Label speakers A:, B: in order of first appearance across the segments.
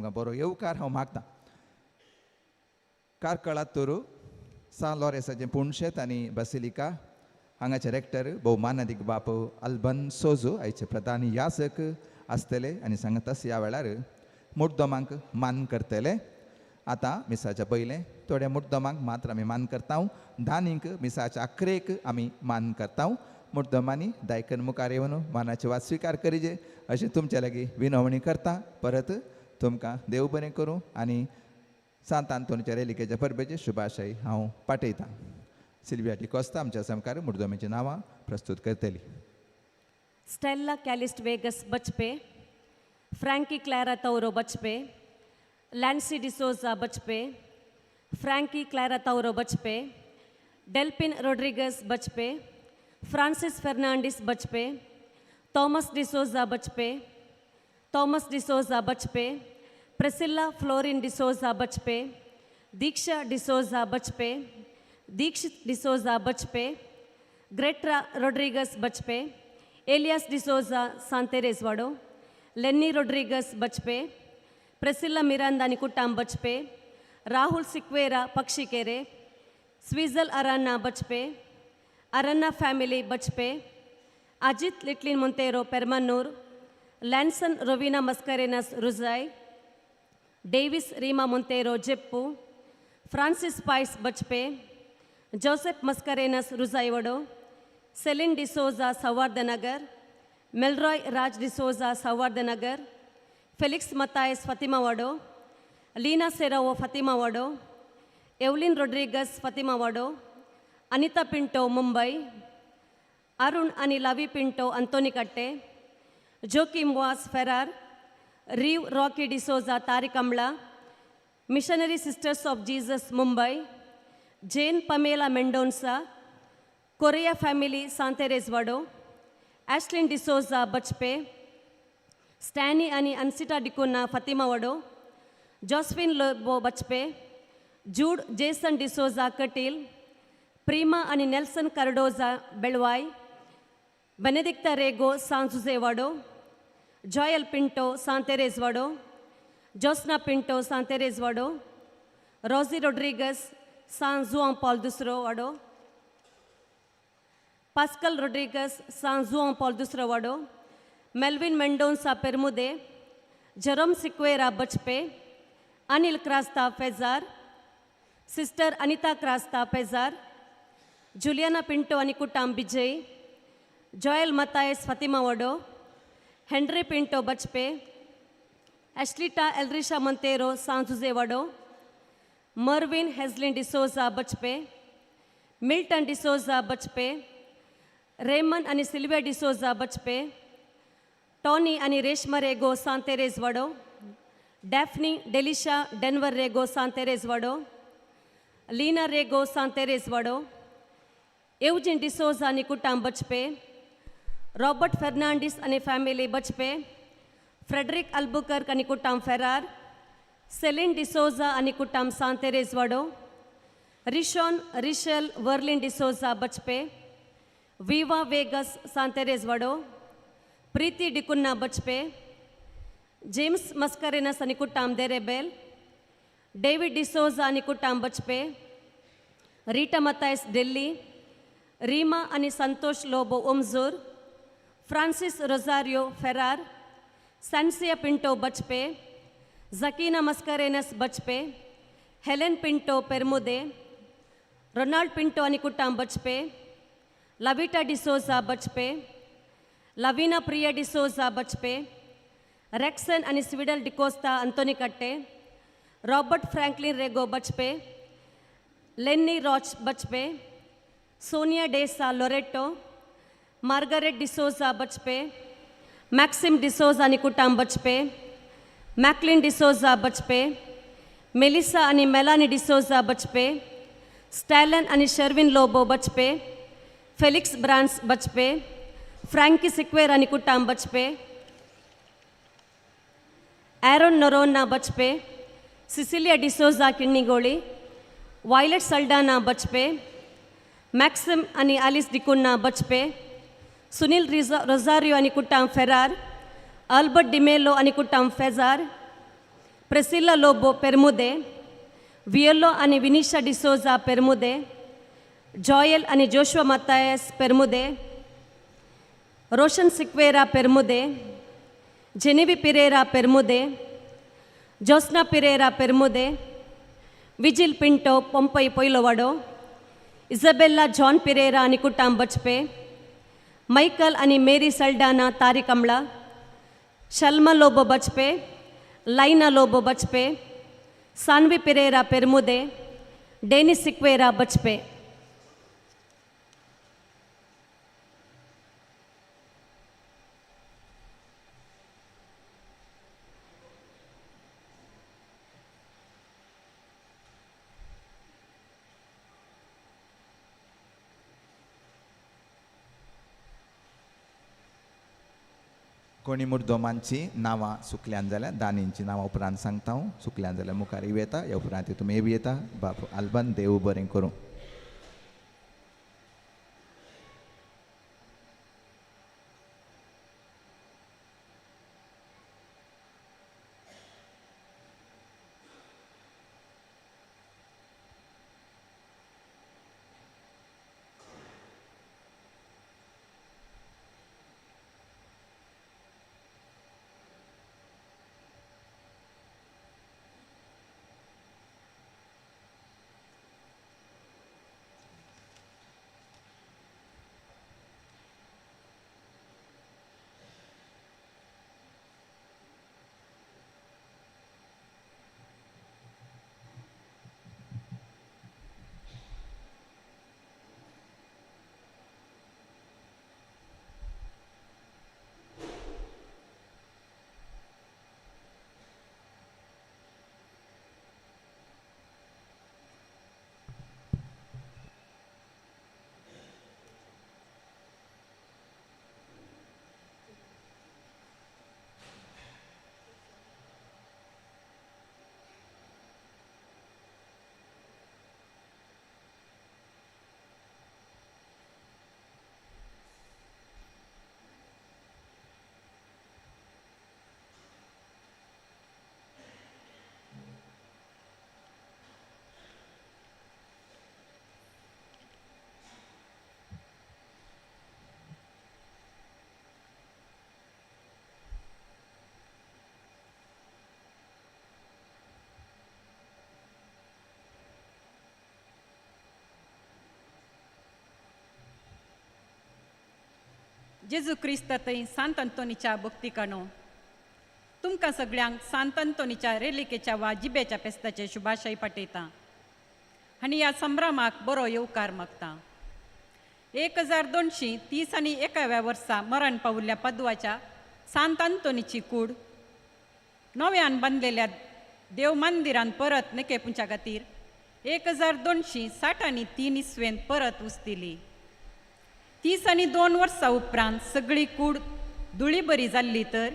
A: तुमकां बरो येवकार हांव मागता. कार्कळा तोरू सान लॉरेसाचें पुणशेत आनी बसिलिका हांगाचे रेक्टर भोवमानादीक बाप अल्बन सोजो आयचे प्रधान याजक आसतले आनी सांगतास ह्या वेळार मुड्डोमांक मान करतले. आतां मिसाच्या पयलें थोड्या मुड्डोमांक मात्र आमी मान करता, धानीक मिसाच्या अकरेक आमी मान करता. मुड्डोमांनी दायकन मुखार येवन मानाची वात स्विकार करिजे अशें तुमच्या लागीं विनवणी करता. परत तुमकां देव बरें करूं आनी सांत आंतोनीच्या रेलिकेच्या परबेचे शुभाशय हांव पाठयतां. सिल्विया डिकोस्ता आमच्या सामकार मुर्दोमेची नांवां प्रस्तूत करतली.
B: Stella Calist Vegas Bajpe, Frankie Clara Tauro Bajpe, Lancy D'Souza Bajpe, Frankie Clara Tauro Bajpe, Delphin Rodrigues Bajpe, Francis Fernandes Bajpe, Thomas D'Souza Bajpe, Thomas D'Souza Bajpe, Priscilla Florin D'Souza Bajpe, Deeksha D'Souza Bajpe, Dikshit D'Souza Bajpe, Greta Rodrigues Bajpe, Elias D'Souza Santereswado, Lenny Rodrigues Bajpe, Priscilla Miranda Nikutam Bajpe, Rahul Sequeira Pakshikere, Swizel Aranna Bajpe, Aranna family Bajpe, Ajit Litlin Monteiro Permanur, Lanson Rovina Mascarenhas Rujai, Davis Reema Monteiro Jeppu, Francis Pais Bajpe, Joseph Mascarenhas Rujaiwado, Celine D'Souza Sawardhanagar, Melroy Raj D'Souza Sawardhanagar, Felix Mathias Fatimawado, Leena Serrao Fatimawado, Evelyn Rodrigues Fatimawado, Anita Pinto Mumbai, Arun आणि लावी Pinto अंतोनीकट्टे, Joachim was Ferrar, Reeve Rocky D'Souza Tarikamla, Missionary Sisters of Jesus Mumbai, Jane Pamela Mendonca, Correa family Santereswado, Ashlin D'Souza Bajpe, Stany आणि अन्सिटा डिकोना फतिमावडो, जॉस्फिन Lobo बचपे, जूड Jason D'Souza Kateel, प्रीमा आणि Nelson Cardozo बेळवाय, बेनेदिक्ता Rego सांजुजेवाडो, Joel Pinto सांतेरेजवाडो, Josna Pinto सांतेरेजवाडो, रॉझी Rodrigues सान जुआं पॉल दुसरो वाडो, pascal Rodrigues सान जुआं पॉल दुसरो वाडो, मेल्विन मेंडोन्सा पेरमुदे, जेरोम सिक्वेरा बचपे, अनिल क्रास्ता फेजार, सिस्टर अनिता क्रास्ता पेजार, जुलियाना पिंटो आणि कुटाम बिजय, जॉयल मतायस फतिमावडो, हेनरी पिंटो बचपे, एश्लिटा एल्रिशा मंतेरो सांजुजेवाडो, मर्विन हेझलिन डिसोजा बचपे, मिल्टन डिसोजा बचपे, रेमन आणि सिल्विया डिसोजा बचपे, टॉनी आणि रेश्मा रेगो सांतेरेजवाडो, डॅफ्नी डेलिशा डेन्वर रेगो सांतेरेजवाडो, लीना रेगो सांतेरेजवाडो, एवजिन डिसोजा आणि कुटाम बचपे, रॉबर्ट फर्नांडिस आणि फॅमिली बचपे, फ्रेडरिक अल्बुकर्क आणि कुटाम फेरार, सेलिन डिसोजा आणि कुटाम सांतेरेजवाडो, रिशॉन रिशल वर्लिन डिसोजा बचपे, विवा वेगस सांतेरेजवाडो, प्रीती डिकुन्ना बचपे, जेम्स मस्करेनस आणि कुटाम देरेबेल, डेविड डिसोजा आणि कुटाम बचपे, रीटा मतायस दिल्ली, रीमा आणि संतोष लोबो ओमजूर, फ्रान्सिस रोझारियो फेरार, सॅन्सिया पिंटो बचपे, जकीना मस्करेनस बचपे, हेलेन पिंटो पेरमुदे, रोनाल्ड पिंटो आणि कुटाम बचपे, लविटा डिसोजा बचपे, लवीना प्रिया डिसोजा बचपे, रेक्सन आणि स्विडल डिकोस्ता अंतोनीकट्टे, रॉबर्ट फ्रँकलिन रेगो बचपे, लेन्नी रॉच बचपे, सोनिया डेसा लोरेटो, मार्गरेट डिसोजा बचपे, मॅक्सिम डिसोजा आणि कुटाम बचपे, मॅकलिन डिसोजा बचपे, मेलिसा आणि मेलानी डिसोजा बचपे, स्टॅलन आणि शर्विन लोबो बचपे, फेलिक्स ब्रान्स बचपे, फ्रँकी सिक्वेर आणि कुटाम बचपे, Aaron Noronha Bajpe, Cecilia D'Souza Kinnigoli, violet Saldanha Bajpe, Maxim आणि आलिस डिकुन्ना बचपे, सुनील रिझा रोझारियो आणि कुटाम फेरार, अल्बर्ट डिमेलो आणि कुटाम फेजार, प्रेसिल्ला लोबो पेरमुदे, वियल्लो आनी विनिशा डिसोजा पेरमुदे, जॉयल आनी जोशुआ मत्तायस पेरमुदे, रोशन सिक्वेरा पेरमुदे, जेनेवी पिरेरा पेरमुदे, जोस्ना पिरेरा पेरमुदे, विजिल पिंटो पंपई पोयलोवाडो, इझबेल्ला जॉन पिरेरा आनी कुटाम बचपे, मायकल आनी मेरी सल्डाना तारिकमळा, शल्मा लोबो बचपे, लायना लोबो बचपे, सानवी पिरेरा पेरमुदे, डेनी सिक्वेरा बचपे.
A: कोणी मुर्दोमांची नांवां सुकल्यान जाल्यार दानींची नांवां उपरांत सांगता हांव. सुकल्यान जाल्यार मुखार येवं येता, ह्या उपरांत तुमी येवं येता. बाप आल्बन देव बरें करूं.
C: जेजू क्रिस्त थंय सांत अंतोनीच्या भक्तिकानो तुमकां सगळ्यांक सांत अंतोनीच्या रेलिकेच्या वा जिबेच्या पेस्ताचे शुभाशय पाठयता आनी ह्या संभ्रमाक बरो येवकार मागता. 1230 आनी एकाव्या वर्सा मरण पावुल्ल्या पदवाच्या सांत अंतोनीची कूड नव्यान बांदलेल्या देव मंदिरान परत नेकेपुंच्या खातीर 1260 आनी 3 इसवेंत परत उस्तिली. 30 आनी 2 वर्सां उपरांत सगळी कूड धुळी बरी जाल्ली तर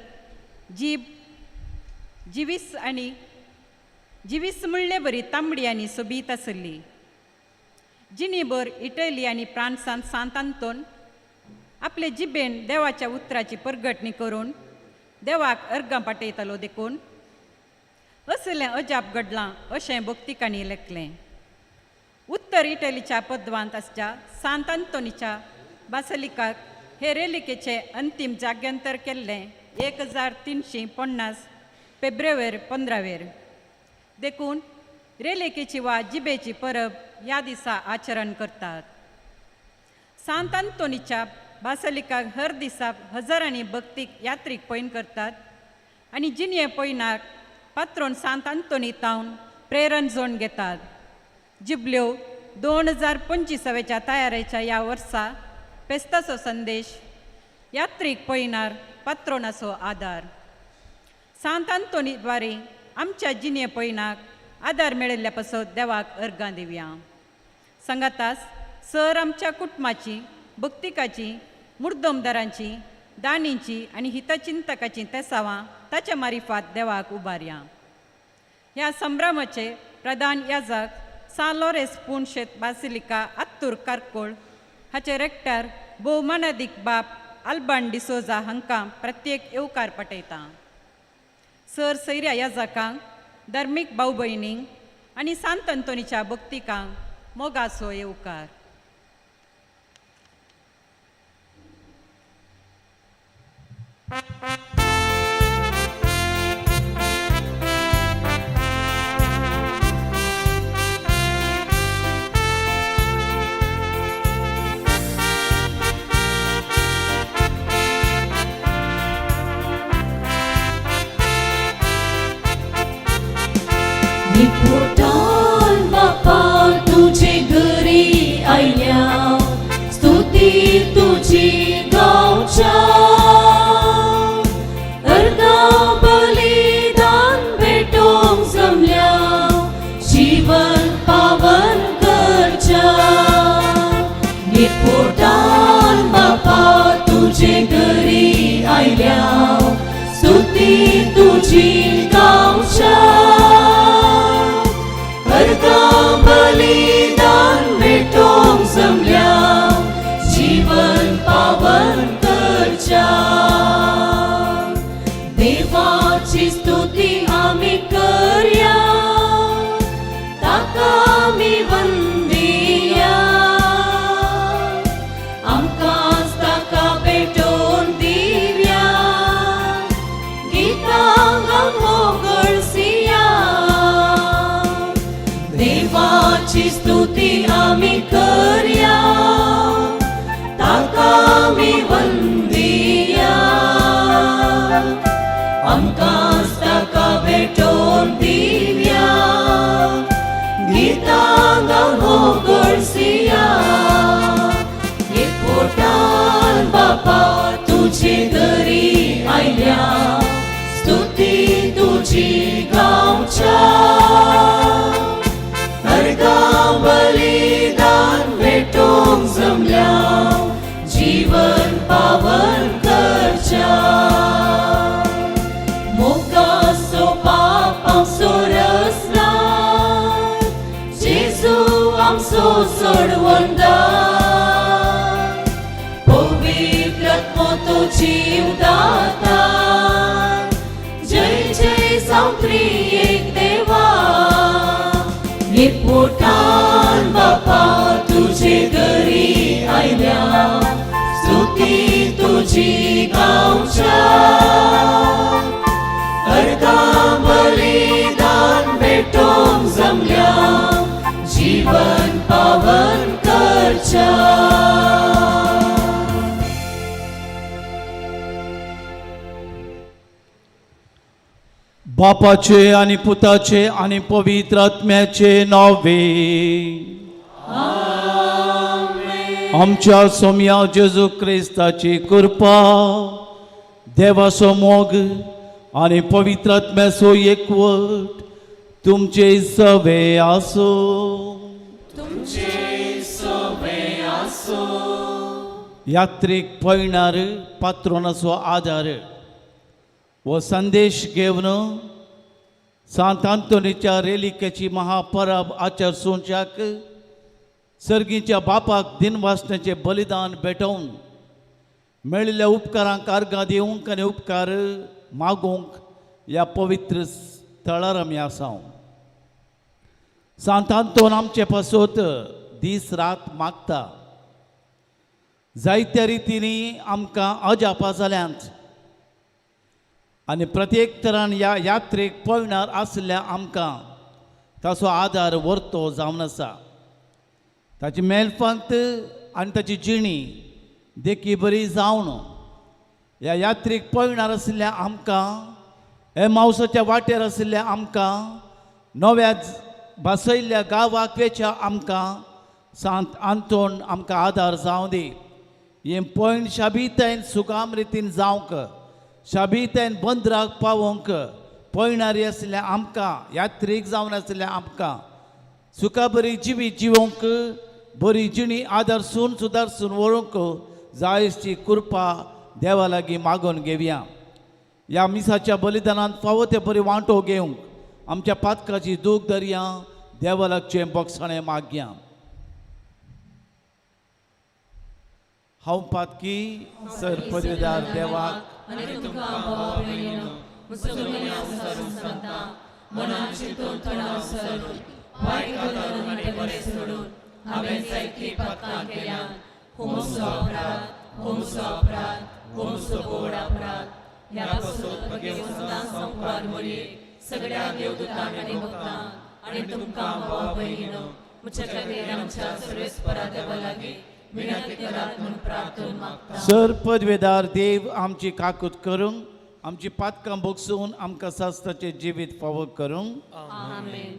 C: जीब जिवीस आनी जिवीस म्हणले बरी तांबडी आनी सोबीत आसली. जिणीभर इटली आनी फ्रांसान सांत आंतोन आपले जिबेन देवाच्या उतराची परगटणी करून देवाक अर्गां पाटयतालो देखून असलें अजाप घडलां अशें भक्तिकांनी लेखलें. उत्तर इटलीच्या पदवांत आसच्या सांत आंतोनीच्या बासलिकाक हे रेलिकेचें अंतीम जाग्यांतर केल्लें 1350 फेब्रुवारी 15वेर. देखून रेलिकेची वा जिबेची परब ह्या दिसा आचरण करतात. सांत आंतोनीच्या बासलिकाक हर दिसा हजारांनी भक्तीक यात्रीक पयन करतात आनी जिणये पयनाक पात्रोन सांत आंतोनी तावन प्रेरण जोड घेतात. जिबल्यो 2025व्याच्या तयारेच्या ह्या वर्सा पेस्ताचो संदेश यात्रीक पयनार पात्रोनाचो आदार. सांत आंतोनी द्वारे आमच्या जिणे पयनाक आदार मेळिल्ल्या पासत देवाक अर्गां दिवया. सांगातास सर आमच्या कुटुंबाची भक्तिकाची मुर्दमदारांची दाणींची आनी हितचिंतकाची तेसावां ताच्या मारिफात देवाक उबारया. ह्या संभ्रमाचे प्रधान याजक सान लॉरेस पुणशेत बासिलिका आत्तूर कारकोळ हाचे रेक्टर भोवमानादीक बाप आल्बान डिसोजा हांकां प्रत्येक येवकार पाठयता. सर सैऱ्या याजकांक धर्मीक भाव भयणींक आनी सांत अंतोनीच्या भक्तिकांक मोगाचो येवकार.
D: निपोटान बापा तुझे घरी आयल्या, स्तुती तुझी गावच्या, अर्धा बलिदान भेटोंक जमल्या, जीवन पावन करच्या. निपोटान बापा तुझे घरी आयल्या, स्तुती तुझी गावच्या, अर्धा बलिदान भेटोंक जमल्या, जीवन पावन करच्या. देवाची स्तुती आमी करया, ताका आमी वंदिया, आमकांच ताका भेटोवन दिवया, गितां गावन होगळसिया. देवाची स्तुती आमी करया, ताका आमी वंदिया, आमकांच ताका भेटोवन दिवया, गितां गावन होगळसिया. एकवटान बापा तुझे घरी आयल्या, स्तुती तुझी गावच्या, अर्धा बलिदान भेटोंक जमल्या, जीवन पावन करच्या. मोगाचो पापांचो रसना, जेजू आमचो सोडवंदार, पवित्र आत्मो तो जीवदाता, जय जय जावं त्रिएक देवा. एकवटान बापा तुझे घरी आयल्या, स्तुती तुझी गावच्या, अर्धा बलिदान भेटोंक जमल्या, जीवन पावन करच्या.
E: बापाचे आणि पुताचे आणि पवित्र आत्म्याचे नावे. आमच्या सोम्या जेजू क्रिस्ताची कृपा, देवाचो मोग आणि पवित्र आत्म्याचो एकवट तुमचे सवे आसो. यात्रेक पयणार पात्रोनाचो आदार हो संदेश घेवन सांत आंतोनीच्या रेलिकेची महापरब आचरसोवच्याक सर्गीच्या बापाक दिनवासण्याचें बलिदान भेटोवन मेळिल्ल्या उपकारांक आर्गां दिवंक आनी उपकार मागूंक ह्या पवित्र थळार आमी आसा. सांत आंतोन आमचे पासत दीस रात मागता. जायत्या रितींनी आमकां अजापां जाल्यांत आनी प्रत्येक तरान ह्या यात्रेक पळणार आसल्या आमकां ताचो आदार वर्तो जावन आसा. ताची मेलफांत आनी ताची जिणी देखी बरी जावन ह्या यात्रेक पळणार आशिल्ल्या आमकां, हे मावसाच्या वाटेर आशिल्ल्या आमकां, नव्या भासयल्ल्या गांवाक वेच्या आमकां सांत आंतोन आमकां आदार जावं दी. हें पयण शाबीतायन सुगाम रितीन जावंक, शाबीतायन बंदराक पावोवंक पयणारी आशिल्ल्या आमकां, यात्रीक जावन आशिल्ल्या आमकां सुखा बरी जिवीत जिवोवंक, बरी जिणी आदर्सून सुदारसून व्हरूंक जायची कृपा देवा लागीं मागून घेवया. ह्या मिसाच्या बलिदानांत फावो ते बरी वांटो घेवंक आमच्या पातकाची दूख दर्या देवा लागचें बोगसाणें मागया. हांव पातकी सर पदवीदार देवाक
D: आनी तुमकां भावा भयणीनो, मुसलमानां सांगता,
E: सर पदवेदार देव आमची काकूत करूंक, आमची पातकां भोगसून आमकां सास्ताचें जिवीत फावो करूंक.
B: आमेन.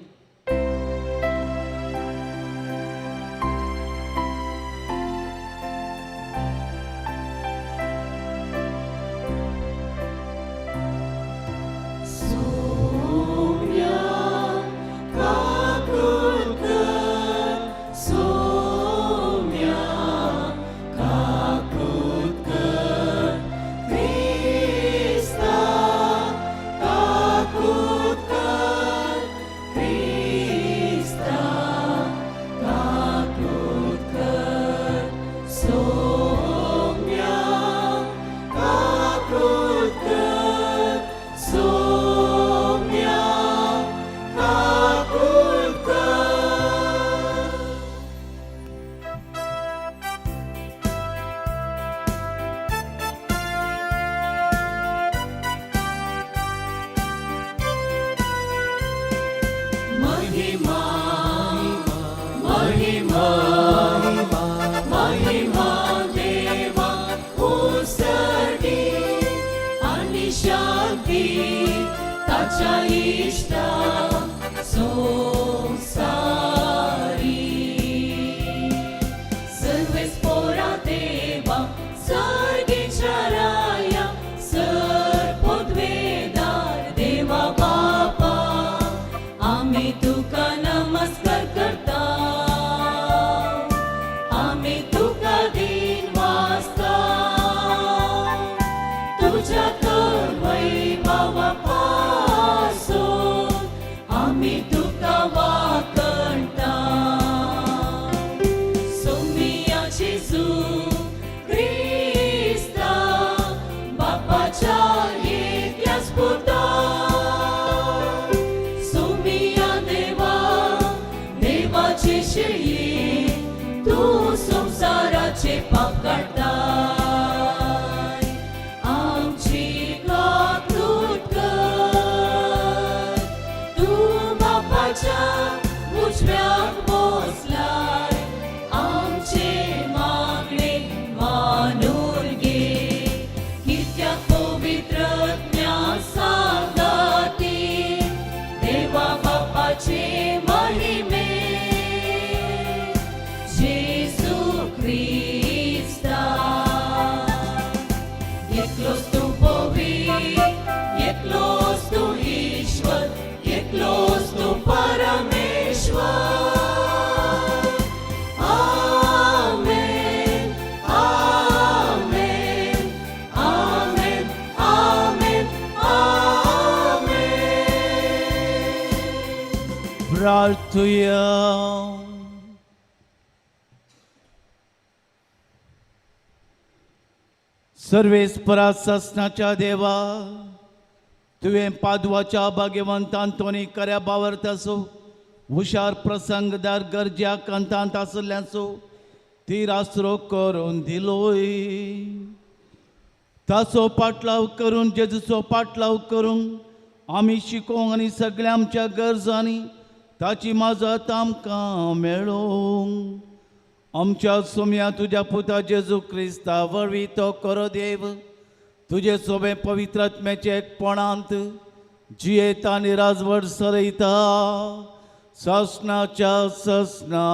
E: प्रार्थुया. सर्वेस्परा सासणाच्या देवा, तुवें पादवाच्या भाग्यवंत आंतोनी खऱ्या बावरतासो हुशार प्रसंगदार गरज्या कंतांत आसल्याचो ती आसरो करून दिलोय. ताचो पाटलाव करून, जेजूचो पाटलाव करून आमी शिकोवंक आनी सगळ्या आमच्या गरजांनी ताची मजत आमकां मेळोवंक. आमच्या सोम्या तुज्या पुता जेजू क्रिस्ता वरवीं तो करो देव, तुजे सोबे पवित्र आत्म्याचे एकपणांत जियेता आनी राजवट चलयता ससनाच्या ससना.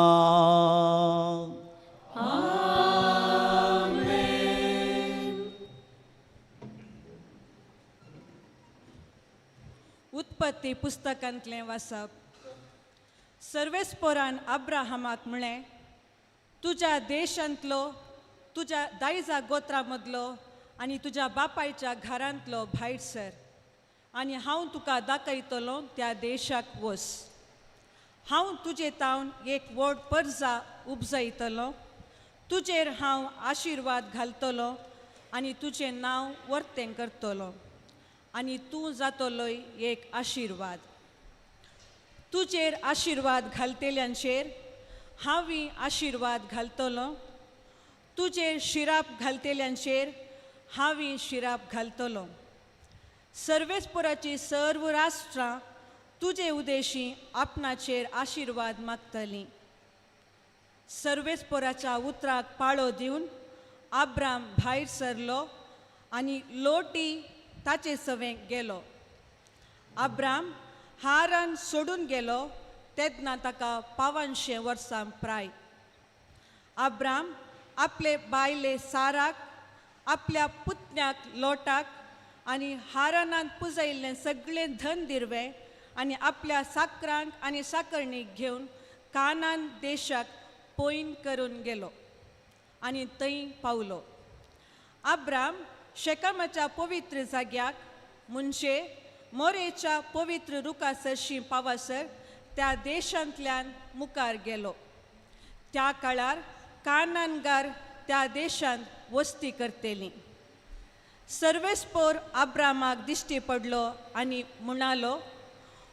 F: उत्पत्ती पुस्तकांतलें वाचप. सर्वेस्पोरान अब्राहमाक म्हळें, तुज्या देशांतलो, तुज्या दायजा गोत्रा मदलो आनी तुज्या बापायच्या घरांतलो भायर सर आनी हांव तुका दाखयतलो त्या देशाक वस. हांव तुजे तावन एक व्हड परजा उपजयतलो, तुजेर हांव आशिर्वाद घालतलो आनी तुजें नांव वर्तें करतलो आनी तूं जातलोय एक आशिर्वाद. तुजेर आशिर्वाद घालतेल्यांचेर हांवूय आशिर्वाद घालतलो, तुजेर शिराप घालतेल्यांचेर हांवूय शिराप घालतलो. सर्वेस्पोराची सर्व राष्ट्रां तुजे उदेशी आपणाचेर आशिर्वाद मागतलीं. सर्वेस्पोराच्या उतराक पाळो दिवन आब्राम भायर सरलो आनी लोटी ताचे सवें गेलो. आब्राम हारान सोडून गेलो तेन्ना ताका 500 वर्सां प्राय. आब्राम आपले बायले साराक, आपल्या पुतण्याक लोटाक आनी हारानांत पुजयल्लें सगळें धन दिरवें आनी आपल्या साकरांक आनी साकरणीक घेवन कानान देशाक पयन करून गेलो आनी थंय पावलो. आब्राम शेकामाच्या पवित्र जाग्याक म्हणजे मोरेच्या पवित्र रुखा सरशी पावासर त्या देशांतल्यान मुखार गेलो. त्या काळार कानानगार त्या देशांत वस्ती करतली. सर्वेस्पोर आब्रामाक दिश्टी पडलो आनी म्हणालो,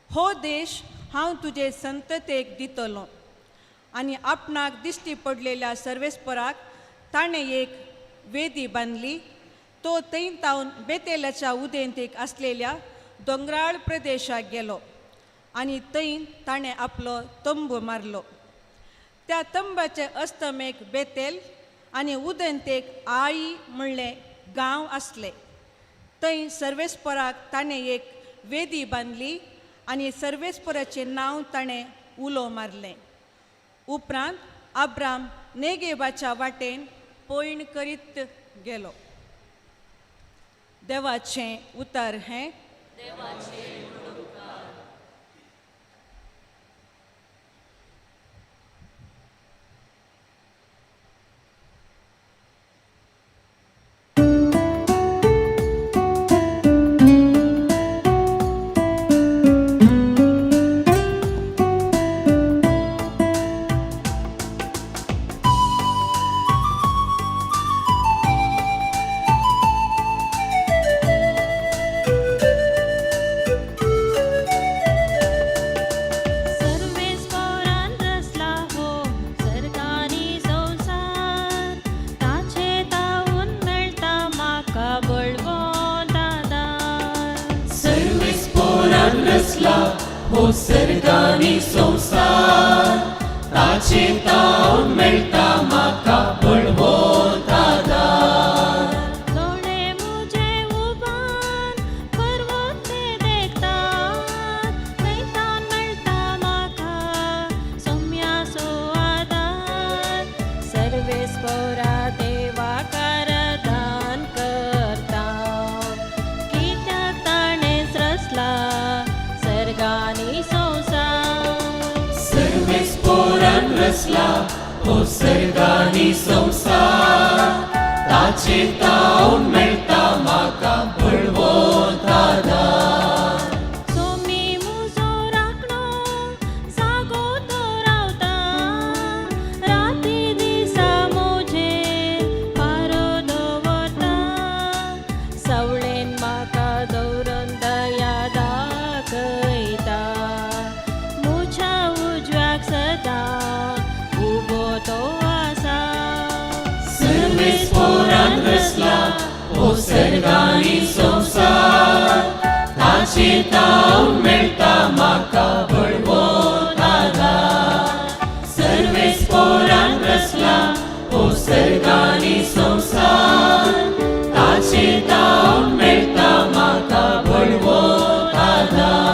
F: हो देश हांव तुजे संततेक दितलो. आनी आपणाक दिश्टी पडलेल्या सर्वेस्पोराक ताणें एक वेदी बांदली. तो थंय तावन बेतेलाच्या उदेंतेक आसलेल्या दोंगराळ प्रदेशाक गेलो आनी थंय ताणें आपलो तंबू मारलो. त्या तंबाचे अस्तमेक बेतेल आनी उदेंतेक आई म्हणलें गांव आसले. थंय सर्वेस्पोराक ताणें एक वेदी बांदली आनी सर्वेस्पोराचें नांव ताणें उलो मारलें. उपरांत आब्राम नेगेबाच्या वाटेन पयण करीत गेलो. देवाचें उतर हें.
G: सर्वेस्पोरान रचला हो सर्गानी संवसार, ताचे तावून मेळटा म्हाका बळवंत आदार.
D: सर्वेस्पोरान रचला हो सर्गानी संवसार, ताचे तावन मेळटा म्हाका बळवंत आदार.
G: दोळे म्हजे उबान पर्वत ते देखतात, थंयतावन मेळटा म्हाका सोम्याचो आदार. सर्वेस्पोरा देवाक आराधन करता, कित्याक ताणेंच रचला सर्गानी संवसार.
D: सर्वेस्पोरान रचला हो सर्गानी संवसार, ताचे तावन मेळटा म्हाका बळवंत आदार.
G: सोमी म्हजो राखणो जागो तो रावता, राती दिसा म्हजेर पारो दवरता. सवळेन म्हाका दवरून दया दाखयता, म्हज्या उजव्याक सदां उबो तो आसा.
D: सर्वेस्पोरान रचला हो सर्गानी संवसार, ताचे तावन मेळटा म्हाका बळवंत आदार. सर्वेस्पोरान रचला हो सर्गानी संवसार, ताचे तावन मेळटा म्हाका बळवंत आदार.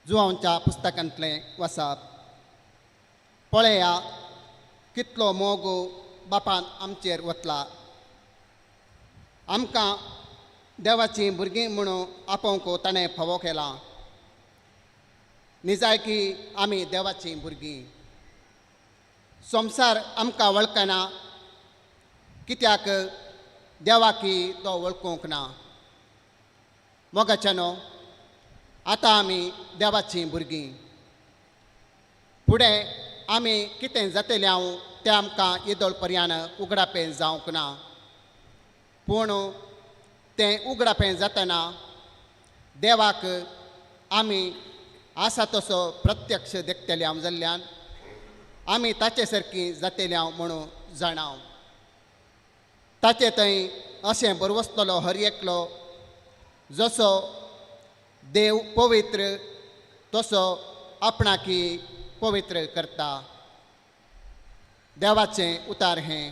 H: जुवांच्या पुस्तकांतलें वसाप. पळया कितलो मोग बापान आमचेर वतला. आमकां देवाचीं भुरगीं म्हणून आपोवंक ताणें फावो केलां. निजायकी आमी देवाचीं भुरगीं. संवसार आमकां वळखना कित्याक देवाकी तो वळखूंक ना. मोगाच्यानो, आतां आमी देवाचीं भुरगीं. फुडें आमी कितें जातलें हांव तें आमकां येदोळ पर्यान उगडापें जावंक ना, पूण तें उगडापें जातना देवाक आमी आसा तसो प्रत्यक्ष देखतले हांव जाल्ल्यान आमी ताचे सारकी जातले हांव म्हणून जाणाव. ताचे थंय अशें बरवसतलो हर एकलो जसो देव पवित्र तसो आपणाकी पवित्र करता. देवाचें उतार हें.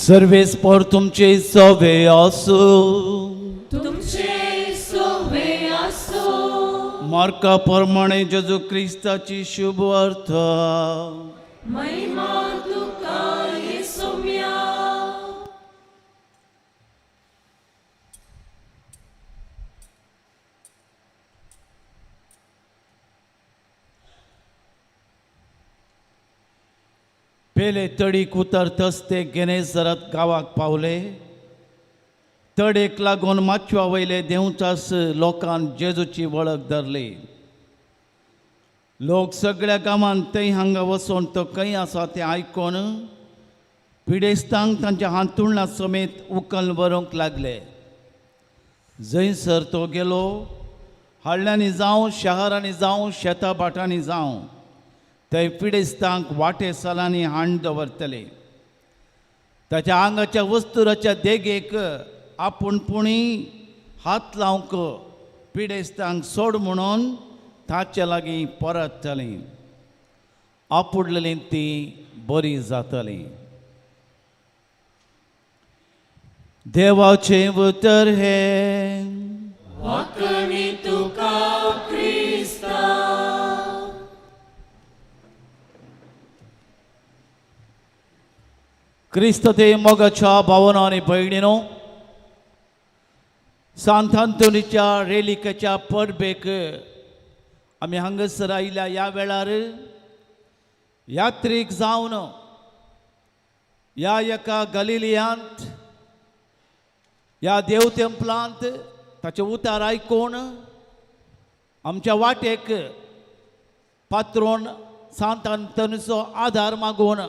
E: सर्वेस पर तुमचे सवे आसू,
D: तुमचे सवे आसू.
E: मार्का प्रमाणे जेजू क्रिस्ताची शुभ अर्थ.
D: महिमा तुका येसुम्या.
E: पेले तडीक उतरतच ते गेनेसरत गांवाक पावले. तडेक लागून माचवा वयले देंवचास लोकान जेजूची वळख धरली. लोक सगळ्या गांवांत थंय हांगा वचून तो खंय आसा तें आयकून पिडेस्तांक तांच्या हांतुळणा समेत उकल व्हरूंक लागले. जंयसर तो गेलो हाडल्यांनी जावं, शहरांनी जावं, शेतां भाटांनी जावं, थंय पिडेस्तांक वाटे सालांनी हाण दवरतले. ताच्या आंगाच्या वस्तुराच्या देगेक आपूण पुणी हात लावंक पिडेस्तांक सोड म्हणून ताचे लागीं परतली. आपुडलेली ती बरी जातली. देवाचें उतर हें.
D: वाकणी तुका क्रिस्ता.
E: क्रिस्त ते मोगाच्या भावना आनी भयणीनो, सांत आंतोनीच्या रेलिकेच्या परबेक आमी हांगासर आयल्या. ह्या वेळार यात्रीक जावन ह्या एका गलिलियांत ह्या देव तेंपलांत ताचें उतार आयकून आमच्या वाटेक पात्रोन सांत आंतोनीचो आदार मागून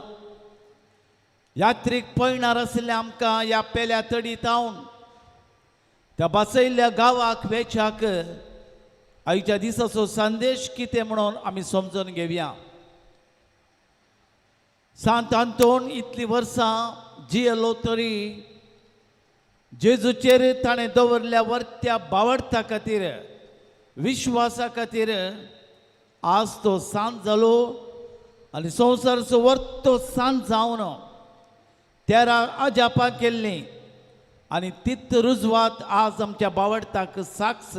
E: यात्रीक पळणार आशिल्ले आमकां ह्या पेल्या तडीत हावन त्या बासयल्ल्या गांवाक वेच्याक आयच्या दिसाचो संदेश कितें म्हणून आमी समजून घेवया. सांत आंतोन इतलीं वर्सां जियेलो तरी जेजूचेर ताणें दवरल्या वर्त्या बावडता खातीर विश्वासा खातीर आज तो सांत जालो आनी संवसाराचो वर्तो सांत जावन 13 अजापां केल्लीं आनी तीत रुजवात आज आमच्या बावडताक साक्ष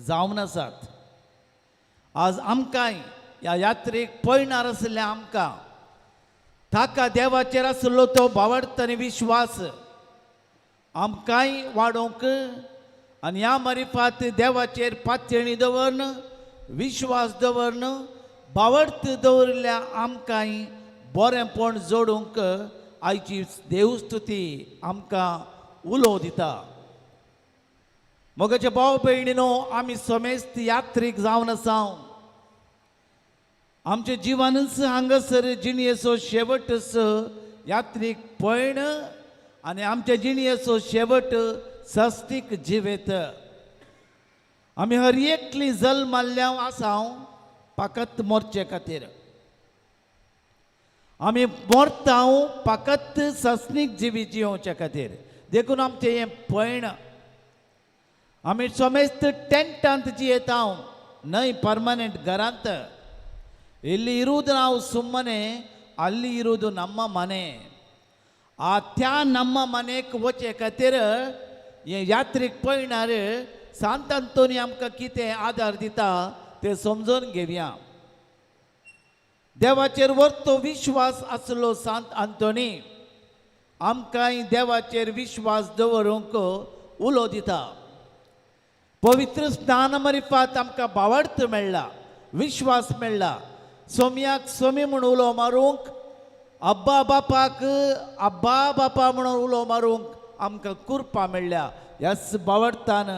E: जावन आसात. आज आमकांय ह्या यात्रेक पळणार आशिल्ल्या आमकां ताका देवाचेर आशिल्लो तो बावडत आनी विश्वास आमकांय वाडोवंक आनी ह्या मारिफात देवाचेर पातयेणी दवरन विश्वास दवरन बावडत दवरिल्ल्या आमकांय बरेंपण जोडूंक आयची देवस्तुती आमकां उलो दिता. मोगाचे भाव भयणीनो, आमी समेस्त यात्रीक जावन आसा. आमच्या जिवनच हांगासर जिणयेचो शेवटच यात्रीक पयण आनी आमच्या जिणयेचो शेवट सस्तीक जिवेत. आमी हर एकली जल्माल्ल्या आसा पाकत मोरचे खातीर. आमी मरता पाकत सस्नीक जिवीत जियोवचे खातीर. देखून आमचें हें पयण आमी समेस्त टेंटांत जियेता न्हय परमनंट घरांत. ಇಲ್ಲಿ ಇರುವುದು ನಾವು ಸುಮ್ಮನೆ, ಅಲ್ಲಿ ಇರುವುದು ನಮ್ಮ ಮನೆ. ಆ त्या ನಮ್ಮ मनेक वचे खातीर हे यात्रीक पळणार सांत अंतोनी आमकां कितें आदार दिता तें समजून घेवया. देवाचेर वर्तो विश्वास आसलो सांत अंतोनी आमकांय देवाचेर विश्वास दवरूंक उलो दिता. पवित्र स्नान मरिफात आमकां बावडत मेळ्ळा, विश्वास मेळ्ळा. सोम्याक सोमी म्हूण उलो मारूंक, अब्बा बापाक अब्बा बापा म्हणून उलो मारूंक आमकां कुरपा मेळ्ळ्या. ह्याच बावडतान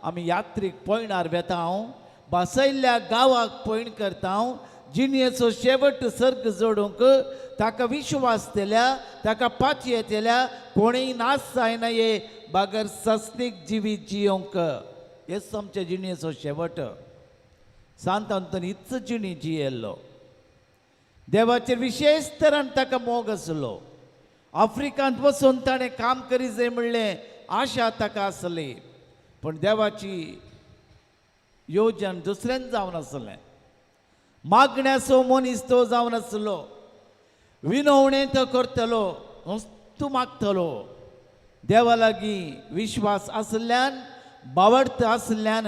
E: आमी यात्रीक पयणार वेता हांव, बासयल्ल्या गांवाक पयण करता हांव. जिणयेचो शेवट सर्ग जोडूंक ताका विश्वास दिल्या, ताका पाचये दिल्या, कोणीय नाश जायना ये बागर सस्नीक जिवीत जियोंक. हेच आमच्या जिणयेचो शेवट. सांत अंतोनी हीच जिणी जियेल्लो. देवाचेर विशेश तरान ताका मोग आसलो. आफ्रिकांत वचून ताणें काम करी जाय म्हणलें आशा ताका आसली, पूण देवाची योजन दुसऱ्यान जावन आसलें. मागण्याचो मनीस तो जावन आसलो. विनवणें तो करतलो, वस्तू मागतलो. देवा लागीं विश्वास आसल्यान, बावडत आसल्यान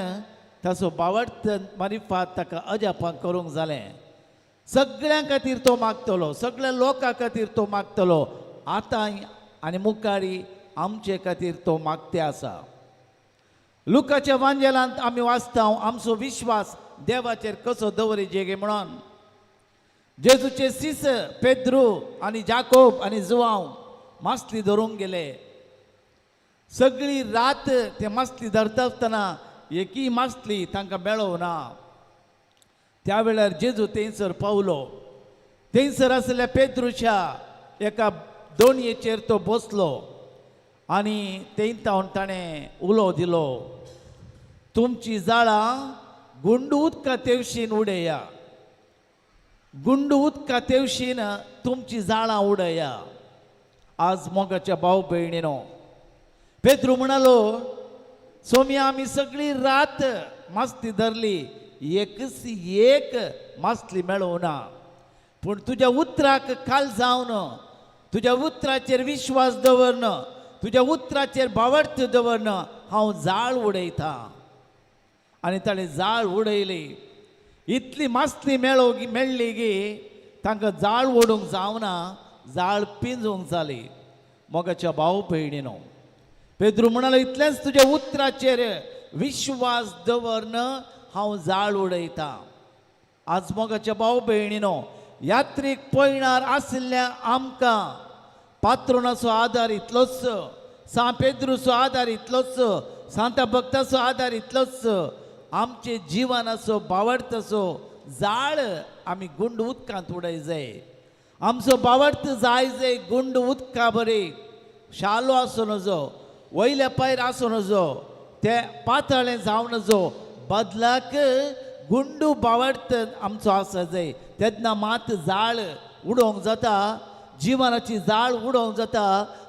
E: ताचो बावडत मारिफात ताका अजापां करूंक जालें. सगळ्यां खातीर तो मागतलो, सगळ्या लोकां खातीर तो मागतलो. आतां आनी मुखारी आमचे खातीर तो मागते आसा. लुकाच्या वांजेलांत आमी वाचता आमचो विश्वास देवाचेर कसो दवरिजे गे म्हणून. जेजूचे सिस पेद्रू आनी जाकोब आनी जुवांव मासली धरूंक गेले. सगळी रात ते मासली धरता आसतना एकूय मासली तांकां मेळोवं ना. त्या वेळार जेजू थंयसर पावलो. थंयसर आसल्या पेद्रूच्या एका दोणयेचेर तो बसलो आनी थंय तावन ताणें उलो दिलो, तुमची जाळां गुंड उदका तेवशीन उडया, गुंड उदका तेवशीन तुमची जाळां उडया. आज मोगाच्या भाव भयणीनो, पेद्रू म्हणालो, सोम्या आमी सगळी रात मास्ती धरली, एकच एक मासली मेळोवना, पूण तुज्या उतराक खाल जावन, तुज्या उतराचेर विश्वास दवरन, तुज्या उतराचेर बावडत दवरन हांव जाळ उडयता. आनी ताणें जाळ उडयली. इतली मासली मेळ्ळी की तांकां जाळ ओडूंक जावना, जाळ पिंजूंक जाली. मोगाच्या भाव भयणीनो, पेद्रू म्हणालो, इतलेंच तुज्या उतराचेर विश्वास दवरन हांव जाळ उडयता. आज मोगाच्या भाव भयणीनो, यात्रीक पळणार आशिल्ल्या आमकां पात्रोणाचो आदार इतलोच, सांत पेद्रूचो आदार इतलोच, सांता भक्ताचो आदार इतलोच, आमचे जिवनाचो बावडताचो जाळ आमी गुंड उदकांत उडय जाय. आमचो बावडत जाय जाय गुंड उदका बरी शालो आसूं नजो, वयल्या पायर आसूं नजो, ते पातळें जावं नजो, बदलाक गुंडू बावडत आमचो आसा जाय. तेन्ना मात जाळ उडोवंक जाता. जिवनाची जाळ उडोवंक जाता,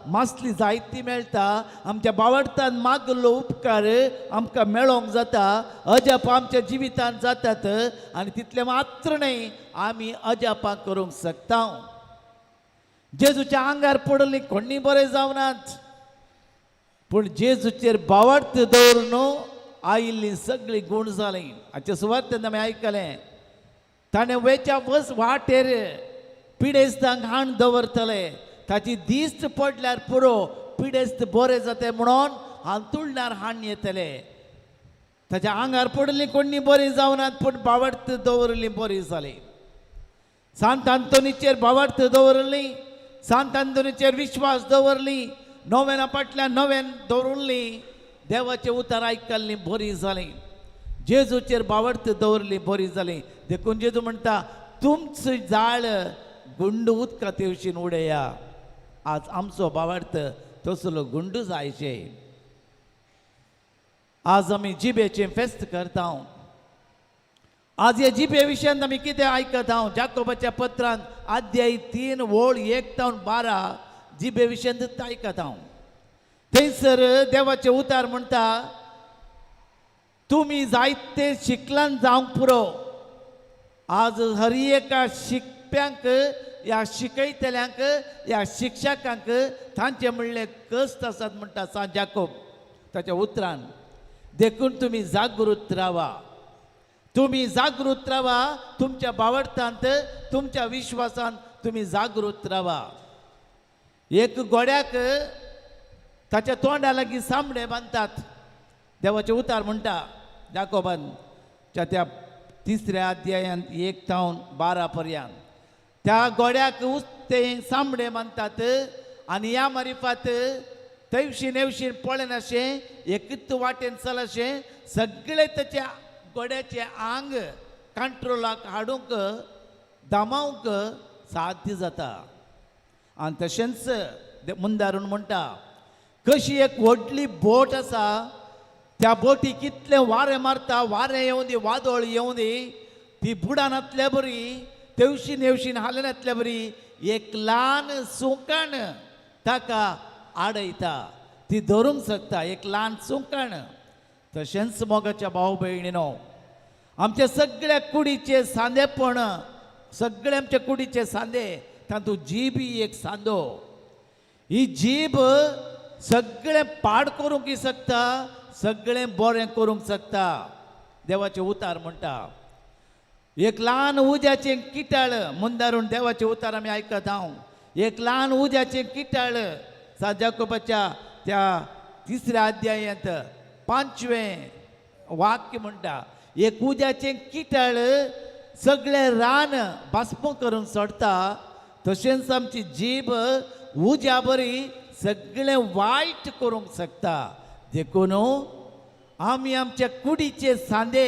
E: मासली जायती मेळटा, आमच्या बावडतान मागलो उपकार आमकां मेळोवंक जाता, अजापां आमच्या जिवितांत जातात आनी तितलें मात्र न्हय आमी अजापां करूंक शकता. जेजूच्या आंगार पडली कोणी बरें जावनात, पूण जेजूचेर बावडत दवरून आयिल्लीं सगळीं गूण जालीं. हाचे सुवातेन आमी आयकलें, ताणें वेच्या वस वाटेर पिडेस्तांक हाण दवरतले, ताची दिश्ट पडल्यार पुरो पिडेस्त बरे जाते म्हणून हांतुळणार हाण येतले. ताच्या आंगार पडली कोणी बरी जावनात, पूण बावडत दवरली बरी जाली. सांत आंतोनीचेर बावडत दवरली, सांत आंतोनीचेर विश्वास दवरली, नव्यान फाटल्यान नव्यान दवरली, देवाचें उतर आयकल्ली बरी जाली, जेजूचेर बावडत दवरली बरी जाली. देखून जेजू म्हणटा तुमचो जाळ गुंड उदका तेवशीन उडया. आज आमचो बावडत तसलो गुंड जायचे. आज आमी जिबेचें फेस्त करता. आज हे जिबे विशयांत आमी कितें आयकत हांव? जाकोबाच्या पत्रान अध्याय 3 ओळ 1 ते 12 जिबे विशयांत आयकत हांव. थंयसर देवाचें उतार म्हणटा तुमी जायते शिकलान जावंक पुरो. आज हर एका शिकप्यांक ह्या शिकयतल्यांक ह्या शिक्षकांक तांचे म्हणले कश्ट आसात म्हणटा सांत जाकोब ताच्या उतरान. देखून तुमी जागृत रावा, तुमी जागृत रावा, तुमच्या बावडतांत तुमच्या विश्वासान तुमी जागृत रावा. एक गोड्याक ताच्या तोंडा लागीं सांबडे बांदतात. देवाचें उतार म्हणटा जाकोबान त्या 3 अध्यायांत 1 ते 12 पर्यंत त्या गोड्याक उस्तें सांबडे बांदतात आनी ह्या मारिफात तैवशीन येवशीन पळयनाशें एकूच वाटेन चलशें सगळें ताच्या गोड्याचें आंग कंट्रोलाक हाडूंक दामावंक साध्य जाता. आनी तशेंच मुंदारून म्हणटा कशी एक व्हडली बोट आसा, त्या बोटी कितलें वारें मारता, वारें येवं दी वादळ येवं दी, ती बुडानातल्या बरी तेवशीन येवशीन हालनातल्या बरी एक ल्हान सुंकण ताका आडयता, ती धरूंक शकता एक ल्हान सुंकण. तशेंच मोगाच्या भाव भयणीनो आमच्या सगळ्या कुडीचे सांदेपण, सगळे आमच्या कुडीचे सांदे, तातूंत जीब ही एक सांदो. ही जीब सगळें पाड करूंक शकता, सगळें बरें करूंक शकता. देवाचें उतार म्हणटा एक ल्हान उज्याचें किटाळ मुंदारून देवाचें उतार आमी आयकत हांव. एक ल्हान उज्याचें किटाळ सांत जाकोबाच्या त्या 3 अध्यायांत 5वें वाक्य म्हणटा एक उज्याचें किटाळ सगळें रान बास्प करून सोडटा, तशेंच आमची जीब उज्या बरी सगळें वायट करूंक शकता. देखून आमी आमच्या कुडीचे सांदे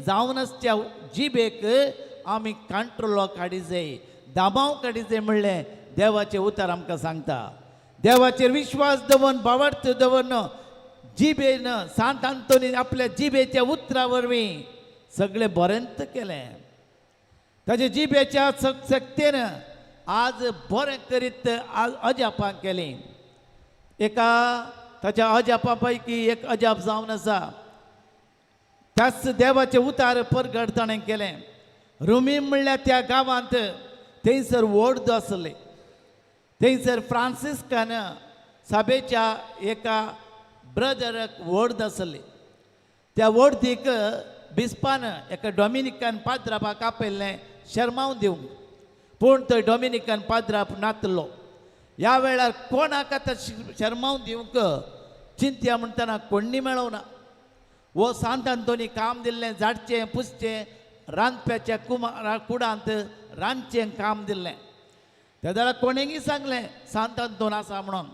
E: जावन आसच्या जिबेक आमी कंट्रोलो काडिजे, दाबाव काडिजे म्हणलें देवाचें उतर आमकां सांगता. देवाचेर विश्वास दवरून बावडत दवरून जिबेन सांत आंतोनीन आपल्या जिबेच्या उतरा वरवीं सगळें बरेंच केलें. ताच्या जिबेच्या शक्तेन आज बरें करीत आज अजापां केलीं. एका ताच्या अजापा पैकी एक अजाप जावन आसा, त्याच देवाचें उतार परगट ताणें केलें. रुमी म्हणल्यार त्या गांवांत थंयसर व्हड आसले, थंयसर फ्रांसिस्कान सभेच्या एका ब्रदराक व्हड आसले. त्या व्हडदीक बिस्पान एका डॉमिनिकन पाद्रापाक आपयल्लें शर्माव दिवंक, पूण तो डॉमिनिकन पाद्राप नातलो. ह्या वेळार कोणाक आतां शर्माव दिवंक चिंतया म्हणटना कोण्णी मेळोवना. वो सांत आंतोनी काम दिल्लें झाडचें पुसचें रांदप्याच्या कुमा कुडांत रांदचें काम दिल्लें. त्या जाल्यार कोणेंगी सांगलें सांत आंतोन आसा म्हणून,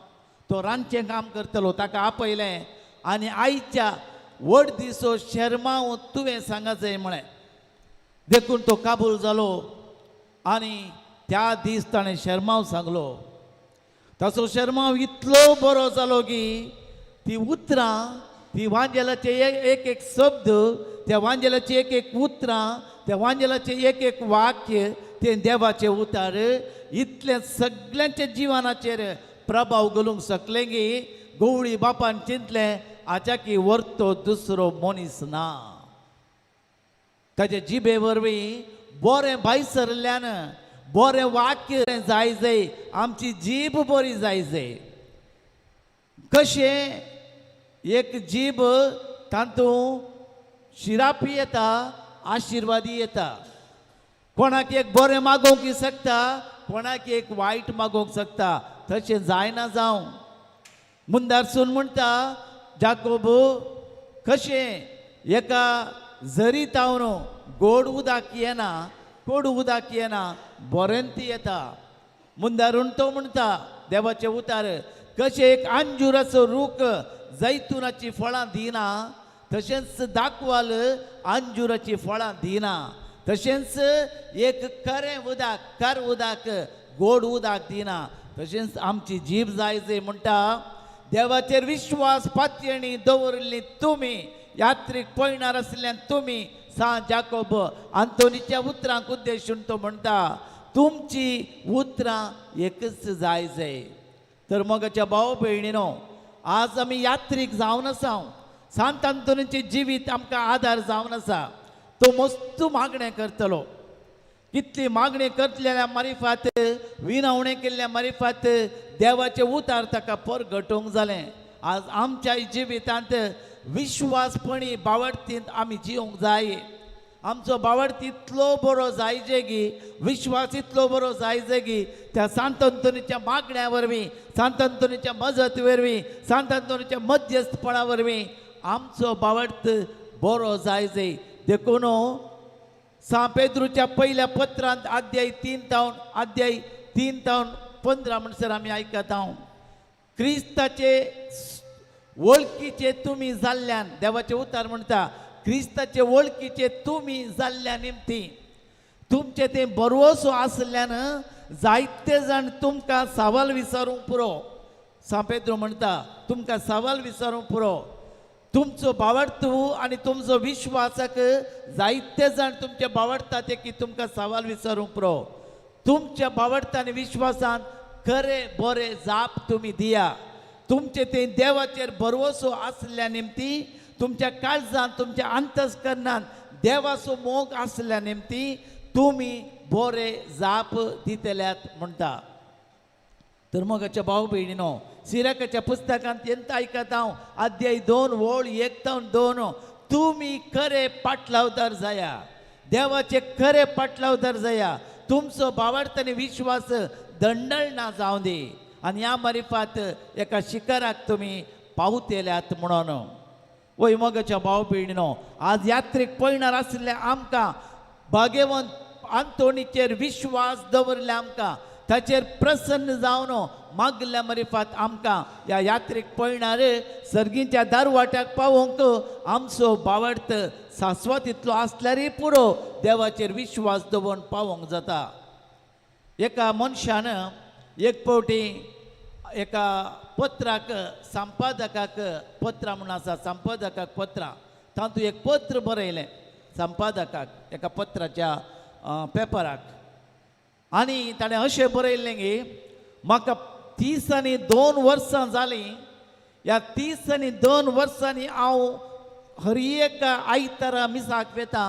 E: तो रांदचें काम करतलो, ताका आपयलें आनी आयच्या व्हड दिसो शर्माव तुवें सांगाचें म्हळें. देखून तो काबूल जालो आनी त्या दीस ताणें शर्माव सांगलो. ताचो शर्माव इतलो बरो जालो की ती उतरां, ती वांजेलाचे एक एक शब्द, त्या वांजेलाचे एक एक उतरां, त्या वांजेलाचे एक एक वाक्य तें देवाचें उतार इतलें सगल्यांच्या जिवनाचेर प्रभाव घालूंक शकलें की गवळी बापान चिंतलें आच्या की व्हरतो दुसरो मनीस ना. ताच्या जिबे वरवीं बरें भायर सरल्यान बरें वाक्य जाय जाय, आमची जीब बरी जाय जाय. कशें एक जीब तातूंत शिरापी येता, आशिर्वादी येता. कोणाक एक बरें मागोवंक शकता, कोणाक एक वायट मागोवंक शकता. तशें जायना जावं. मुंदारसून म्हणटा जाकोब कशें एका झरी तावन गोड उदक येना, कोड उदक येना, बरें ती येता. मुंदारून तो म्हणटा देवाचें उतार कशें एक अंजुराचो रूख जैतुनाची फळां दिना, तशेंच दाखवाल अंजुराची फळां दिना, तशेंच एक खरें उदक कर उदक गोड उदक दिना, तशेंच आमची जीब जाय जाय. म्हणटा देवाचेर विश्वास पातयेणी दवरिल्ली तुमी यात्रीक पळणार आशिल्ल्यान तुमी सा जाकोब आंतोनीच्या उतरांक उद्देशून तो म्हणटा तुमची उतरां एकच जाय जाय. तर मोगाच्या भाव भयणीनो, आज आमी यात्रीक जावन आसा. सांत आंतोनीचें जिवीत आमकां आदार जावन आसा. तो मस्त मागणें करतलो, कितली मागणी करतल्या मारिफात, विनवणें केल्ल्या मारिफात देवाचें उतार ताका परगटोवंक जालें. आज आमच्या जिवितांत विश्वासपणी बावडतींत आमी जिवंक जाय. आमचो बावडती इतलो बरो जायजे की, विश्वास इतलो बरो जायजे की त्या सांत अंतोनीच्या मागण्या वरवीं, सांत अंतोनीच्या मजत वरवीं, सांत अंतोनीच्या मध्यस्थपणा वरवीं आमचो बावडत बरो जायजे. देखून सां पेद्रूच्या पयल्या पत्रांत अध्याय 3 तावन अध्याय 3 तावन 15 म्हणसर आमी आयकता हांव क्रिस्ताचे वळखीचे तुमी जाल्ल्यान, देवाचें उतार म्हणटा क्रिस्ताचे वळखीचे तुमी जाल्ल्या निमती तुमचे ते बरवसो आसल्यान जायते जाण तुमकां सवाल विचारूंक पुरो. सां पेद्रू म्हणटा तुमकां सवाल विचारूंक पुरो. तुमचो बावडतू आनी तुमचो विश्वासाक जायते जाण तुमचे बावडटा ते की तुमकां सवाल विचारूंक पुरो. तुमच्या बावडता आनी विश्वासान खरे बरे जाप तुमी दिया. तुमचे ते देवाचेर भरवसो आसल्या निमती, तुमच्या काळजान तुमच्या अंतस्करणान देवाचो मोग आसल्या निमती तुमी बरे जाप दितल्यात म्हणटा. तर मोगाच्या भाव भयणीनो, सिराकाच्या पुस्तकांत येता आयकता हांव अध्याय 2 ओळ 1 तावन 2, तुमी खरे पाटलावदार जाया, देवाचे खरे पाटलावदार जाया. तुमचो बावडत आनी विश्वास दंडळ ना जावं दी आनी ह्या मारिफात एका शिखराक तुमी पावतेल्यात म्हणून. वय मोगाच्या भाव भयणीनो, आज यात्रेक पळणार आशिल्ल्या आमकां भाग्यवंत आंतोनीचेर विश्वास दवरल्या आमकां ताचेर प्रसन्न जावन मागल्या मारिफात आमकां ह्या यात्रेक पळणार सर्गीच्या दारवाट्याक पावोवंक आमचो बावडत सासवत इतलो आसल्यारय पुरो देवाचेर विश्वास दवरून पावोवंक जाता. एका मनशान एक फावटी एका पत्राक संपादकाक पत्रां म्हूण आसा, संपादकाक पत्रां, तातूंत एक पत्र बरयलें संपादकाक एका पत्राच्या पेपराक. आनी ताणें अशें बरयल्लें की म्हाका 30 आनी 2 वर्सां जालीं, ह्या 30 आनी 2 वर्सांनी हांव हर एक आयतारा मिसाक वेता.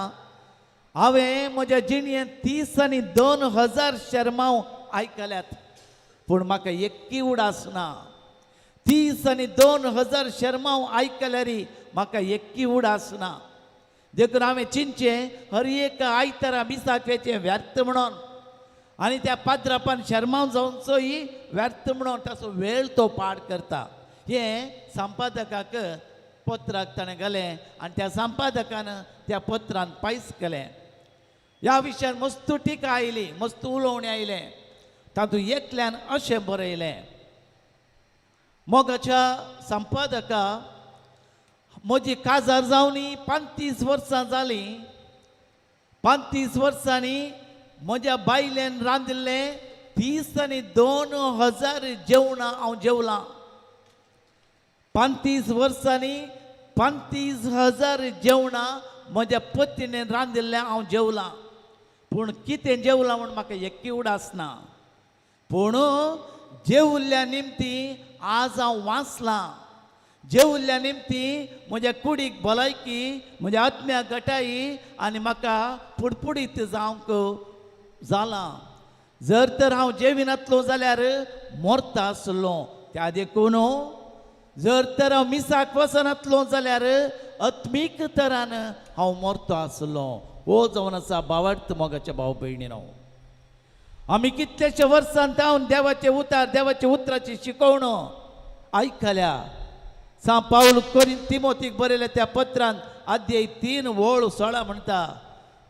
E: हांवें म्हज्या जिणेंत 30 आनी 2 हजार शेरमांव आयकल्यात, पूण म्हाका एक्की उडास ना. 30 आनी 2 हजार शेरमांव आयकल्यार म्हाका एक्की उडास ना. देखून हांवें चिंतचें हर एक आयतारा मिसाक वेचें व्यर्थ म्हणून, आनी त्या पाद्रापान शर्मांव जावचोय व्यर्थ म्हणून ताचो वेळ तो पाड करता. हें संपादकाक पत्राक ताणें घालें आनी त्या संपादकान त्या पत्रान पायस केलें. ह्या विशयान मस्त टिका आयली, मस्त उलोवणें आयलें. तातूंत एकल्यान अशें बरयलें, मोगाच्या संपादका म्हजी काजार जावनी 35 वर्सां जालीं. 35 वर्सांनी म्हज्या बायलेन रांदिल्लें 30 आनी 2 हजार जेवणां हांव जेवलां. 35 वर्सांनी 35 हजार जेवणां म्हज्या पत्नीन रांदिल्लें हांव जेवलां. पूण कितें जेवलां म्हूण म्हाका एक्की उडास ना. पूण जेवल्ल्या निमती आज हांव वाचलां, जेवल्ल्या निमती म्हज्या कुडीक भलायकी, म्हज्या आत्म्याक घटाई आनी म्हाका पुडपुडीत जावंक जालां. जर तर हांव जेविनातलो जाल्यार मरता आसलो. त्या देखून जर तर हांव मिसाक वचनातलो जाल्यार आत्मीक तरान हांव मरतो आसलो. हो जावन आसा भावार्थ मोगाच्या भाव भयणीनो. आमी कितल्याशे वर्सां जावन देवाचे उतार, देवाच्या उतराची शिकवण आयकल्या. सांत पावल कोरीन तिमोतीक बरयल्या त्या पत्रान अध्याय 3:16 म्हणटा,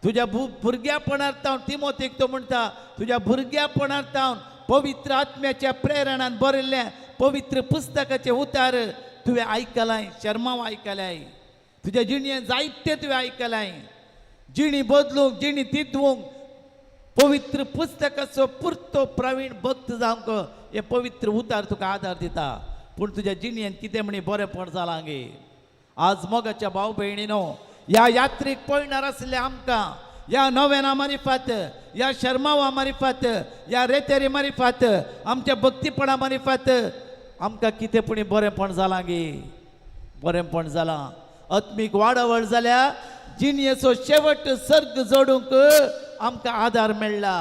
E: तुज्या भुरग्यापणार तावन तिमोतीक तो म्हणटा, तुज्या भुरग्यापणार तावन पवित्र आत्म्याच्या प्रेरणान बरयल्लें पवित्र पुस्तकाचे उतार तुवें आयकलाय, शर्माव आयकलाय, तुज्या जिणें जायते तुवें आयकलाय. जिणी बदलूंक, जिणी तितवूंक पवित्र पुस्तकाचो पुरतो प्रवीण भक्त जावंक हे पवित्र उतार तुका आदार दिता. पूण तुज्या जिणेंत कितें म्हणी बरेंपण जालां गे. आज मोगाच्या भाव भयणीनो, ह्या यात्रेक पळणार आसले आमकां, ह्या नव्याना मारिफात, ह्या शर्मावा मारिफात, ह्या रेतेरी मारिफात, आमच्या भक्तीपणा मारिफात आमकां कितें पुणी बरेंपण जालां गे. बरेंपण जालां, आत्मीक वाडावळ जाल्या, जिणेचो शेवट सर्ग जोडूंक आमकां आदार मेळ्ळा.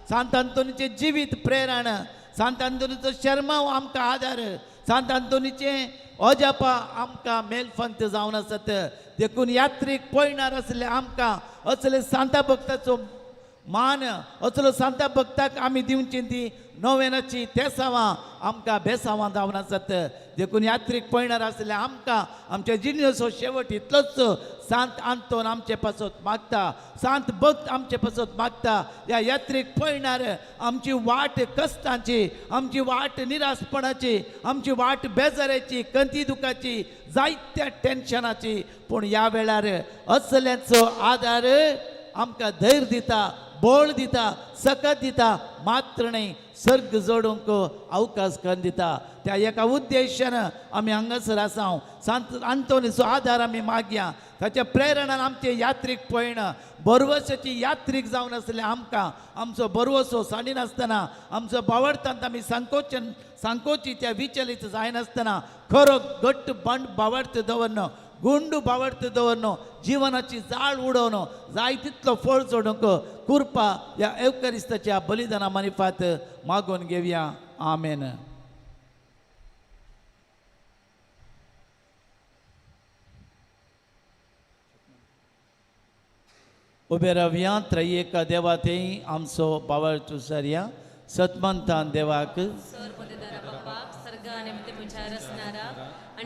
E: सांत आंतोनीचें जिवीत प्रेरण, सांत आंतोनीचो शर्माव आमकां आदार, सांत आंतोनीचें अजापा आमकां मेलफंत जावन आसत. देखून यात्रेक पळणार आसले आमकां असले सांता भक्ताचो मान, असलो सांता भक्ताक आमी दिवची ती नव्यानाची तेसावां आमकां बेसावां जावन आसत. देखून यात्रेक पळणार आसले आमकां आमच्या जिणेचो शेवट इतलोच सांत आंतोन आमचे पासत मागता, सांत भक्त आमचे पासत मागता. ह्या यात्रेक पळणार आमची वाट कश्टांची, आमची वाट निराशपणाची, आमची वाट बेजाराची, कंती दुखाची, जायत्या टेन्शनाची. पूण ह्या वेळार असल्याचो आदार आमकां धैर्य दिता, बळ दिता, सकत दिता, मात्र न्हय सर्ग जोडूंक अवकाश करून दिता. त्या एका उद्देशान आमी हांगासर आसा. सांत आंतोनीचो आदार आमी मागया, ताच्या प्रेरणान आमचे यात्रीक पळयण बरवसाची यात्रीक जावन आसले आमकां आमचो बरवसो सांडिनासतना, आमचो बावडतांत आमी संकोचन संकोची त्या विचलीत जायनासतना खरो घट्ट बंड बावडत दवरन, गुंडू बावडत दवरन, जिवनाची जाळ उडोवन जाय तितलो फळ जोडूंक कृपा ह्या एवकरिस्ताच्या बलिदाना मारिफात मागून घेवया. आमेन. उबे रावया. त्रयेका देवा थंय आमचो बावळ तुसरया सतमंतान देवाक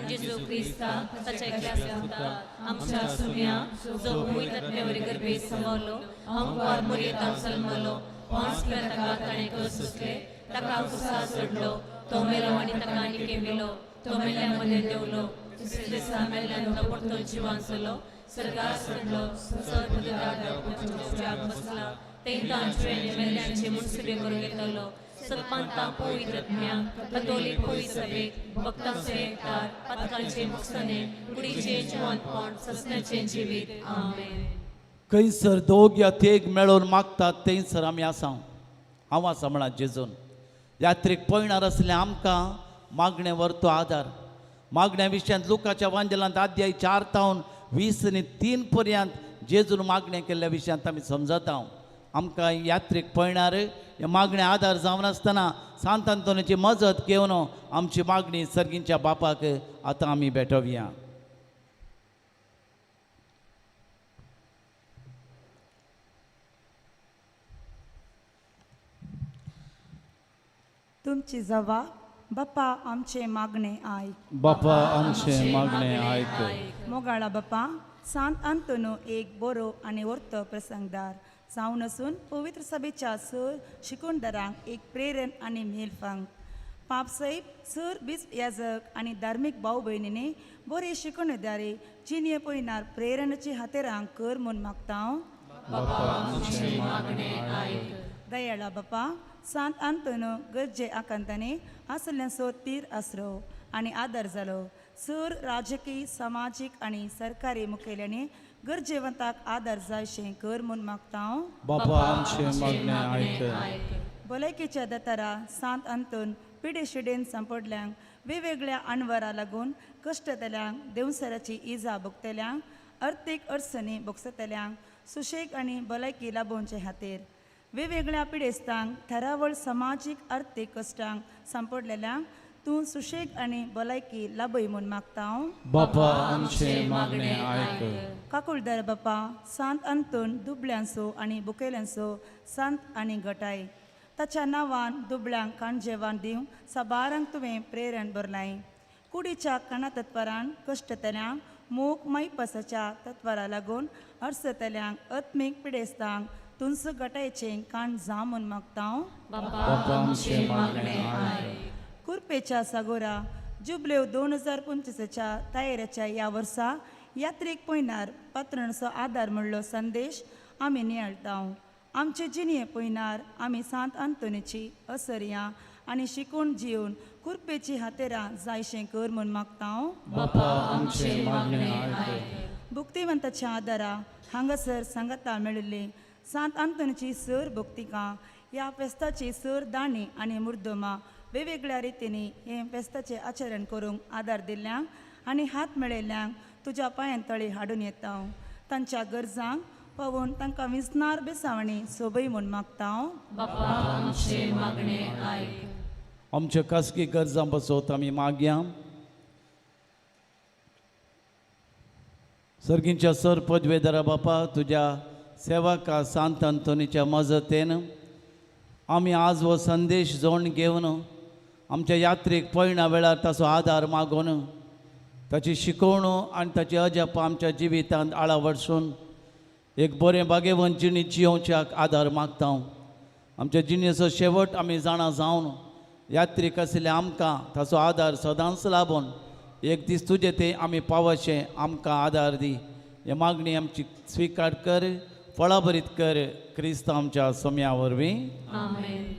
G: जेजू क्रिस्ता ताच्या एकल्या पुताक आमच्या सुम्या जो पवित्र गर्भेत समवलो, अंकवार मुरयेतान सलमलो, पोंसल्या ताका ताणें कसुसले, ताका कुसा सोडलो, तो मेलो आनी ताका आनी केविलो, तो मेल्ल्या मदें देंवलो, दुसऱ्या दिसा मेल्ल्यान तो परतो जिवान जालो, सर्गार चडलो, सर्व बसला, तेंकांचे मेल्ल्यांचे मुनसुबे करूंक येतलो. सत्पांता पवित्र आत्म्याक, कतोलीक पवित्र सभेक, भक्तांचो एकठार, पातकांचे मुक्सने, कुडीचें जिवंतपण, सस्न्याचें जिवीत. आमेन.
E: खंयसर दोग या तेग मेळोवन मागतात थंयसर आमी आसा. हांव आसा म्हणा जेजून. यात्रेक पळणार आसले आमकां मागणें व्हरतो आदार. मागण्या विशयांत लुकाच्या वांजेलांत अध्याय 4 तावन 20 आनी 3 पर्यंत जेजून मागणें केल्ल्या विशयांत आमी समजता. आमकां यात्रेक पळणार हे मागणें आदार जावन आसतना सांत आंतोनीची मजत घेवन आमची मागणी सर्गींच्या बापाक आतां आमी भेटोवया.
I: तुमची जवाब बापा आमचे मागणे आयक.
E: बापा आमचे मागणे आयक.
I: मोगाळा बापा, सांत आंतोनो एक बरो आनी वर्तो प्रसंगदार जावन आसून पवित्र सभेच्या सर शिकवणदारांक एक प्रेरण आनी मेलफांक पापसाहेब सर बीज याजक आनी धार्मीक भाव भयणींनी बरे शिकवणदारे जिणये पयनार प्रेरणाची हातेरांक कर म्हूण मागता हांव. दयाळा बापा, सांत आंतोनो गरजे आकांतांनी आसल्यांचो तीर आसरो आनी आदार जालो. सर राजकीय, समाजीक आनी सरकारी मुखेल्यांनी गरजेवंताक आदार जायशें कर म्हूण मागता हांव.
E: बापा आमचें मागणें आयक.
I: भलायकेच्या दतरा सांत अंतून पिडेशिडेन सांपडल्यांक वेगवेगळ्या अणवरा लागून कश्टतल्यांक देंवसराची इजा भोगतल्यांक अर्थीक अडचणी भोगसतल्यांक सुशेग आनी भलायकी लाभोवचे खातीर वेगवेगळ्या पिडेस्तांक थरावळ समाजीक अर्थीक कश्टांक सांपडलेल्यांक तूं सुशेग आनी भलायकी लाभय म्हूण मागता हांव.
E: बापा आमचें मागणें आयक.
I: काकुळदार बापा सांत अंतून दुबळ्यांचो आनी बुकेल्यांचो सांत आनी घटाय ताच्या नांवान दुबळ्यांक काणजेवान दिवंक साबारांक तुवें प्रेरण भरलाय. कुडीच्या कणा तत्वरान कश्टतल्यांक मोग मायपासाच्या तत्वरा लागून अडसतल्यांक आत्मीक पिडेस्तांक तुंस गटायचें काण जा म्हूण मागता हांव.
E: बापा आमचें मागणें आयक.
I: कुर्पेच्या सागोरा जुबलेव 2025च्या तयारेच्या ह्या वर्सा यात्रेक पयनार पात्रणचो आदार म्हणलो संदेश आमी नियाळटा. आमचे जिणये पयनार आमी सांत अंतोनीची असरयां आनी शिकून जिवन कुर्पेची हातेरां जायशें कर म्हूण मागता हांव.
E: बापा आमचें मागणें आयक.
I: भुक्तिवंताच्या आदारा हांगासर सांगाता मेळिल्ली सांत अंतोनीची सर भक्तिकां ह्या फेस्ताची सर दाणी आनी मुर्दमा वेगवेगळ्या रितींनी हें फेस्ताचें आचरण करूंक आदार दिल्ल्यांक आनी हात मेळयल्ल्यांक तुज्या पांयां तळी हाडून येता हांव. तांच्या गरजांक पळोवन तांकां विसनार बेसावणी सोबय म्हूण मागता हांव.
G: बापा आमचें मागणें आयक.
E: आमच्या खासगी गरजां पासत आमी मागया. सर्गींच्या सर पदवेदारा बापा तुज्या सेवका सांत अंतोनीच्या मजतेन आमी आज हो संदेश जोड घेवन आमच्या यात्रेक पयणा वेळार ताचो आदार मागून ताची शिकवणू आनी ताची अजाप आमच्या जिवितांत आळावडसून एक बरें बागेवन जिणी जियोवच्याक आदार मागता. आमच्या जिणेचो शेवट आमी जाणा जावन यात्रीक आशिल्ले आमकां ताचो आदार सदांच लाबून एक दीस तुजे ते आमी पावशें आमकां आदार दी. हे मागणी आमची स्विकार कर, फळाभरीत कर, क्रिस्त आमच्या सोम्या वरवीं.
G: आमेन.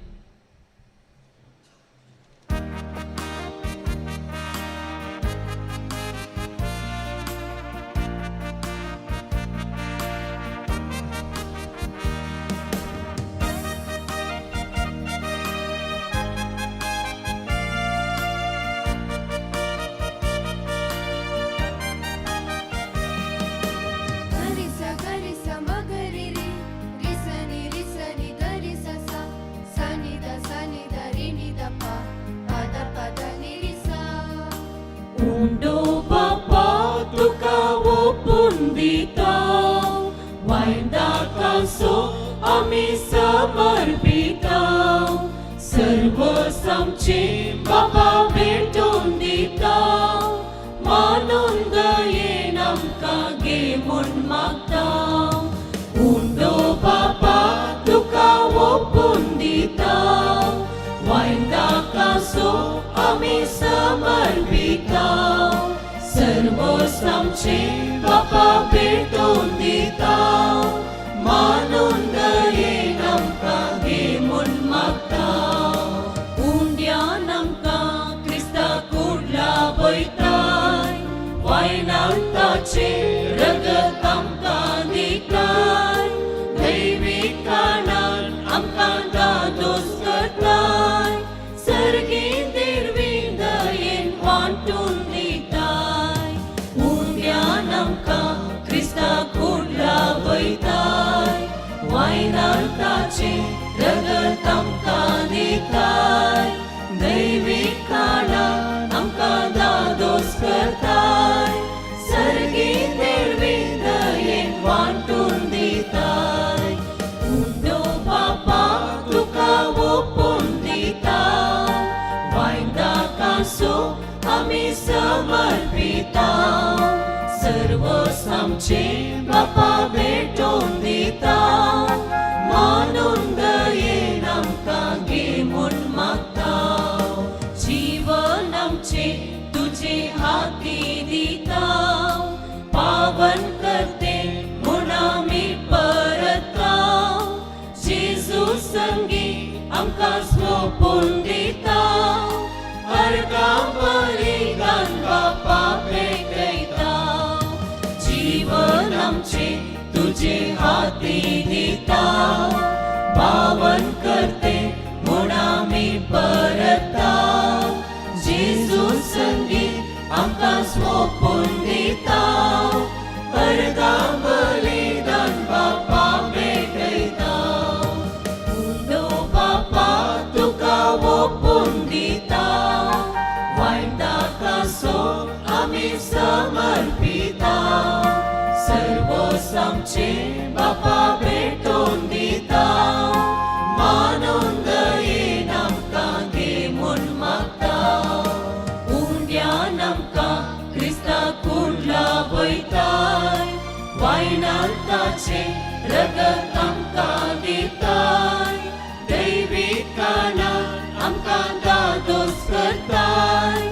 D: जीवन आमचें तुजे हाती दिता पावन करते म्हूण आमी परता जेजू संगी आमकां सोंपून दिता अर्गां बलिदान बापा भेटयता उंडो बापा तुका ओपून दिता वायटा सो आमी समर्पिता सर्वोस आमचे बापा भेटोवन दिता मानून दयेन आमकां घे म्हूण मागता उंड्यान आमकां क्रिस्ता कुडला वयताय वायनान ताचें रगत आमकां दिताय दैवीकाना आमकां दादोस करताय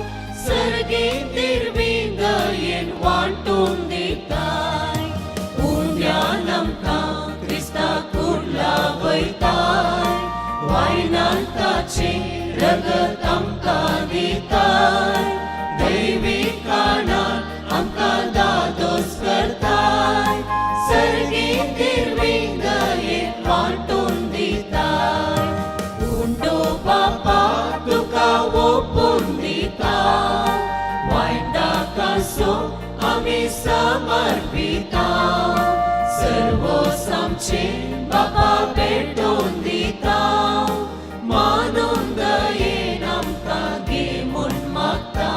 D: सर्गी दिर्वी दयेन वांटून दिताय उंड्यान आमकां क्रिस्ता कुडला वयताय वायनान ताचें रगत आमकां दिताय दैवीकाना आमकां दादोस करताय सर्गी दिर्वी दयेन वांटून दिताय उंडो बापा तुका ओपून दिता वायटा कासो आमी समर्पिता सर्वोस आमचे बापा भेटोवन दिता मानून दयेन आमकां घे म्हूण मागता.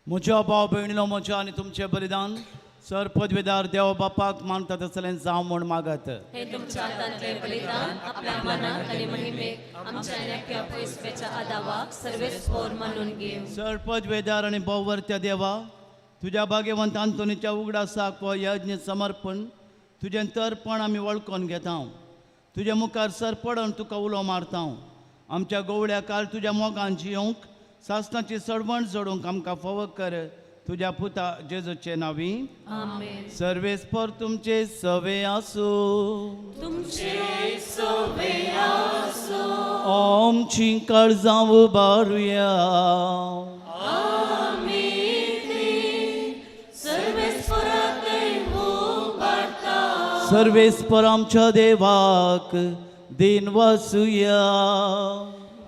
E: म्हज्या भाव भयणीलो म्हज्या आनी तुमचें बलिदान सर पदवेदार देव बापाक मानता तसलें जावं म्हूण मागत.
G: हे तुमच्या हातांतले बलिदान आपल्या मनाक आनी महिमेक आमच्या आनी अख्ख्या पयसव्याच्या आदावाक सर्वेस पोर मानून घेव.
E: सर पदवेदार आनी भोववर्त्या देवा तुज्या भाग्यवंत आंतोनीच्या उगडासाक हो यज्ञ समर्पण तुजें तर्पण आमी वळखून घेता. तुज्या मुखार सर पडून तुका उलो मारता. आमच्या गोवळ्या काल तुज्या मोगान जियोंक सासणाची सडवण जोडूंक आमकां फावो कर तुज्या पुता जेजूचे नांवी.
G: आमेन.
E: सर्वेस्पर तुमचे सवे आसूं.
D: तुमचे सवे आसूं.
E: आमची काळजां उबारुया.
D: आमी ती सर्वेस्पराकय उबारता.
E: सर्वेस्पर आमच्या देवाक दिन वसुया.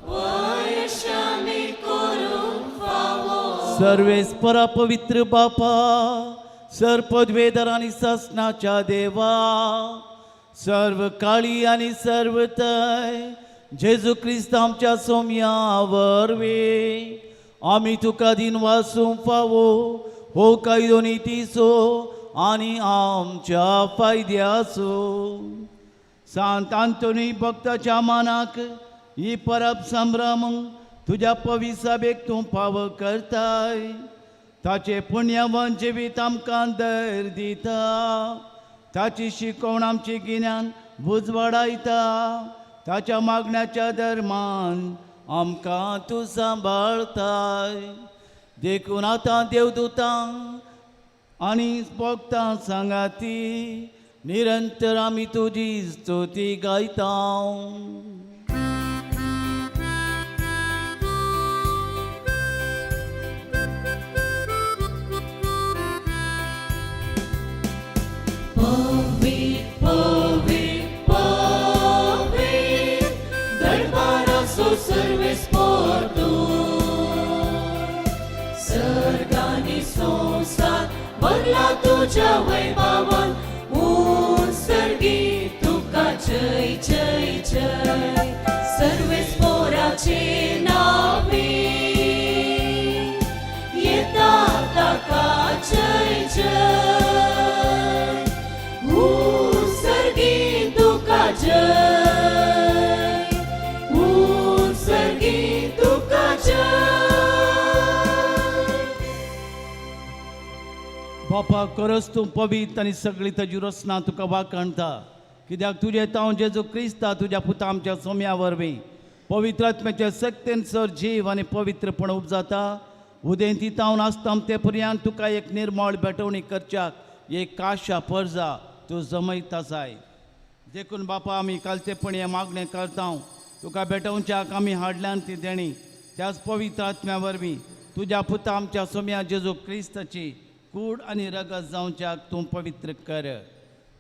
D: वयशामी करूंक फावो.
E: सर्वेस्परा पवित्र बापा सर पदवेदर आनी सासणाच्या देवा सर्व काळी आनी सर्व तय जेजू क्रिस्त आमच्या सोम्या वरवीं आमी तुका दिन वासूंक फावो हो कायदो नितीचो आनी आमच्या फायद्याचो. सांत आंतोनी भक्ताच्या मानाक ही परब संभ्रम तुज्या पविसाबेक तूं पाव करताय. ताचे पुण्यवन जिवीत आमकां धैर्य दिता. ताची शिकवण आमची गिन्यान उजवाडायता. ताच्या मागण्याच्या धर्मान आमकां तूं सांबाळताय. देखून आतां देवदूतांक आनी भक्तां सांगाती निरंतर आमी तुजी स्तुती गायता.
D: पवीत पवीत पवीत दरबाराचो सर्वेस्पर तूं सर्गानी संवसार भरला तुज्या वैभवान ऊंच सर्गी तुका जय जय जय सर्वेस्पराचे नांवी येता ताका जय जय ऊंच सर्गी तुका जय ऊंच सर्गी तुका जय.
E: बापा खरोच तूं पवित्र आनी सगळी ताजी रचना तुका वाखाणता. कित्याक तुजें तांव जेजू क्रिस्ता तुज्या पुता आमच्या सोम्या वरवीं पवित्र आत्म्याच्या सक्तेन सर जीव आनी पवित्रपण उपजाता. उदेंती तावन आसता ते पर्यंत तुका एक निर्मळ भेटवणी करच्याक एक काशा परजा तूं जमयता जाय. देखून बापा आमी कालचेपणी हें मागणें करता. तुका भेटोवच्याक आमी हाडल्यान ती देणी त्याच पवित्र आत्म्या वरवीं तुज्या पुता आमच्या सोम्या जेजू क्रिस्ताची कूड आनी रगत जावच्याक तूं पवित्र कर.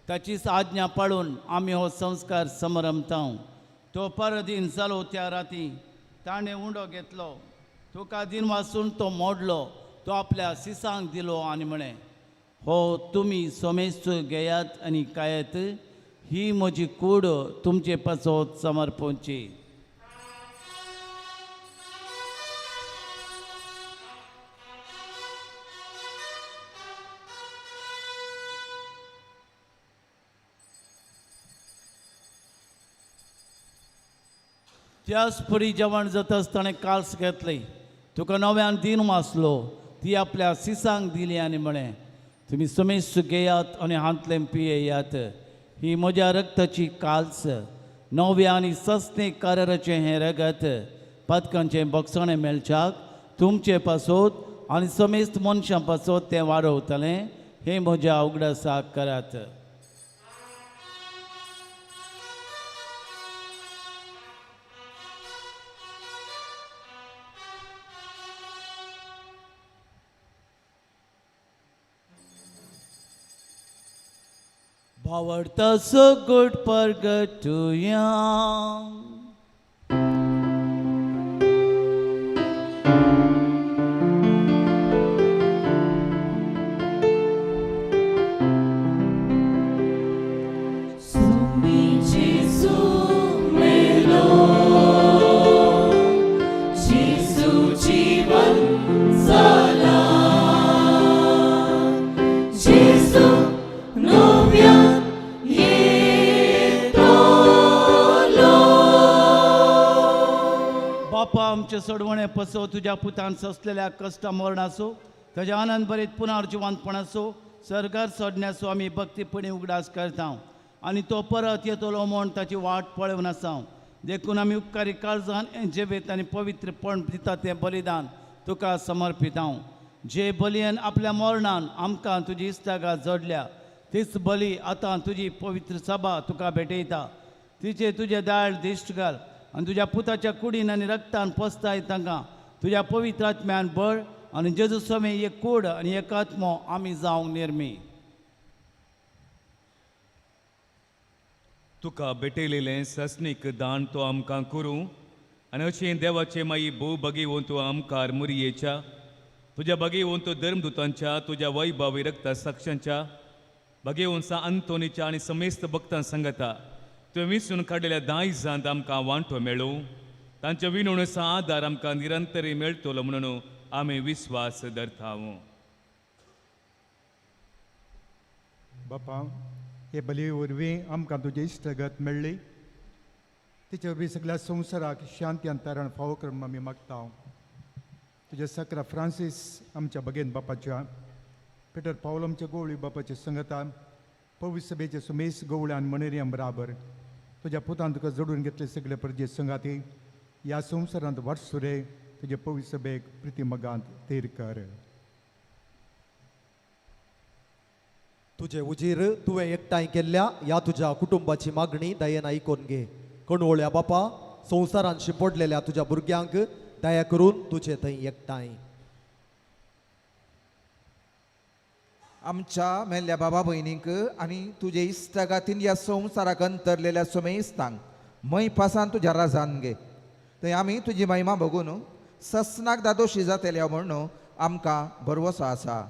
E: ताचीच आज्ञा पाळून आमी हो संस्कार समरमता. तो परदीन जालो त्या राती ताणें उंडो घेतलो, तुका दिन वासून तो मोडलो, तो आपल्या सिसांक दिलो आनी म्हळें, हो तुमी सोमेस्त घेयात आनी खायात, ही म्हजी कूड तुमचे पासत समर्पणची. त्याच परी जेवण जाताच ताणें काल्स घेतली, तुका नव्यान दिन वाचलो, ती आपल्या सिसांक दिली आनी म्हळें, तुमी समेस्त घेयात आनी हांतलें पियेयात, ही म्हज्या रक्ताची काल्स, नव्या आनी सस्ने कराराचें हें रगत पातकांचें बक्षाणें मेळच्याक तुमचे पासत आनी समेस्त मनशां पासत तें वाडवतलें. हें म्हज्या उगडासाक करात. भावार्थाचो गोड परगटुया. आमचे सोडवणे पसो तुज्या पुतान सोंसलेल्या कश्टा मरणाचो, ताज्या आनंद भरीत पुनर्जिवंतपणाचो, सरकार सोडण्याचो आमी भक्तीपणी उगडास करता आनी तो परत येतलो म्हूण ताची वाट पळोवन आसा. देखून आमी उपकारी काळजान हें जिवीत आनी पवित्रपण दिता तें बलिदान तुका समर्पिता. जे बलयन आपल्या मरणान आमकां तुजी इश्टागात जोडल्या तीच बली आतां तुजी पवित्र सभा तुका भेटयता. तिचे तुजें दाळ दिश्ट घाल आनी तुज्या पुताच्या कुडीन आनी रक्तान पोसताय तांकां तुज्या पवित्र आत्म्यान बळ आनी जेजू स्वामी एक कूड आनी एक आत्मो आमी जावंक निर्मी.
J: तुका भेटयलेलें सस्नीक दान तो आमकां करूं आनी अशें देवाचें मागीर भोव भगेवन तूं आमकार मुरयेच्या तुज्या भगेवन तूं धर्मदुतांच्या तुज्या वैभावी रक्ता साक्षांच्या भगेवन सा अंतोनीच्या आनी समेस्त भक्तां सांगता तुवें विसून काडलेल्या दायजांत आमकां वांटो मेळूं. तांच्या विनवणेचो आदार आमकां निरंतरी मेळटलो म्हणून आमी विस्वास धरता.
K: बापा, हे बली वरवीं आमकां तुजी इश्टगत मेळ्ळी, तिचे वरवीं सगळ्या संवसाराक शांती आनी तारण फावो करून आमी मागता. तुज्या सकरा फ्रांसीस आमच्या बगेन बापाच्या, पिटर पावल आमच्या गोवळी बापाच्या संगता, पवित्र सभेचे सुमेश गवळी आनी मनेरियम बराबर तुज्या पुतान तुका जोडून घेतले सगळे परजे संगाती ह्या संवसारांत वाटसुरे तुजे पवित्र सभेक प्रिती मगांत थीर कर.
L: तुजे उजीर तुवें एकठांय केल्ल्या ह्या तुज्या कुटुंबाची मागणी दयेन आयकून घे. कणवळ्या बापा, संवसारान शिंपडलेल्या तुज्या भुरग्यांक दया करून तुजे थंय एकठांय.
A: आमच्या मेल्ल्या बाबा भयणींक आनी तुजे इश्टागातीन ह्या संवसाराक अंतरलेल्या समेस्तांक मय पासान तुज्या राजान घे. थंय आमी तुजी महिमा बघून ससनाक दादोशी जातल्या म्हणून आमकां भरवसो आसा.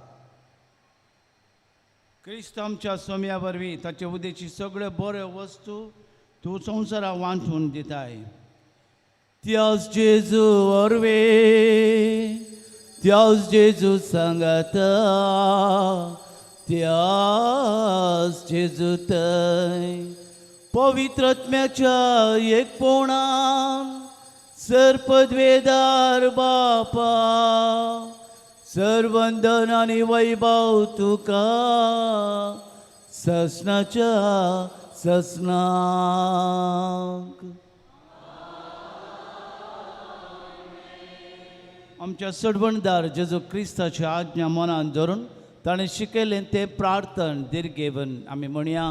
E: क्रिस्त आमच्या सोम्या वरवीं ताचे उदेची सगळ्यो बऱ्यो वस्तू तूं संवसाराक वांटून दिताय. त्याच जेजू वरवीं, त्याच जेजू सांगाता, त्याच जेजू थंय पवित्र आत्म्याच्या एकपणान सर्पद्वेदार बापा सर्वंदन आनी वैभव तुका ससनाच्या ससनाक. आमच्या सोडवणदार जेजू क्रिस्ताची आज्ञा मनान धरून ताणें शिकयलें तें प्रार्थन दीर्घेवन आमी म्हणया.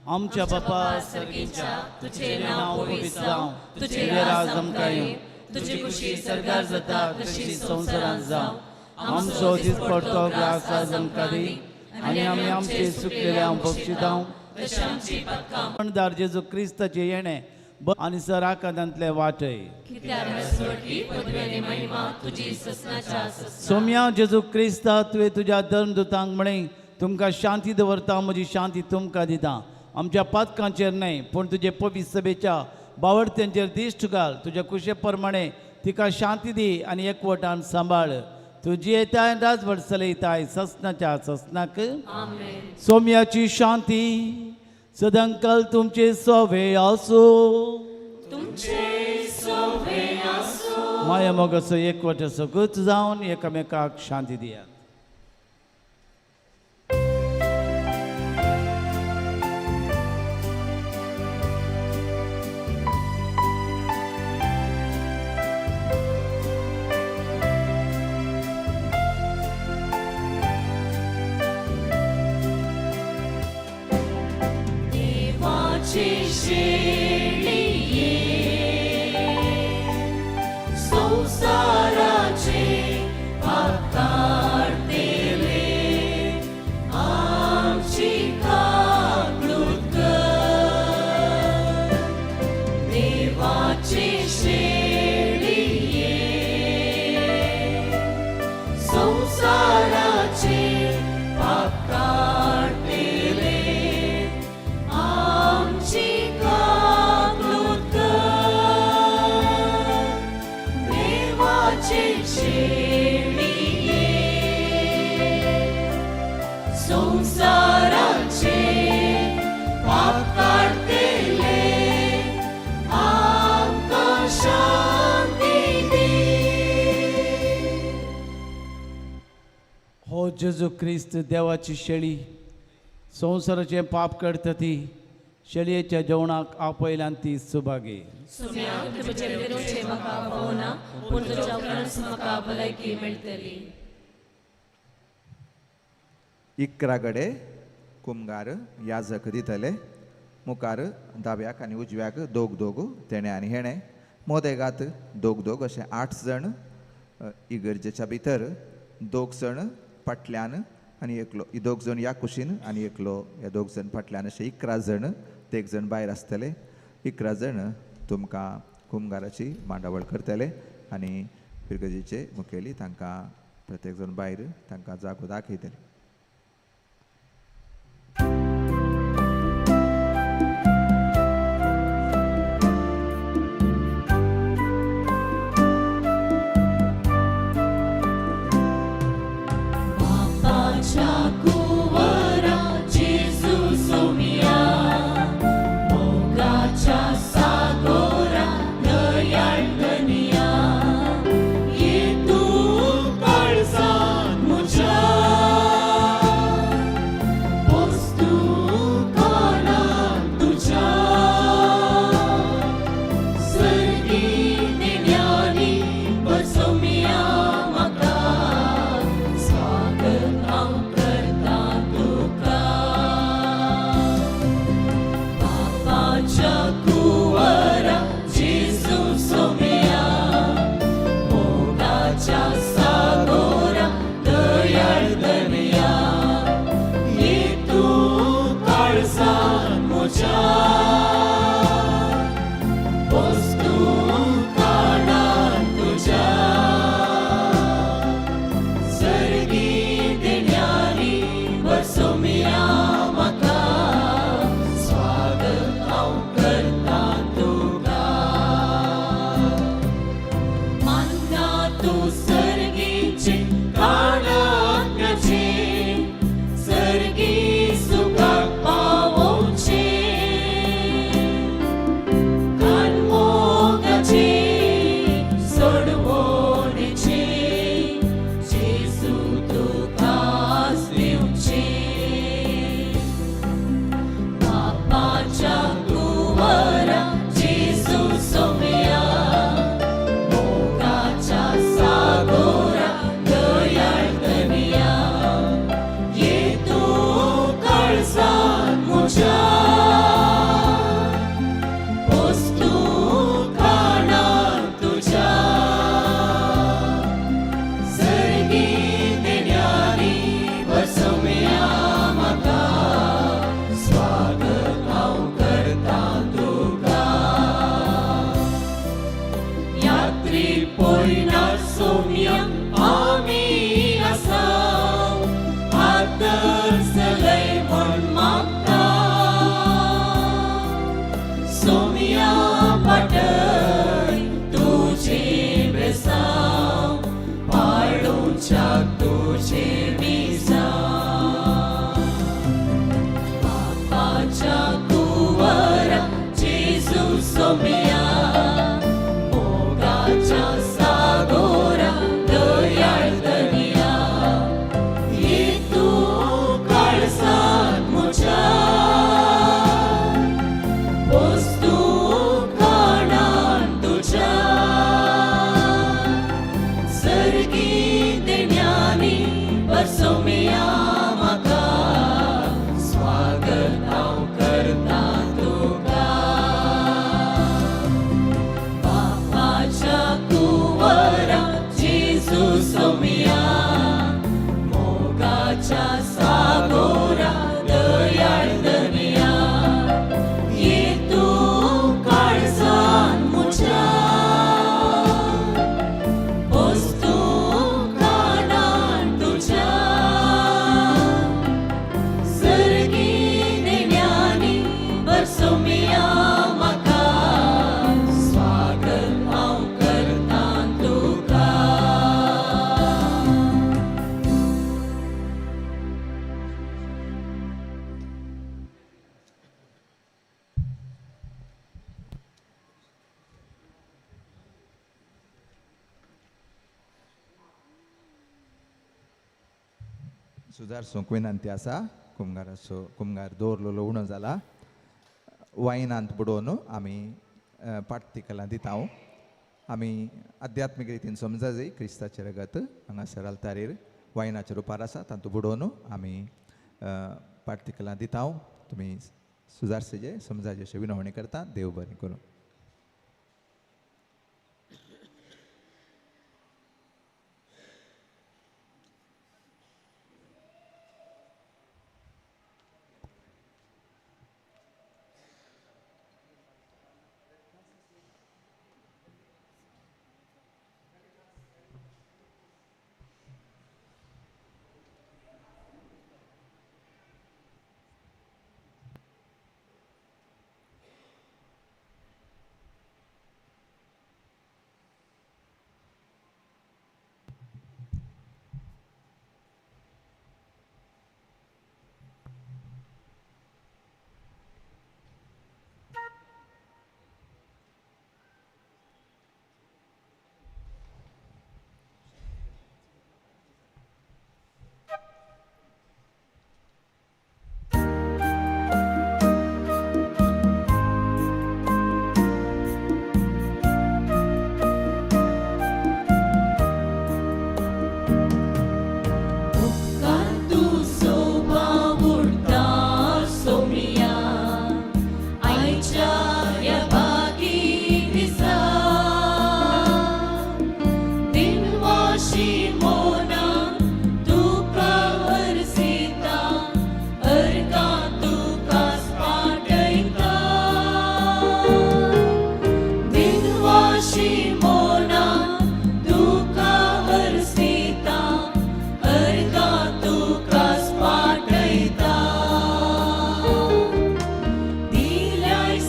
E: आमच्या बापा सर्गीच्या, तुजें नांव पवित्र जावं, तुजें राज आमकां येवं,
G: तुजी खुशी सर्गार जाता तशी संवसारांत जावं.
E: आमचो दिसपडतो ग्रास आज आमकां दी आनी आमी आमचे चुकलेल्या बक्षितांव
G: तशी आमची पातकां
E: दार जेजू क्रिस्ताचे येणे आनी सर आकादांतले वाटय.
G: कित्याक राजवटकी पदवी आनी महिमा तुजी ससनाच्या ससना.
E: सोम्या जेजू क्रिस्ता, तुवें तुज्या धर्मदूतांक म्हळें, तुमकां शांती दवरता, म्हजी शांती तुमकां दिता. आमच्या पातकांचेर न्हय पूण तुजे पवित्र सभेच्या बावडत्यांचेर दिश्ट घाल. तुज्या कुशे प्रमाणे तिका शांती दी आनी एकवटान सांबाळ. तुजी येताय राजवट चलयताय ससनाच्या ससनाक.
G: आमेन.
E: सोम्याची शांती सदांकाल तुमचे सोवे आसूं.
D: तुमचे सोवे आसूं.
E: माया मोगाचो एकवटाचो गत जावन एकामेकाक शांती दियात.
D: देवाचे शेळये संवसाराचे पाप काडटेले आमची काकळूत कर. देवाचे शेळये संवसाराचे पाप काडटेले आमची काकळूत कर. देवाचे शेळये संवसाराचे पाप काडटेले आमकां शांती दी.
E: हो जेजू क्रिस्त देवाची शेळी संवसाराचें पाप करता ती शेळयेच्या जेवणाक आपयल्यान ती सुभागी.
G: सुम्या, तुजें विरोचे म्हाका फावना, पूण तुज्या उपरांत म्हाका भलायकी मेळटली.
A: 11 गडे कुमगार याजक दितले. मुखार दाव्याक आनी उजव्याक दोग दोग, तेणे आनी हेणे, मोदेगात दोग दोग अशे 8 जाण, इगर्जेच्या भितर 2 जाण फाटल्यान आनी एकलो, 2 जाण ह्या कुशीन आनी एकलो ह्या 2 जाण फाटल्यान, अशे 11 जाण. ते 1 जाण भायर आसतले. 11 जाण तुमकां कुमगाराची मांडावळ करतले आनी फिरगजेचे मुखेली तांकां प्रत्येक जाण भायर तांकां जागो दाखयतले.
D: बापाच्या कुंवरा जेजू सोम्या, मोगाच्या सागोरा दयाळ धनया, ये तूं काळजांत म्हज्या. येवच्याक तुजें मिसां पापाच्या कुंवरा जेजू सोम्या मोगाच्या सागोरा दयाळ दर्या ये तूं काळजांत म्हज्या वस्तू खाणान तुज्या सर्गी देण्यानी बरसोमिया म्हाका स्वागत हांव करता तुका पापाच्या कुंवरा जेजू सोमिया मोगाच्या सागोरा दयाळ दर्या ये तूं काळजान म्हज्या वस्तू खाणान तुज्या सर्गी देण्यानी बरसोमिया म्हाका स्वागत हांव करता तुका.
A: सुदार सूंक विनंती आसा. कुमगाराचो कुमगार दवरलेलो उणो जाला. वायनांत बुडोवन आमी पार्टिकलां दिता. आमी आध्यात्मीक रितीन समजा जाय क्रिस्ताचें रगत हांगासर आल्तारीर वायनाच्या रुपार आसा, तातूंत बुडोवन आमी पार्टिकलां दिता. तुमी सुदारचे समजाचे अशें विनवणी करता. देव बरें करूं.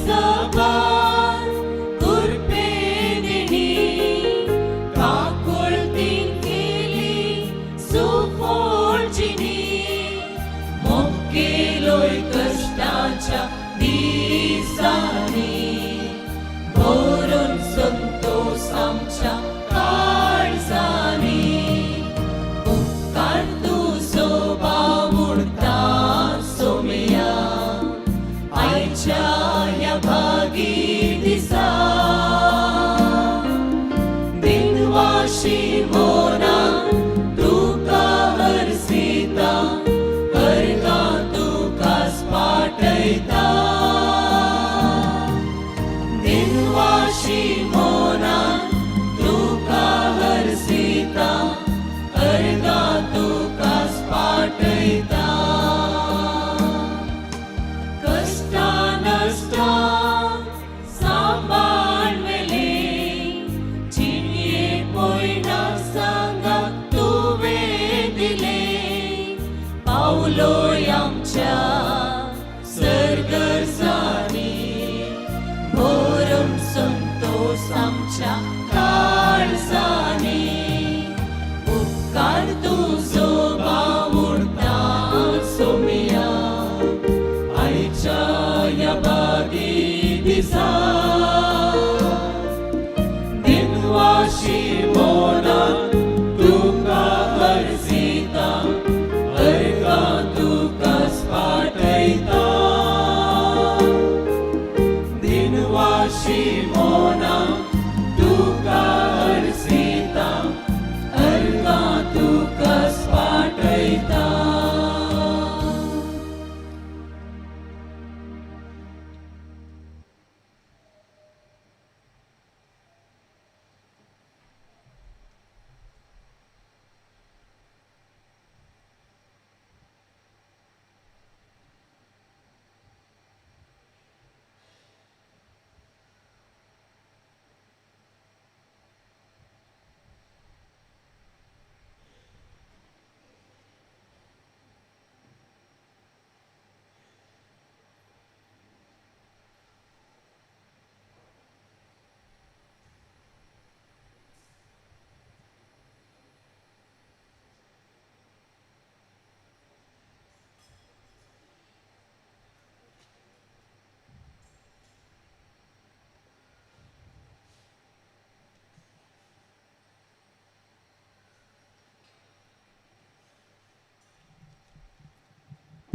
D: सबार कुरपेदिणी काकुळतीन केली.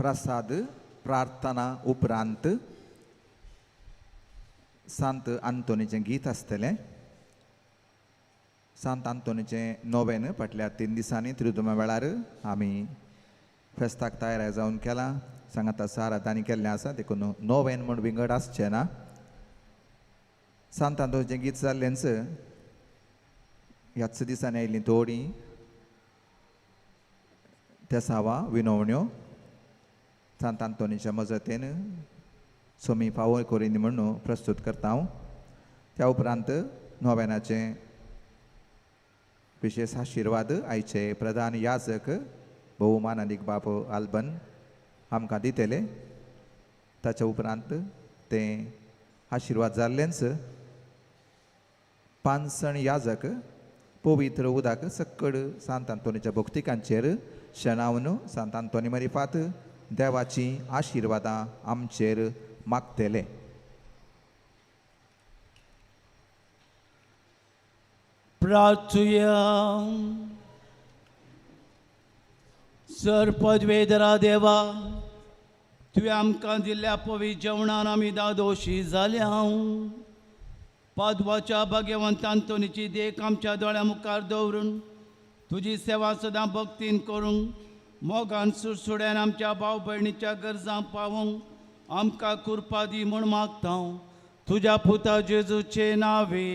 A: प्रसाद प्रार्थना उपरांत सांत आंतोनीचें गीत आसतलें. सांत आंतोनीचें नोवेन फाटल्या 3 दिसांनी त्रिदुमा वेळार आमी फेस्ताक तयार जावन केलां. सांगाता सारातांनी केल्लें आसा, देखून नोवेन म्हूण विंगड आसचें ना. सांत आंतोनीचें गीत जाल्लेंच ह्याच दिसांनी आयिल्लीं थोडीं तेसावां विनवण्यो सांत आंतोनीच्या मजतीन सोमी फावो करीन म्हणून प्रस्तूत करता हांव. त्या उपरांत नोवेनाचें विशेष आशिर्वाद आयचे प्रधान याजक बहुमानादीक बाप आल्बन आमकां दितले. ताच्या उपरांत तें आशिर्वाद जाल्लेंच पांचण याजक पवित्र उदक सक्कड सांत आंतोनीच्या भक्तिकांचेर शेणावन सांत आंतोनी मरिफात देवाची आशिर्वादां आमचेर मागतले.
E: प्रार्थुया. सर पदवेदरा देवा, तुवें आमकां दिल्ल्या पवित्र जेवणान आमी दादोशी जाल्या. पादवाच्या भाग्यवंत आंतोनीची देख आमच्या दोळ्या मुखार दवरून तुजी सेवा सदां भक्तीन करूंक, मोगान सुडसुड्यान आमच्या भाव भयणीच्या गरजांक पावोवंक आमकां कृपा दी म्हूण मागता तुज्या पुता जेजूचे नावे.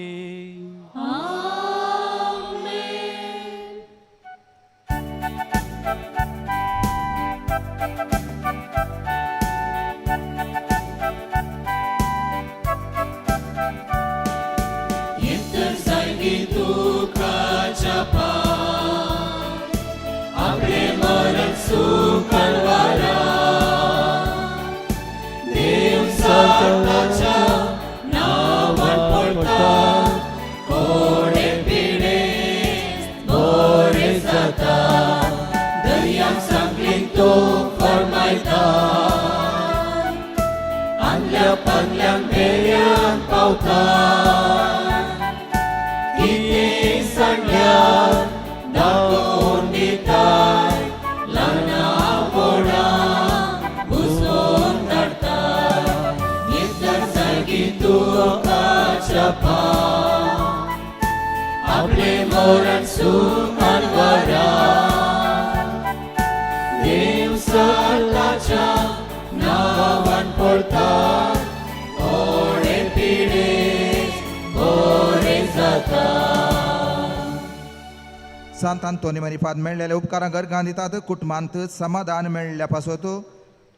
A: सांत आंतोनी मरिफात मेळ्ळेले उपकारां घरघां दितात. कुटुंबांत समाधान मेळ्ळ्या पासत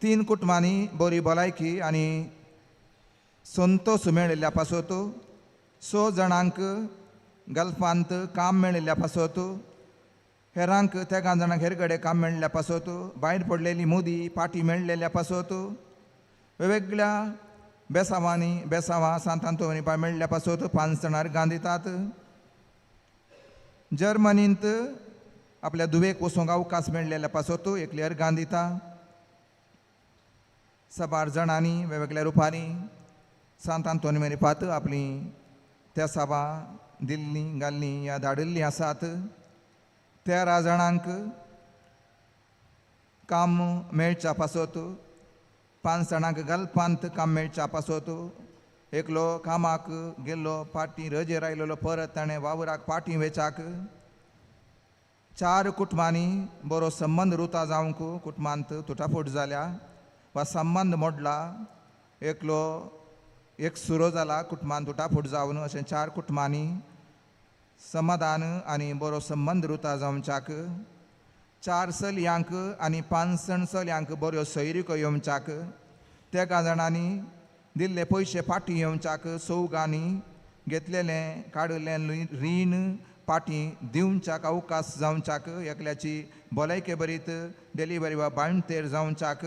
A: 3 कुटुंबांनी बरी भलायकी आनी संतोष मेळिल्ल्या पासत, 6 जाणांक गल्फांत काम मेळिल्ल्या पासत, हेरांक 3 जाणांक हेर कडेन काम मेळिल्ल्या पासत, भायर पडलेली मुदी पाटी मेळिल्ल्या पासत, वेगवेगळ्या बेसांवांनी बेसांवां सांत आंतोनी मेळिल्ल्या पासत 5 जाणां घां दितात. जर्मनींत आपल्या धुवेक वचूंक अवकाश मेळिल्ल्या पासत एकली अर्गां दिता. साबार जाणांनी वेगवेगळ्या रुपांनी सांत आंतोनी मरिफात आपली तेसावां दिल्लीं घाल्लीं या धाडिल्लीं आसात. 13 जाणांक काम मेळच्या पासत, 5 जाणांक गल्फांत काम मेळच्या पासत, एकलो कामाक गेल्लो पाटी रजेर आयलेलो परत ताणें वावराक पाटी वेचाक, 4 कुटुंबांनी बरो संबंद रुता जावंक कुटुंबांत तुटाफूट जाल्या वा संबंद मोडला, एकलो एक सुरो जाला कुटुंबांत तुटाफूट जावन, अशें 4 कुटुंबांनी समाधान आनी बरो संबंद रुता जावच्याक, 4 चलयांक आनी 5 चलयांक बऱ्यो सैरिको येवच्याक, 3 जाणांनी दिल्ले पयशे फाटीं येवच्याक, चौगांनी घेतलेलें काडिल्लें रीण फाटीं दिवच्याक अवकाश जावच्याक, एकल्याची भलायके बरीत डिलिव्हरी वा बांयतेर जावच्याक,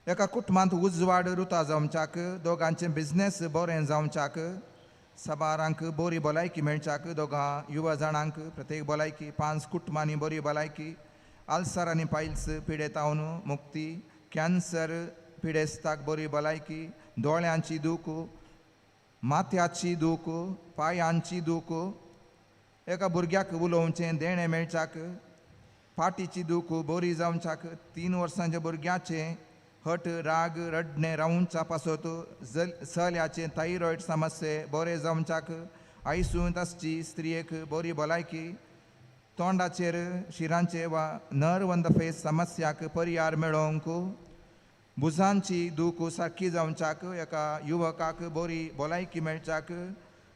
A: एका कुटुंबांत उजवाड रुता जावच्याक, दोगांचें बिजनेस बरें जावच्याक, साबारांक बरी भलायकी मेळच्याक, दोगां युवा जाणांक प्रत्येक भलायकी, 5 कुटुंबांनी बरी भलायकी, आल्सर आनी पायल्स पिडेतावन मुक्ती, कॅन्सर पिडेस्ताक बरी भलायकी, दोळ्यांची दूख, माथ्याची दूख, पांयांची दूख, एका भुरग्याक उलोवचें देणें मेळच्याक, फाटीची दूख बोरी जावच्याक, 3 वर्सांच्या भुरग्याचें हट राग रडणें रावंच्या पासत, चल्याचें थायरॉयड समस्ये बरें जावच्याक, आयसूंत आसची स्त्रियेक बरी भलायकी, तोंडाचेर शिरांचे वा नर्व ऑन the face समस्याक परिहार मेळोवंक, भुजांची दूख सारकी जावच्याक, एका युवकाक बरी भलायकी मेळच्याक,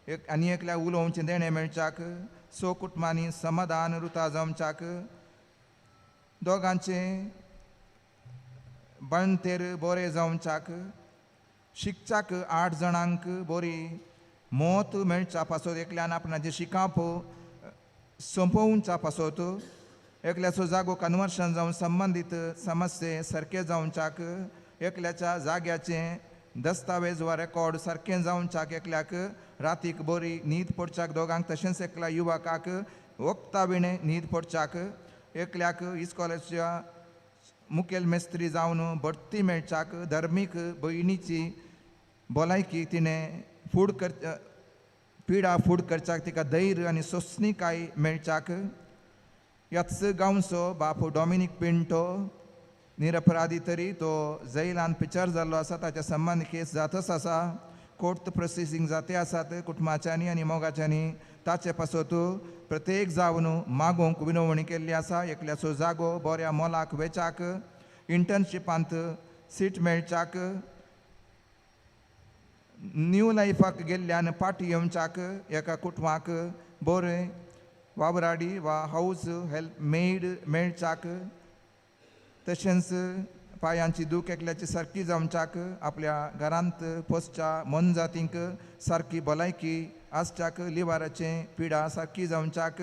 A: एक आनी एकल्या उलोवचें देणें मेळच्याक, सो कुटुंबांनी समाधान रुता जावच्याक, दोगांचें बांतेर बरें जावच्याक, शिकच्याक 8 जाणांक बरी मत मेळच्या पासत, एकल्यान आपणाचें शिकाप सोंपोवच्या पासत, एकल्याचो जागो कन्वर्शन जावन संबंदीत समस्ये सारकें जावच्याक, एकल्याच्या जाग्याचें दस्तावेज वा रेकॉर्ड सारकें जावच्याक, एकल्याक रातीक बरी न्हीद पडच्याक दोगांक, तशेंच एकल्या युवकाक वखदा विणें न्हीद पडच्याक, एकल्याक इस्कॉलाच्या मुखेल मेस्त्री जावन बडती मेळच्याक, धर्मीक भयणीची भलायकी तिणें फूड कर पिडा फूड करच्याक तिका धैर्य आनी सोंसणीकाय मेळच्याक, ह्याच गांवचो बाप डॉमिनीक पिंटो निरपराधी तरी तो जैलान पिक्चर जाल्लो आसा, ताच्या संबंद केस जातच आसा, कोर्ट प्रोसेसींग जाते आसात, कुटुंबाच्यांनी आनी मोगाच्यांनी ताचे पासत प्रत्येक जावन मागोवंक विनवणी केल्ली आसा. एकल्याचो जागो बऱ्या मोलाक वेचाक, इंटर्नशिपांत सीट मेळच्याक, न्यू लायफाक गेल्ल्यान पाटी येवच्याक, एका कुटुंबाक बरें वावराडी वा हावज हेल्प मेड मेळच्याक, तशेंच पांयांची दूख एकल्याची सारकी जावच्याक, आपल्या घरांत पोसच्या मोनजातींक सारकी भलायकी आसच्याक, लिवराचें पिडा सारकी जावच्याक,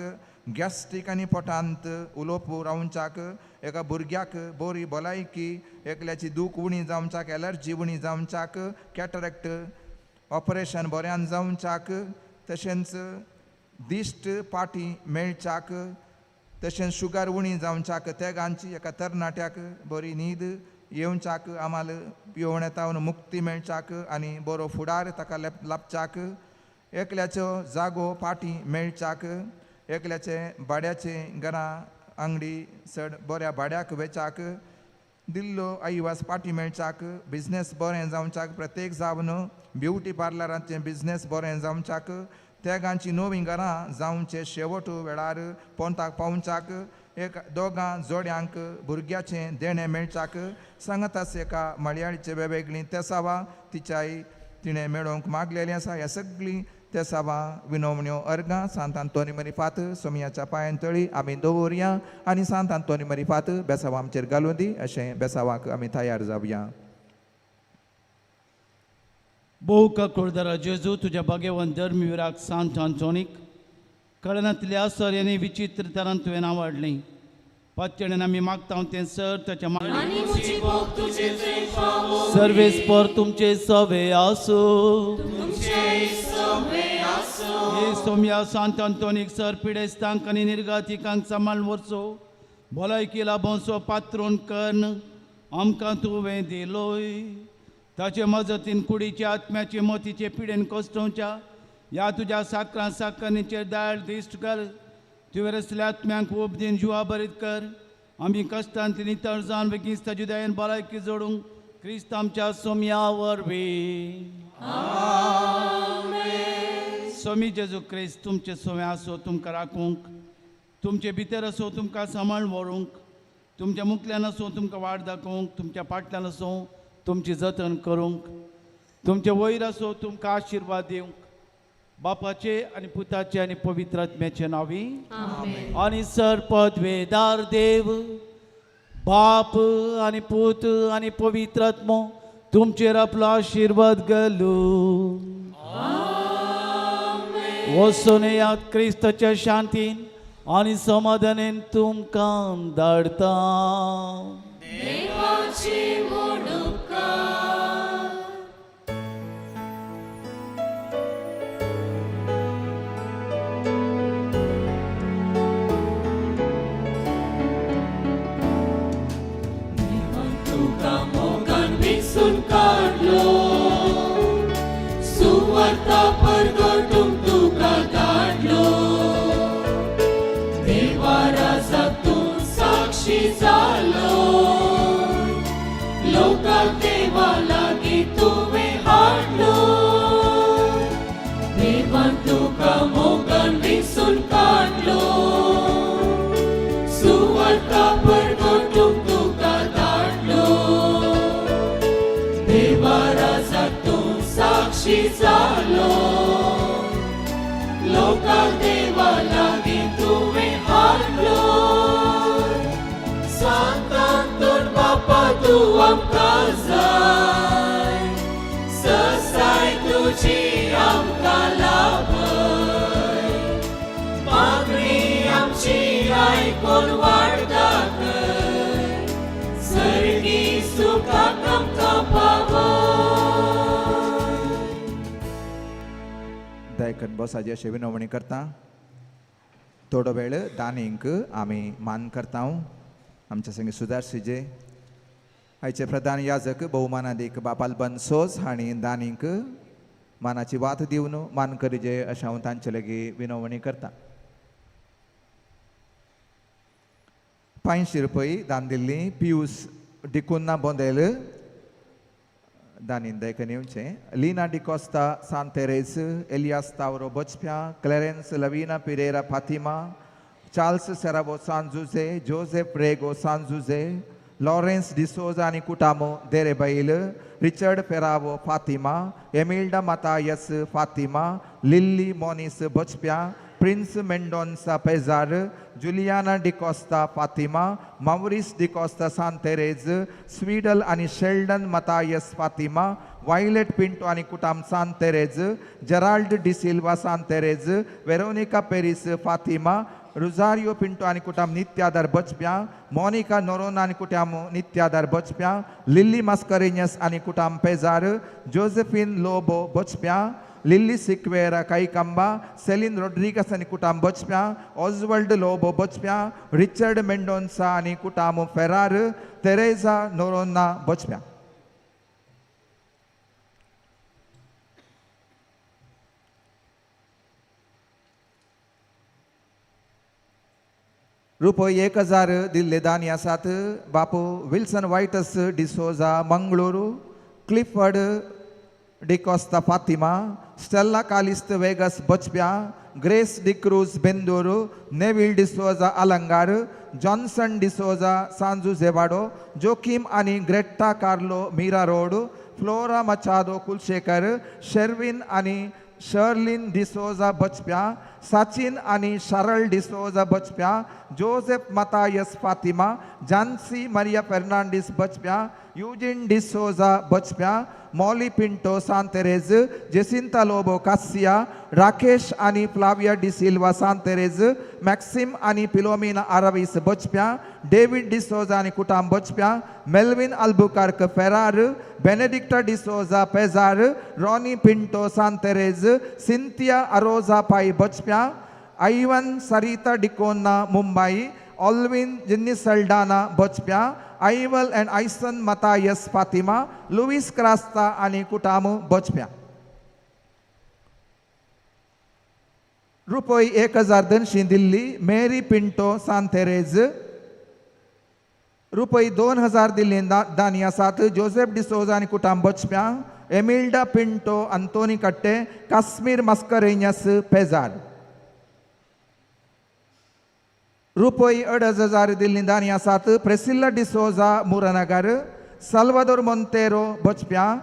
A: गॅस्ट्रीक आनी पोटांत उलोवप रावच्याक, एका भुरग्याक बरी भलायकी, एकल्याची दूख उणी जावच्याक, एलर्जी उणी जावच्याक, कॅटरेक्ट ऑपरेशन बऱ्यान जावच्याक, तशेंच दिश्ट पाटी मेळच्याक, तशेंच शुगर उणी जावच्याक, तेगांची एका तरणाट्याक बरी न्हीद येवच्याक, आमाल पिवण येता मुक्ती मेळच्याक आनी बरो फुडार ताका लाभच्याक, एकल्याचो जागो पाटी मेळच्याक, एकल्याचे भाड्याचे घरां आंगडी चड बऱ्या भाड्याक वेच्याक, दिल्लो आईवास पाटी मेळच्याक, बिजनेस बरें जावच्याक, प्रत्येक जावन ब्युटी पार्लराचें बिजनेस बरें जावच्याक, तेगांची नवीं घरां जावचे शेवट वेळार पोंताक पावच्याक, एक दोगां जोड्यांक भुरग्याचें देणें मेळच्याक, सांगतास एका मळयाळीचे वेगवेगळीं तेसावां तिच्याय तिणें मेळोवंक मागलेलीं आसा. ह्या सगळीं तेसावां विनवण्यो अर्गां सांत आंतोनी मरिफात सोमयाच्या पांयान तळी आमी दवरया आनी सांत आंतोनी मरिफात बेसांव आमचेर घालूं दी अशें बेसांवाक आमी तयार जावया.
E: भोव काकुळदारा जेजू तुज्या भाग्यवंत धर्मवीराक सांत आंतोनीक कळनातल्या सर विचित्र तरान तुवें आवडली पातयेन आमी मागता तें सर ताच्या सर्वेस्पर तुमचे सवे आसूं. सोमया सांत आंतोनीक सर पिडेस्तांक आनी निर्गातिकांक सांबाळ व्हरचो भलायकी लाभोवचो पात्रोन कर्ण आमकां तुवें दिलोय. ताचे मजतीन कुडीच्या आत्म्याचे मतीचे पिडेन कश्टोवच्या ह्या तुज्या साकरां साकरणीचेर दाळ दिश्ट कर. तुवें रसल्या आत्म्यांक उब दिन जिवा बरीत कर. आमी कश्टांत नितळ जावन बेगीन ताज्या दयेन भलायकी जोडूंक क्रिस्त आमच्या सोमया वरवीं. सोमी जेजू क्रिस्त तुमचे सोमे आसो तुमकां राखूंक, तुमचे भितर आसो तुमकां सांबाळ व्हरूंक, तुमच्या मुखल्यान आसूं तुमकां वाट दाखोवंक, तुमच्या फाटल्यान आसूं तुमची जतन करूंक, तुमचे वयर आसूं तुमकां आशिर्वाद दिवंक, बापाचे आनी पुताचे आनी पवित्र आत्म्याचे नांवी. आनी सर पदवेदार देव बाप आनी पूत आनी पवित्र आत्मो तुमचेर आपलो आशिर्वाद घालूं. वचून येयात क्रिस्ताच्या शांतीन आनी समाधानेन तुमकां धाडटा.
D: सुवार्ता परगटूंक तुका धाडलो, देवा राजा तूं. हाडलो सुवार्ता परगटूंक तुका धाडलो देवा राजा तूं साक्षी जालो लोकांक देवा लागीं तुवें हाडलो सांतांतून बापा तूं आमकां जाय ससाय तुजी आमकां लाभय मागणी आमची आयकोन वाट दाखय सर्गी सुखाक आमकां पावय.
A: दयकन बोसाजी अशें विनवणी करता. थोडो वेळ दानींक आमी मान करता. आमच्या संगी सुदारसीजे आयचे प्रधान याजक बहुमानादीक बापाल बनसोज हांणी दानींक मानाची वात दिवन मान करिजे अशें हांव तांचे लागीं विनवणी करता. 500 रुपया दान दिल्ली पियूस डिकुन्ना बोंदेल दानीन दयकन येवचें. Lina D'Costa Santerez, Elias Tavro Bachpya, Clarence Lavina Pereira Fatima, Charles Seravo San Jose, Joseph Rego San Jose, Lawrence D'Souza आनी कुटामो Derebail, Richard Ferrao Fatima, Emilda Mathias Fatima, Lily Moniz Bachpya, Prince Mendonca Pezar, Juliana D'Costa Fatima, Maurice D'Costa Santerez, Swedel आनी Sheldon Mathias Fatima, Violet Pinto आनी कुटाम सांतेरेज, Gerald D'Silva Santerez, Veronica Paris Fatima, Rosario Pinto आनी कुटाम नित्यादार बचप्या, Monica Noronha आनी कुटाम नित्यादार बचप्या, लिल्ली मास्करेन्यस आनी कुटाम पेजार, जोसेफिन लोबो बचप्या, लिल्ली सिक्वेरा काईकांबा, सेलीन रोड्रिगस आनी कुटाम बचप्या, ऑजवर्ल्ड लोबो बचप्या, रिचर्ड मेंडोन्सा आनी कुटाम फेरार, तेरेजा नोरोना बचप्या. रुपये 1000 दिल्ले दानी आसात. Bapu Wilson Vitus D'Souza Mangaluru, Clifford D'Costa Fatima, Stella Calist Vegas Bachpya, Grace D'Cruz Bendur, Neville D'Souza Alangar, Johnson D'Souza Sanju Zevado, Joachim आनी Greta Carlo Mira road, Flora Machado Kulshekar, Sherwin आनी शर्लिन डिसोजा बचप्या, सचिन आनी Sharal D'Souza Bachpya, Joseph Mathias Fatima, Jancy Maria Fernandes Bachpya, Eugene D'Souza Bachpya, Molly Pinto Santerez, Jacinta Lobo Cassia, Rakesh आनी Flavia D'Silva सांतेरेज, मॅक्सिम आनी Philomena आरावीस बचप्या, David D'Souza आनी कुटाम बचप्या, Melvin Albuquerque Ferrar, Benedicta D'Souza Pezar, Ronnie Pinto Santerez, Cynthia Aroza Pai Bachpya, Ivan Sarita D'Cunha Mumbai, Alvin Jinni Saldanha Bachpya, Ival and Aison Mathias Fatima, Luis Crasta आनी कुटाम बचप्या. रुपये 1200 दिल्ली Mary Pinto सांतेरेज. रुपये 2000 दिल्ली दानी आसात. Joseph D'Souza आनी कुटाम बचप्या, एमिल्डा पिंटो अंतोनी कट्टे, काश्मीर मास्करेन्यस पेजार. रुपये 2500 दिल्ली दानी आसात. प्रेसिल्ला D'Souza मुरनगर, Salvador Monteiro Bachpya,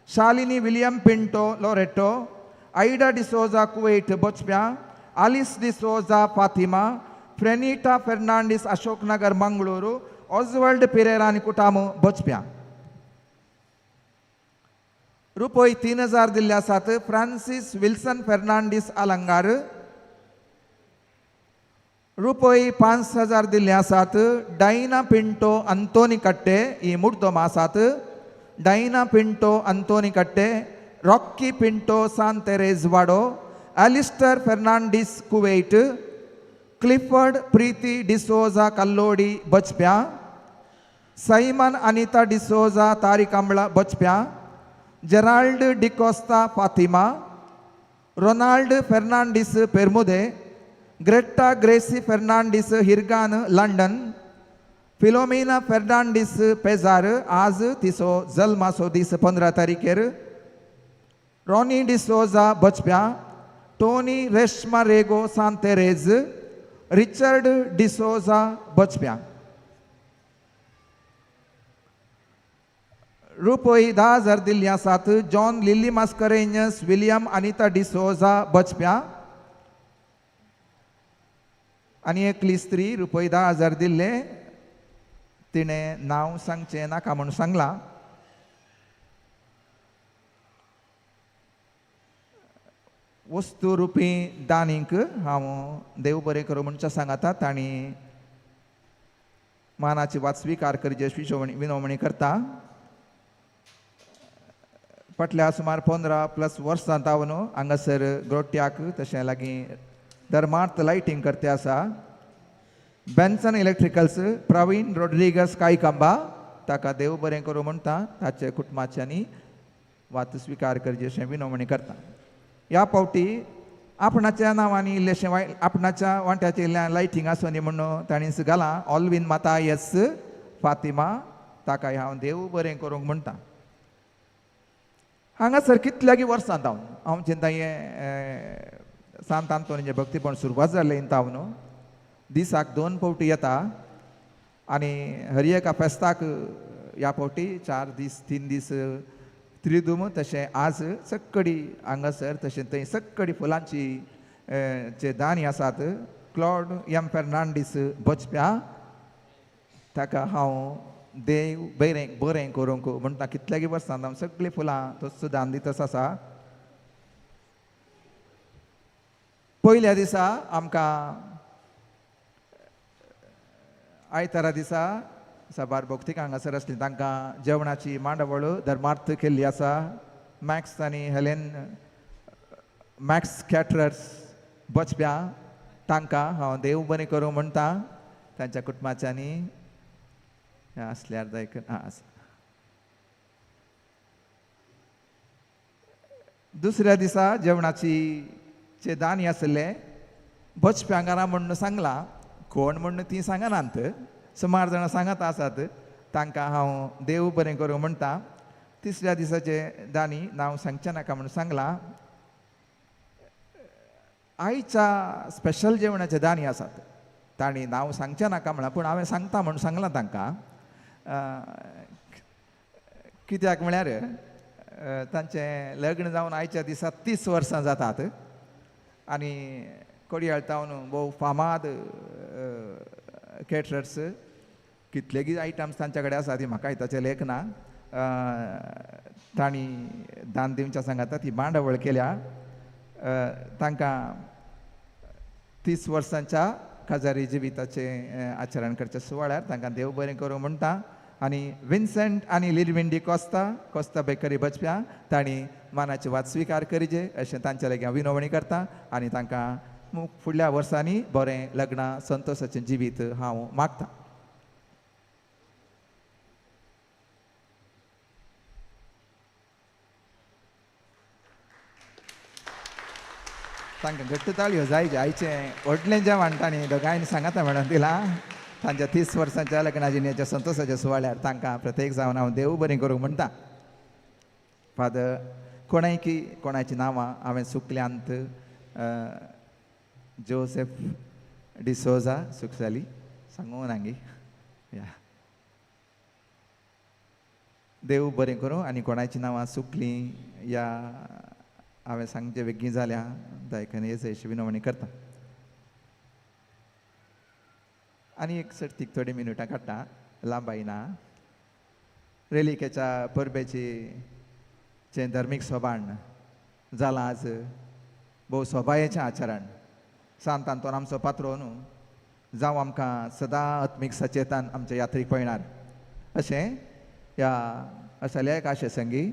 A: Shalini William Pinto Loreto, Ida D'Souza Kuwait Bachpya, Alice D'Souza Fatima, Frenita Fernandes Ashoknagar Mangaluru, Oswald Pereira आनी कुटाम बचप्या. रुपये 3000 दिल्ले आसात. फ्रांसीस विल्सन फेर्नांडीस अलंगार. रुपये 5000 दिल्ले आसात. डायना पिंटो अंतोनी कट्टे ही मुर्दोम आसात. Diana Pinto Anthony Katte, Rocky Pinto Santerez Wado, Alistair Fernandes Kuwait, Clifford Preeti D'Souza Kallodi Bachpya, Simon Anita D'Souza Tarikambla Bachpya, Gerald D'Costa Fatima, Ronald Fernandes Permude, Greta Gracy Fernandes Hirgan London, Philomena Fernandes Pezar आज तिसो जल्माचो दीस 15 तारीखेर, रॉनी डिसोजा बचप्या, Tony Reshma Rego Santerez, Richard D'Souza बचप्या. रुपय 10,000 दिल्ली आसात John Lily Mascarenhas, William Anita D'Souza बचप्या. आनी एकली स्त्री रुपय 10,000 दिल्ले, तिणें नांव सांगचें नाका म्हूण सांगलां. वस्तू रुपी दानीक हांव देव बरें करूं म्हणच्या सांगाता तांणी मानाची वात स्विकार करची अशी विनवणी करता. फाटल्या सुमार 15+ वर्सां जावन हांगासर ग्रोट्याक तशें लागीं धर्मार्थ लायटींग करते आसा. बेन्सन इलेक्ट्रिकल्स प्रवीण रोड्रिगस कायकांबा ताका देव बरें करूं म्हणटा, ताचे कुटुंबाच्यांनी वात स्विकार करची अशें विनवणी करता. ह्या फावटी आपणाच्या नांवांनी इल्लेशें आपणाच्या वांट्याचें इल्लें लायटींग आसूं न्ही म्हणून तांणी घालां. ऑलवीन मातायस फातिमा ताका हांव देव बरें करूंक म्हणटा. हांगासर कितल्यागी वर्सां जावन हांव चिंता हें सांत आंतोनीचें भक्तीपण सुरवात जालें तावन न्हू दिसाक 2 फावटी येता आनी हर एका फेस्ताक ह्या फावटी 4 दीस 3 दीस त्रिदूम तशें आज सक्कडी हांगासर तशें थंय सक्कडी फुलांची जे दानी आसात. क्लॉड एम फेर्नांडीस बचप्या ताका हांव देव बरें बरें करूंक म्हणटा. कितल्यागी वर्सां हांव सगळीं फुलां तो दान दितच आसा. पयल्या दिसा आमकां आयतारा दिसा साबार भक्तीक हांगासर आसली तांकां जेवणाची मांडावळ धर्मार्थ केल्ली आसा. मॅक्स आनी हेलेन मॅक्स कॅटरर्स बचप्या तांकां हांव देव बरें करूं म्हणटा. तांच्या कुटुंबाच्यांनी आसल्यार जाय आसा. दुसऱ्या दिसा जेवणाची चे दानी आसले बचप्यांगारा म्हणून सांगलां, कोण म्हणून ती सांगनात, सुमार जाणां सांगत आसात, तांकां हांव देव बरें करूं म्हणटा. तिसऱ्या दिसाचे दानी नांव सांगचें नाका म्हणून सांगलां. आयच्या स्पेशल जेवणाचे दानी आसात तांणी नांव सांगचें नाका म्हणलां, पूण हांवें सांगता म्हणून सांगलां तांकां. कित्याक म्हळ्यार तांचें लग्न जावन आयच्या दिसा 30 वर्सां जातात आनी कोडयाळ तावन भोव फामाद कॅटरर्स कितलेगी आयटम्स तांच्या कडेन आसा ती म्हाका ताचें लेख ना. तांणी दान दिवच्या सांगाता ती मांडावळ केल्या. तांकां 30 वर्सांच्या काजारी जिविताचें आचरण करच्या सुवाळ्यार तांकां देव बरें करूं म्हणटा. आनी विन्सेंट आनी लिरविन डिकोस्ता कोस्ता बेकरी बचप्या तांणी मानाची वात स्विकार करचे अशें तांच्या लागीं हांव विनवणी करता आनी तांकां फुडल्या वर्सांनी बरें लग्न संतोशाचें जिवीत हांव मागता. तांकां घट्ट ताळयो जाय आयचें व्हडलें जेवण तांणी दोगांयनी सांगाता म्हणून दिलां. तांच्या 30 वर्सांच्या लग्ना जिणेच्या संतोशाच्या सुवाळ्यार तांकां प्रत्येक जावन हांव देव बरें करूंक म्हणटा. फादर कोणायकी कोणाची नांवां हांवें सुकल्यांत जोसेफ डिसोजा सुक जाली सांगू नांगी या देव बरें करूं. आनी कोणाची नांवां सुकलीं या हांवें सांगचें वेगळीं जाल्या दायकन येस विनवणी करता. आनी एक सर्तीक थोडी मिनुटां काडटा लांबाय ना. रेलिकेच्या परबेची चें धर्मीक सोबाण जालां आज भोव सोबायेचें आचरण. सांत आंतोन आमचो पात्रो न्हू जावं आमकां सदां आत्मीक सचेतान आमच्या यात्रीक पळयणार अशें ह्या असल्या एक आशे संगी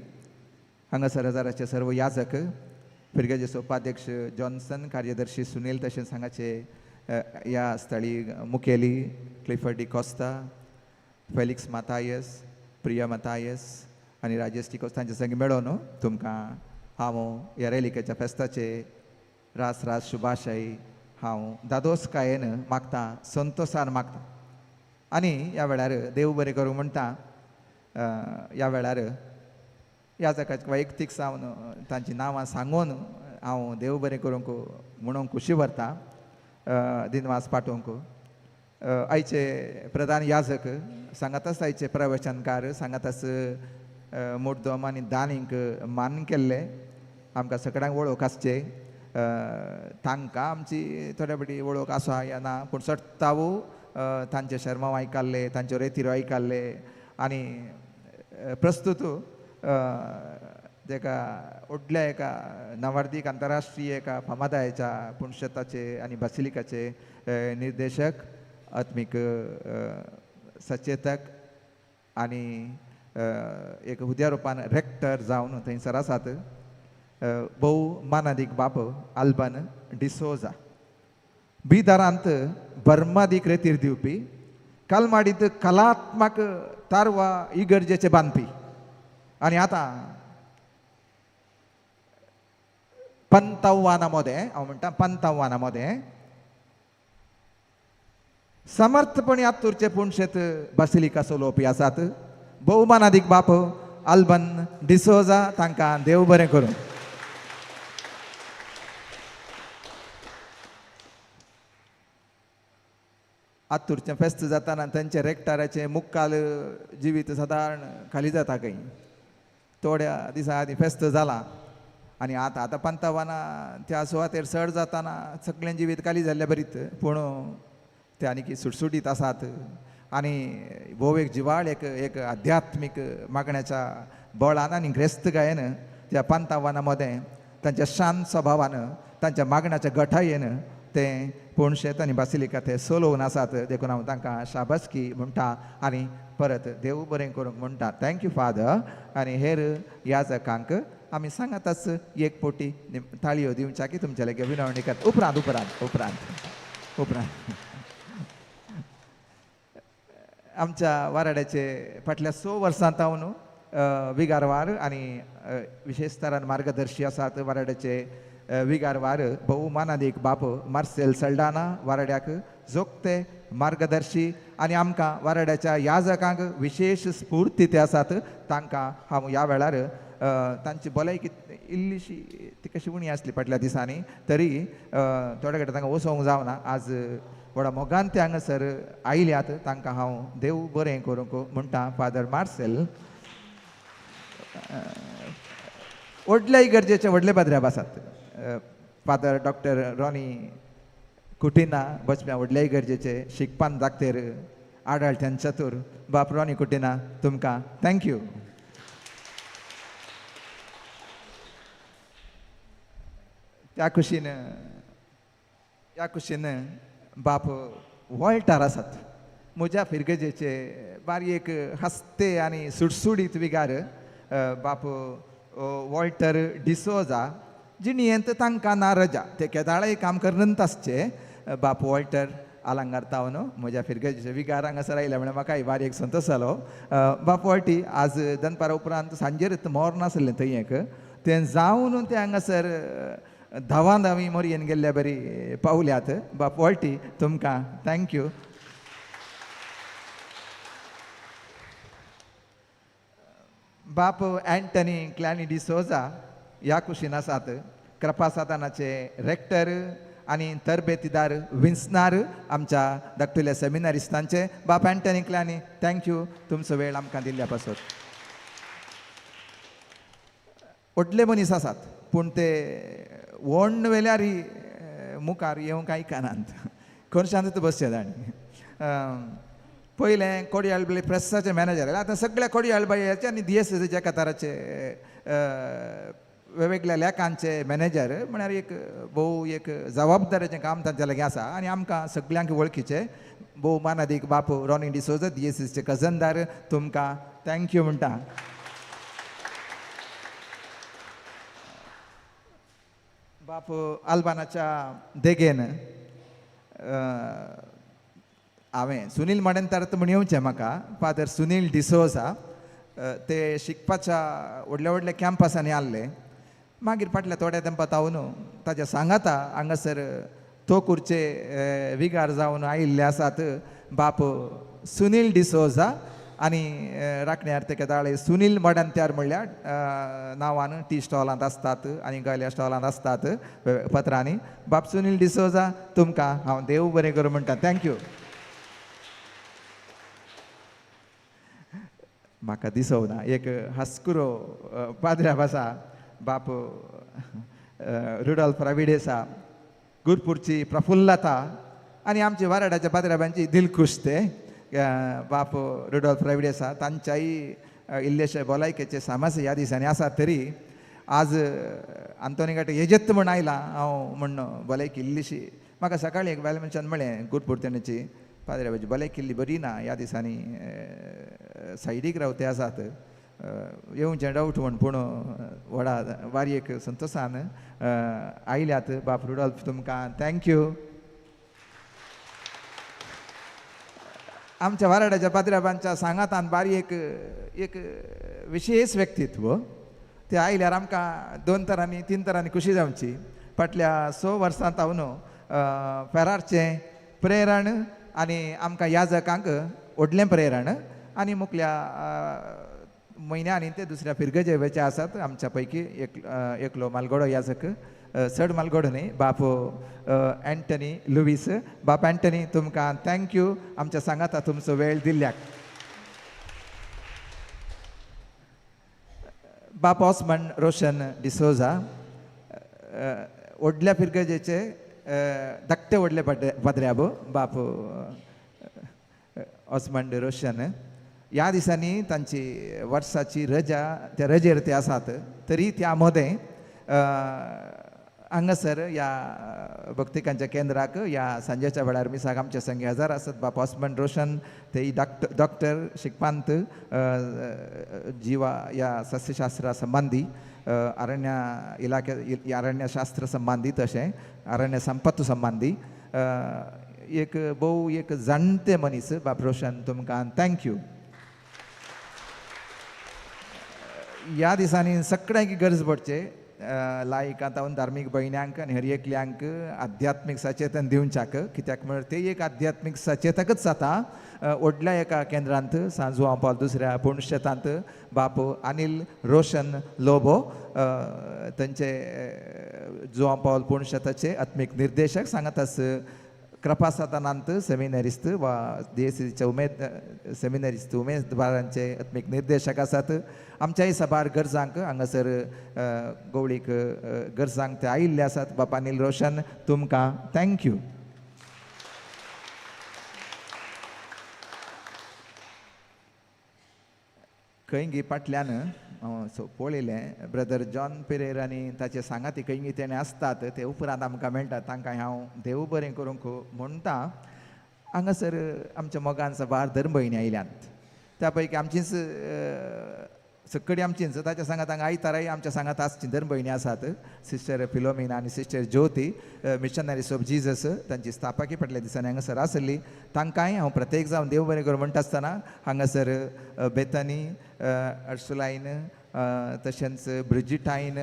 A: हांगासर हजाराचे सर्व याजक फिर्गजेचो उपाध्यक्ष जॉन्सन कार्यदर्शी सुनील तशेंच हांगाचे ह्या स्थळी मुखेली क्लिफर्ड डिकोस्ता, फेलिक्स मातायस, प्रिया मातायस आनी राजेश डिकोस्ता हांचे संगी मेळोन न्हू तुमकां हांव ह्या रेलिकेच्या फेस्ताचे रास रास शुभाशय हांव दादोसकायेन मागता, संतोसान मागता. आनी ह्या वेळार देव बरें करूं म्हणटा. ह्या वेळार ह्या जाकाक वैयक्तीक जावन तांचीं नांवां सांगून हांव देव बरें करूंक म्हणूंक खुशी व्हरता, दिनवास पाठोवंक. आयचे प्रधान याजक सांगाताच आयचे प्रवचनकार सांगाताच मुर्दम आनी दानींक मान केल्ले आमकां सगळ्यांक वळख आसचे. तांकां आमची थोड्या फावटी वळख आसा या ना, पूण सट्टावू तांचे शर्माव आयकल्ले, तांच्यो रेतिरो आयकल्ले आनी प्रस्तुत एका व्हडल्या एका नवार्दीक आंतरराष्ट्रीय एका फामादायेच्या पुणशेताचे आनी बासिलिकाचे निर्देशक, आत्मीक सचेतक आनी एक हुद्या रुपान रेक्टर जावन थंयसर आसात भोव मानादीक बाप आल्बन डिसोजा. बिदारांत बर्मादीक रेतीर दिवपी, कलमाडीत कलात्मक तारवा इगर्जेचे बांदपी आनी आतां पंतव्वाना मोदें, हांव म्हणटा पंतव्वाना मोदें समर्थपणी आत्तुरचे पुणशेत बासिलिका चलोवपी आसात भोवमानादीक बाप आल्बन डिसोजा. तांकां देव बरें करूं. आत्तुरचें फेस्त जाताना तांचे रेक्टाराचें मुक्काल जिवीत सादारण खाली जाता खंय. थोड्या दिसां आदीं फेस्त जालां आनी आतां आतां पंतवाना त्या सुवातेर चड जाताना सगळें जिवीत खाली जाल्ल्या बरीत, पूण ते आनीक सुटसुटीत आसात आनी भोव एक जिवाळ एक एक आध्यात्मीक मागण्याच्या बळान आनी ग्रेस्त गायेन त्या पंतवाना मदें तांच्या शांत स्वभावान तांच्या मागण्याच्या गठायेन ते पोणशेत आनी बासिलिका ते चलोवन आसात. देखून हांव तांकां शाबासकी म्हणटा आनी परत देव बरें करूंक म्हणटा. Thank you father. आनी हेर याजकांक आमी सांगाताच एक पोटी ताळयो दिवच्या की तुमच्या लागीं विनवणी करता. उपरांत उपरांत उपरांत उपरांत आमच्या वाराड्याचे फाटल्या 6 वर्सां तावन विगारवार आनी विशेश तरान मार्गदर्शी आसात वाराड्याचे विगारवार भोव मानादीक बाप मार्सेल सल्डाना वाराड्याक जोगते मार्गदर्शी आनी आमकां वाराड्याच्या याजकांक विशेश स्फूर्ती ते आसात. तांकां हांव ह्या वेळार तांची भलायकी इल्लीशी ती कशी उणी आसली फाटल्या दिसांनी, तरी थोडे कडेन तांकां वसोवंक जावना. आज व्हडा मोगान ते हांगासर आयल्यात, तांकां हांव देव बरें करूंक म्हणटा. फादर मार्सेल व्हडल्या इगर्जेचे व्हडले पाद्र्याब आसात. फादर डॉक्टर रॉनी कुटिना बचप्या व्हडल्या इगर्जेचे शिकपान दाखतेर आडाळत्यान चतूर बाप रॉनी कुटिना, तुमकां thank you. त्या कुशीन ह्या कुशीन बाप वॉल्टार आसात म्हज्या फिरगजेचे बारीक हस्ते आनी सुडसुडीत विगार बाप वॉल्टर डिसोजा. जिणयेंत तांकां ना रजा, ते केदाळय काम करनत आसचे. बाप वॉल्टर आलांगार न्हू म्हज्या फिरगजेचे विगार हांगासर आयल्या म्हळ्यार म्हाकाय बारीक संतोश जालो. बाप वॉल्टी आज दनपारा उपरांत सांजेर मोर नासलें थंय एक तें जावन ते हांगासर धांवां धांवी मोरयेन गेल्ल्या बरी पावल्यात. बाप वॉल्टी तुमकां thank you. बाप अँटनी क्लॅनी डिसोजा ह्या कुशीन आसात कृपा साधनाचे रेक्टर आनी तरबेतीदार विंचणार आमच्या धाकटुल्या सेमिनारिस्तांचे. बाप अँटनी क्लॅनी thank you तुमचो वेळ आमकां दिल्ल्या पासत. व्हडले मनीस आसात पूण ते व्हड वेल्यार मुखार येवंक आयकनात, खरशांत बसचे तांणी. पयलें कोडयाळबाई प्रेसाचे मॅनेजर, आतां सगळ्या कोडयाळबाईचे आनी दियेसेच्या कताराचे वेगवेगळ्या लेखांचे मॅनेजर म्हळ्यार एक भोव एक जबाबदारेचें काम तांच्या लागीं आसा आनी आमकां सगल्यांक वळखीचे भोव मानादीक बाप रॉनी डिसोजा दियेसीचे कजनदार, तुमकां thank you म्हणटा. बाप आल्बानाच्या देगेन हांवें सुनील माडेंतार म्हूण येवचें म्हाका फादर सुनील डिसोजा ते शिकपाच्या व्हडल्या व्हडल्या कॅम्पसांनी आहले. मागीर फाटल्या थोड्या तेंपा तावन ताच्या सांगाता हांगासर तोकूरचे विगार जावन आयिल्ले आसात बाप सुनील डिसोजा आनी राखण्यार तेका दाळे सुनील मडंत्यार म्हणल्यार नांवान टी स्टॉलांत आसतात आनी गल्या स्टॉलांत आसतात पत्रांनी. बाब सुनील डिसोजा तुमकां हांव देव बरें करूं म्हणटा. Thank you. म्हाका दिसोना एक हस्कुरो पाद्र्याब आसा, बाप रुडोल्फ राविडेसा, गुरपूरची प्रफुल्लता आनी आमची वाराडाच्या पाद्र्याबांची दिलखुश ते बाप रुडोल्फ राविडेसा तांच्याय इल्लेशे भलायकेचे समस्या ह्या दिसांनी आसा. तरी आज आंतोनी घाटे येजेत म्हूण आयला हांव म्हण भलायकी इल्लीशी. म्हाका सकाळीं एक बायल मनशान म्हळें गुरपूर तेणेची पाद्र्याबाची भलायकी इल्ली बरी ना ह्या दिसांनी, सायडीक रावते आसात, येवचें डावट म्हण, पूण व्हडा वारयेक संतोशान आयल्यात. बाप रुडोल्फ तुमकां thank you. आमच्या वाराडाच्या पाद्र्याबांच्या सांगातान बारी एक एक विशेष व्यक्तित्व ते आयल्यार आमकां 2 तरांनी 3 तरांनी खुशी जावची. फाटल्या 6 वर्सां तावन फेरारचें प्रेरण आनी आमकां याजकांक व्हडलें प्रेरण आनी मुखल्या म्हयन्यांनी ते दुसऱ्या फिरगजेवेचे आसात. आमच्या पैकी एक एकलो मालगोडो याजक, चड मालगोडो न्ही, बाप एंटनी लुवीस. बाप एंटनी तुमकां thank you आमच्या सांगाता तुमचो वेळ दिल्ल्याक. बाप ऑस्मन रोशन डिसोजा व्हडल्या फिरगजेचे धाकटे व्हडले पाद्र्याब बाप ऑस्मंड रोशन. ह्या दिसांनी तांची वर्साची रजा, त्या रजेर ते आसात. तरी त्या मदें हांगासर ह्या भक्तिकांच्या केंद्राक ह्या सांजेच्या वेळार मिसाक आमच्या संगी हजार आसत बाप ऑस्मंड रोशन. ते डॉक्टर शिकपांत जिवा ह्या सस्यशास्त्रा संबंदी, अरण्य इलाखे अरण्यशास्त्र संबंदी, तशें अरण्य संपत्त संबंदी एक भोव एक जाणते मनीस बाप रोशन तुमकां thank you. ह्या दिसांनी सगळ्यांक गरज पडचे लायकां तावन धार्मीक भयण्यांक आनी हर एकल्यांक आध्यात्मीक सचेतन दिवच्याक, कित्याक म्हळ्यार ते एक आध्यात्मीक सचेतकच जाता. व्हडल्या एका केंद्रांत सांजू पावल दुसऱ्या पुणशेतांत बाप अनिल रोशन लोबो तांचे जुआं पावल पुणशेताचे आत्मीक निर्देशक सांगतास कृपासादानांत सेमिनरिस्त वा देसीचे उमेद सेमिनरिस्त उमेदवारांचे आत्मीक निर्देशक आसात. आमच्याय साबार गरजांक हांगासर गवळीक गरजांक ते आयिल्ले आसात. बापा अनिल रोशन तुमकां thank you. खंय फाटल्यान सो पळयलें ब्रदर जॉन पेरेर आनी ताचे सांगाती खंय तेणें आसतात ते उपरांत आमकां मेळटात. तांकां हांव देव बरें करूंक म्हणटा. हांगासर आमच्या मोगान साबार धर्म भयणी आयल्यात, त्या पैकी आमचीच सकडी आमचीच ताच्या सांगात हांगा आयताराय आमच्या सांगात आसची धर्म भयणी आसात. सिस्टर फिलोमिना आनी sister Jyoti missionaries of Jesus तांची स्थापकी फाटल्या दिसांनी हांगासर आसली. तांकांय हांव प्रत्येक जावन देव बरें करूं म्हणटा आसतना हांगासर बेतनी अर्सुलायन तशेंच ब्रिजिटायन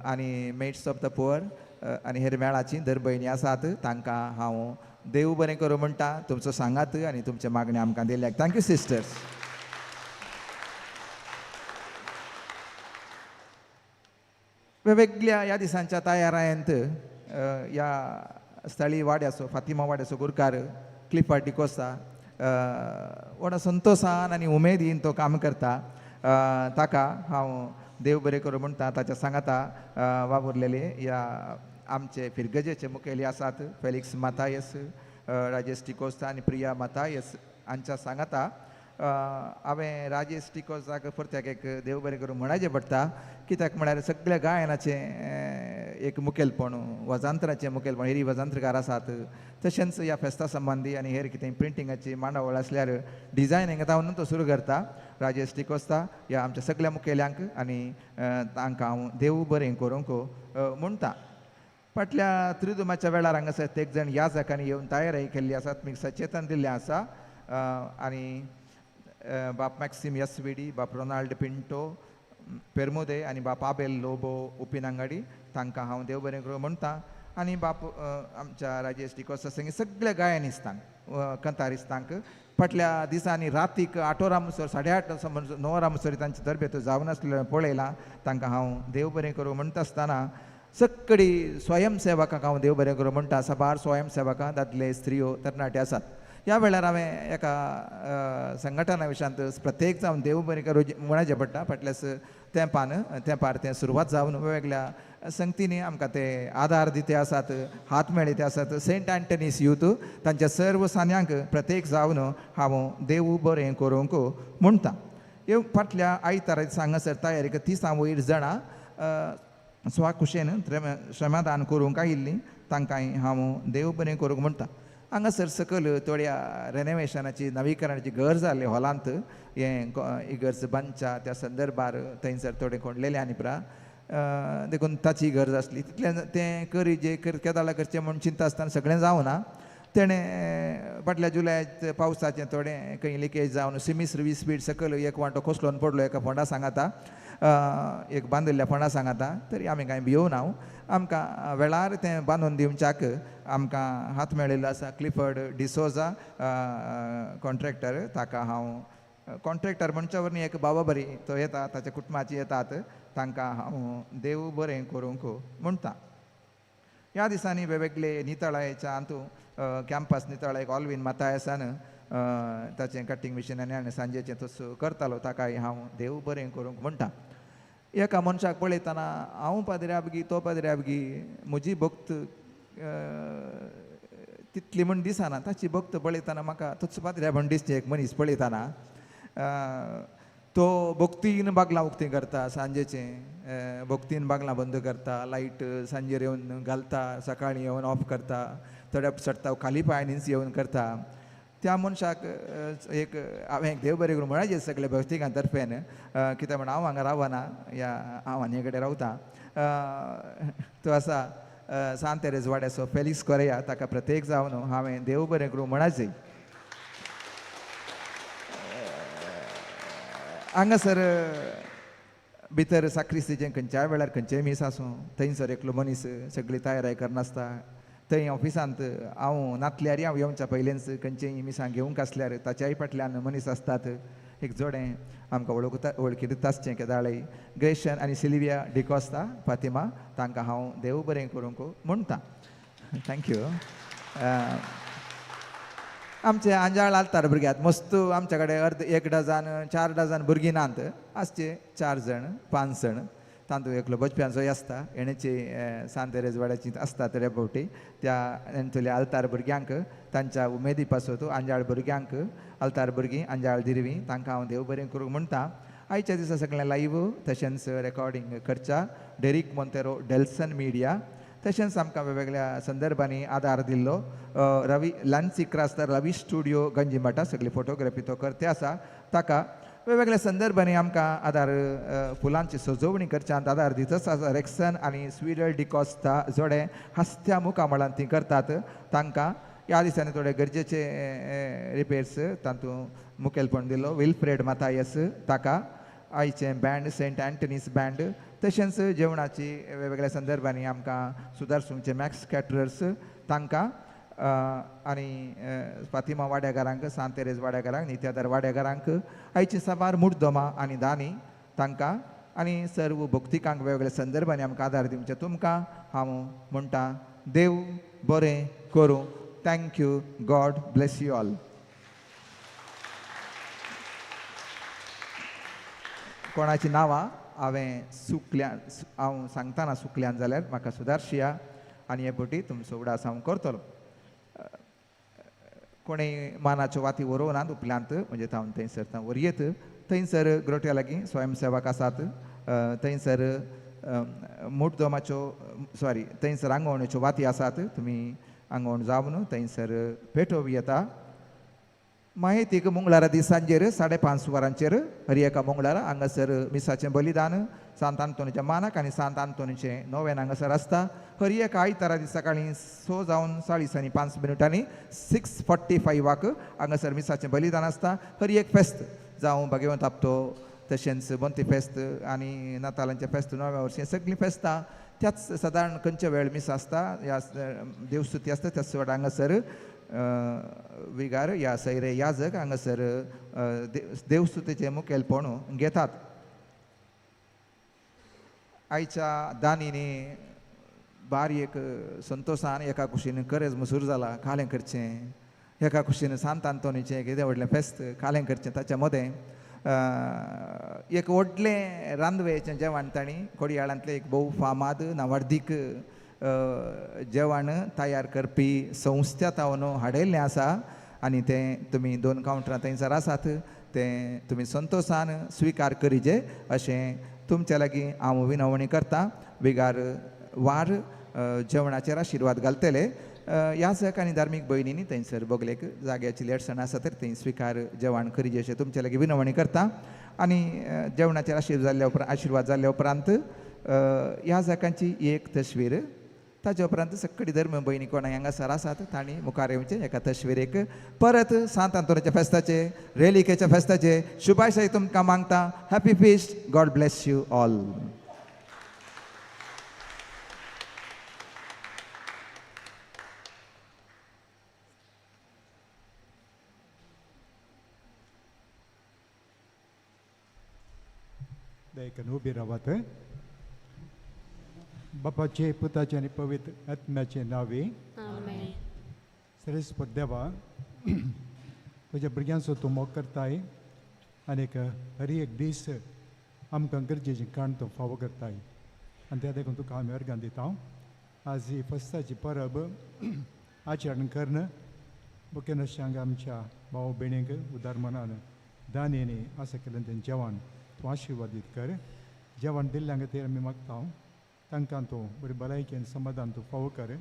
A: आनी मेट्स ऑफ the poor आनी हेर मेळाची धर्म भयणी आसात. तांकां हांव देव बरें करूं म्हणटा. तुमचो सांगात आनी तुमचे मागणें आमकां दिल्याक thank you sisters. वेगवेगळ्या ह्या दिसांच्या तयारायंत ह्या स्थळी वाड्याचो फातिमा वाड्याचो गुरकार क्लिफर्ड डिकोस्ता व्हडा संतोशान आनी उमेदीन तो काम करता. ताका हांव देव बरें करूं म्हणटा. ताच्या सांगाता वावुरलेले ह्या आमचे फिरगजेचे मुखेली आसात फेलिक्स मातायस, राजेश डिकोस्ता आनी प्रिया मातायस हांच्या सांगाता हांवें राजेश डिकोस्ताक परत्याक एक देव बरें करूं म्हणचें पडटा. कित्याक म्हळ्यार सगळ्या गायनाचें एक मुखेलपण, वजांत्राचें मुखेलपण, हेरी वजांत्रकार आसात. तशेंच ह्या फेस्ता संबंदी आनी हेर कितें प्रिंटिंगाची मांडावळ आसल्यार डिजायनींग तावन तो सुरू करता राजेश डिकोस्ता. ह्या आमच्या सगळ्या मुखेल्यांक आनी तांकां हांव देव बरें करूंक म्हणटा. फाटल्या त्रिदुमाच्या वेळार हांगासर एक जाण याजकांनी येवन तयारी केल्ली आसा, आत्मीक सचेतन दिल्लें आसा. आनी बाप मॅक्सिम एस विडी, बाप रोनाल्ड पिंटो पेरमुदे आनी बाप आबेल लोबो उपिनांगाडी तांकां हांव देव बरें करूं म्हणटा. आनी बाप आमच्या राजेश डिकोस्ता संगी सगळ्या गायनिस्तांक, कंतारिस्तांक फाटल्या दिसांनी रातीक 8 वरां म्हणसर, 8:30 9 वरां म्हणसर तांचे तरबेत जावन आसलें पळयलां. तांकां हांव देव बरें करूं म्हणटा आसतना सगळी स्वयंसेवकांक हांव देव बरें करूं म्हणटा. साबार स्वयंसेवकां, दादले, स्त्रियो, तरणाटे आसात. ह्या वेळार हांवें एका संघटना विशयांत प्रत्येक जावन देव बरें करूं म्हणचें पडटा. फाटल्याच तेंपान तेंपार तें सुरवात जावन वेगवेगळ्या संगतींनी आमकां ते आदार दिते आसात, हात मेळयते आसात. सेंट एंटनीस यूथ तांच्या सर्व सान्यांक प्रत्येक जावन हांव देव बरें करूंक म्हणटा. ह्यो फाटल्या आयतारा दिसा हांगासर तयारी 30 वयर जाणां स्वाकुशेन श्रमदान करूंक आयिल्लीं, तांकांय हांव देव बरें करूंक म्हणटा. हांगासर सकयल थोड्या रेनोवेशनाची, नवीकरणाची गरज जाल्ली हॉलांत, हें इगर्ज बांदच्या त्या संदर्भार थंयसर थोडें कोंडलेलें आनी प्रा देखून ताची गरज आसली. तितलें तें करी जे केदाळा करचें म्हूण चिंता आसतना सगळें जावना. तेणें फाटल्या जुलयात पावसाचें थोडें खंय लिकेज जावन सिमीस 20 फीट सकयल एक वांटो कोसलोन पडलो एका फोंडा सांगाता, एक बांदिल्ल्या फोंडा सांगाता. तरी आमी कांय भियोना, आमकां वेळार तें बांदून दिवच्याक आमकां हात मेळिल्लो आसा. क्लिफर्ड डिसोजा कॉन्ट्रॅक्टर, ताका हांव कॉन्ट्रॅक्टर म्हणच्या वरवीं एक बाबा बरी तो येता, ताच्या कुटुंबाची येतात, तांकां हांव देव बरें करूंक म्हणटा. ह्या दिसांनी वेगवेगळे नितळायेच्या हातूंत कॅम्पस नितळायक ऑलवीन मातायसान ताचें कटींग मिशीन आनी सांजेचें तसो करतालो, ताकाय हांव देव बरें करूंक म्हणटा. एका मनशाक पळयतना हांव पाद्र्याबगी तो पाद्र्याबगी म्हजी भक्त तितली म्हण दिसना, ताची भक्त पळयतना म्हाका तोच पाद्र्या म्हण दिसचें. एक मनीस पळयतना तो भक्तीन बागलां उक्तीं करता, सांजेचें भक्तीन बागलां बंद करता, लायट सांजेर येवन घालता, सकाळीं येवन ऑफ करता, थोड्या चडटा खाली पांयांनीच येवन करता. त्या मनशाक एक हांवें देव बरें करूं म्हळां सगळे भक्तिकां तर्फेन, कित्याक म्हण हांव हांगा रावना, या हांव आनी कडेन रावता. तो आसा सांत तेरेज वाड्याचो फेलिक्स कोरेया, ताका प्रत्येक जावन हांवें देव बरें करूं म्हणाचें. हांगासर भितर साक्रिस्तीचें खंयच्याय वेळार खंयचेय मीस आसूं थंयसर एकलो मनीस सगळी तयारी करनासता. थंय ऑफिसांत हांव नातल्यार हांव येवच्या पयलींच खंयचेय मिसां घेवंक आसल्यार ताच्याय फाटल्यान मनीस आसतात. एक जोडें आमकां वळखता वळखीत आसचें केदाळय ग्रेशन आनी सिल्विया डिकॉस्ता फातिमा, तांकां हांव देव बरें करूंक म्हणटा. Thank you. आमचे आंजाळ आलतार भुरग्यात मस्त आमच्या कडेन अर्द 1 डझन 4 डझन भुरगीं नात, आसचे 4 जाण 5 जाण. तातूंत एकलो बचप्यांचोय आसता, हेणेची सांत तेरेज वाड्याची आसता थोड्या फावटी. त्या हेंतुल्या आलतार भुरग्यांक तांच्या उमेदी पासत आंजाळ भुरग्यांक, आलतार भुरगीं आंजाळ दिरवीं, तांकां हांव देव बरें करूंक म्हणटा. आयच्या दिसा सगळें लायव्ह तशेंच रेकॉर्डिंग करच्या डेरीक मोंतेरो डेल्सन मिडिया, तशेंच आमकां वेगवेगळ्या संदर्भांनी आदार दिल्लो रवी लान्सी क्रास्तर रवी स्टुडियो गंजिमाटा, सगळी फोटोग्राफी तो करते आसा, ताका वेगवेगळ्या संदर्भांनी आमकां आदार फुलांची सजोवणी करच्यांत आदार दितच आसा. रेक्सन आनी स्विडल डिकॉस्ता जोडे हास्त्या मुखामळान ती करतात, तांकां ह्या दिसांनी थोडे गरजेचे रिपेर्स तातूंत मुखेलपण दिलो. विल्फ्रेड माथायस ताका आयचें बँड सेंट एंटनीस बँड, तशेंच जेवणाची वेगवेगळ्या संदर्भांनी आमकां सुदारसूंचे मॅक्स कॅटरर्स तांकां आनी फातिमा वाड्याकारांक, सांत तेरेज वाड्याकारांक, नित्यादार वाड्याकारांक, आयची साबार मुर्दमा आनी दानी तांकां आनी सर्व भक्तिकांक वेगवेगळ्या संदर्भांनी आमकां आदार दिवचे. तुमकां हांव म्हणटा देव बरें करूं. Thank you. God bless you all. कोणाची नांवां हांवें सुकल्यान हांव सांगतना सुकल्यान जाल्यार म्हाका सुदारशिया आनी हे फावटी तुमचो उडास हांव करतलो. कोणेय मानाच्यो वाती वरोवनात उपल्यांत म्हणजे हांव थंयसर थंय वरयेत थंयसर ग्रोट्या लागीं स्वयंसेवक आसात, थंयसर मुठदोमाच्यो सॉरी थंयसर आंगवणच्यो वाती आसात, तुमी आंगवण जावन थंयसर पेटोवं येता. माहितीक मंगळारा दीस सांजेर 5:30 वरांचेर हर एका मंगळारा हांगासर मिसाचें बलिदान सांत आंतोनीच्या मानाक आनी सांत आंतोनीचें नोवेन हांगासर आसता. हर एका आयतारा दीस सकाळीं 6 जावन 40 5 6:45 हांगासर मिसाचें बलिदान आसता. हर एक फेस्त जावं भगवंत आपतो तशेंच बोंती फेस्त आनी नातालांचें फेस्त, नव्या वर्सी सगळीं फेस्तां त्याच सादारण खंयचे वेळ मीस आसता ह्या देवस्तुती आसता त्याच वेळार हांगासर विगार ह्या सैरे याजक हांगासर देवस्तुतीचें मुखेलपण घेतात. आयच्या दानीनी बारी एक संतोशान एका कुशीन करेज मसूर जाला कालें करचें, एका कुशीन सांत आंतोनीचें कितें व्हडलें फेस्त कालें करचें. ताच्या मदें एक व्हडलें रांदवेचें जेवण तांणी कोडयाळांतलें एक भोव फामाद नावार्दीक जेवण तयार करपी संस्था तावन हाडयल्लें आसा आनी तें तुमी दोन कावंटरां थंयसर आसात तें तुमी संतोशान स्विकार करिजे अशें तुमच्या लागीं हांव विनवणी करता. बेगार वार जेवणाचेर आशिर्वाद घालतले. ह्या सक आनी धार्मीक भयणींनी थंयसर बगलेक जाग्याची लेटसाण आसा तर थंय स्विकार जेवण करिजे अशें तुमच्या लागीं विनवणी करता. आनी जेवणाचेर आशिर्वाद जाल्ल्या उपरांत आशिर्वाद जाल्ल्या उपरांत ह्या जाकांची एक तस्वीर ताच्या उपरांत सगळी धर्म भयणी कोणा हांगासर आसात तांणी मुखार येवचें एका तस्वीरेक परत सांत आंतोनाच्या फेस्ताचे रेलिकेच्या फेस्ताचे शुभाशय तुमकां मागता. Happy feast. God bless you all.
K: दयेकन उबी रावात. बापाचे पुताचे आनी पवित्र आत्म्याचे नांवे. सरेस्पर देवा, तुज्या भुरग्यांचो तूं मोग करताय आनीक हर एक दीस आमकां गरजेचें काण तूं फावो करताय आनी त्या देखून तुका आमी अर्गां दिता. आज ही फेस्ताची परब आचरण करून बुकेनशांक आमच्या भाव भयणींक उदार मनान दानयेनी आसा केल्लें तें जेवण तूं आशिर्वादीत कर. जेवण दिल्ल्या खातीर आमी मागता तांकां तूं बरी भलायकी आनी समाधान तूं फावो कर.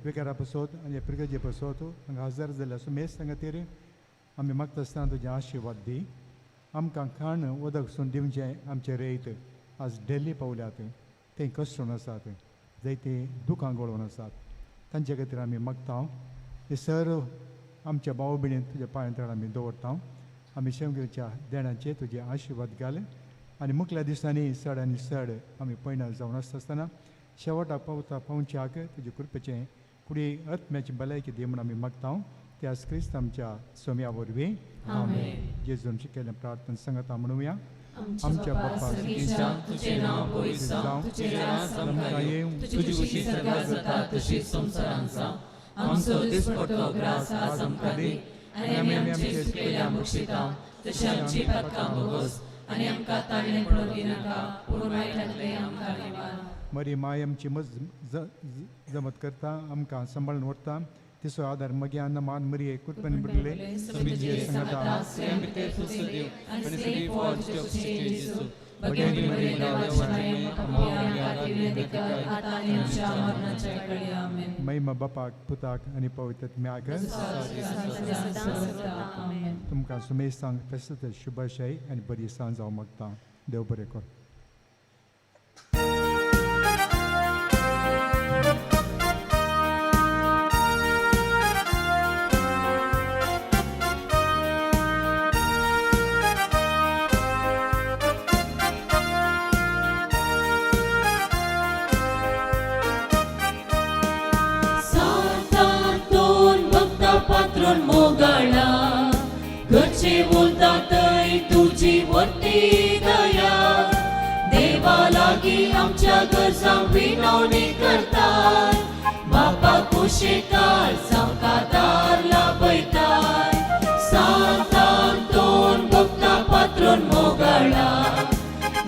K: विकारा पसोत आनी प्रिगजे पसोत हांगा हजर जाल्ल्या सुमेस्त खातीर आमी मागता आसतना तुजें आशिर्वाद दी. आमकां खाण उदक सून दिवचें आमचे रेत आज डेल्ली पावल्यात ते कश्टून आसात जायते दुकां गळोवन आसात तांचे खातीर आमी मागता. हे सर आमच्या भाव भयणीन तुज्या पांयां आमी दवरता. आमी शेवगिरीच्या देणाचे तुजे आशिर्वाद घाल आनी मुखल्या दिसांनी चड आनी चड आमी पयणां जावन आसता आसतना शेवटाक पावता पावच्याक तुजे कृपेचें कुडी आत्म्याची भलायकी दी म्हूण आमी मागता. त्यास क्रिस्त आमच्या सोम्या वरवीं. आमेन. जेजून शिकयल्लें प्रार्थना सांगता म्हणुया. आमच्या बापा
D: तुझें नांव पवित्र जावं, तुजें राज आमकां येवं, तुजी खुशी स्वर्गांत जाता तशीच संवसारांत जावं. आमचो दिसपट्टो ग्रास आज आमकां दी आनी आमी आमचे चुकलेल्या बक्षिता तशी आमची पातकां भोगोस आनी आमकां ताळणें पडूंक दिनाका पूण वायटांतलें आमकां निवार.
K: मरी माय आमची मज जमत करता आमकां सांबाळून व्हरता तिचो आदार मग्यान मान मरिये कृपेन बुडले महिमा बापाक पुताक आनी पवित्र आत्म्याक. तुमकां सुमेस्तांक फेस्त शुभाशय आनी बरी सांज हांव मागता. देव बरें कर.
D: मोगाळा घरचे उलता थंय तुजी व्हडली दया. देवा लागीं आमच्या गरजांक विनवणी करताय बापा कुशेकार जावंका दार लाभयताय. सांत आंतोन भक्ता पात्रोन मोगाळा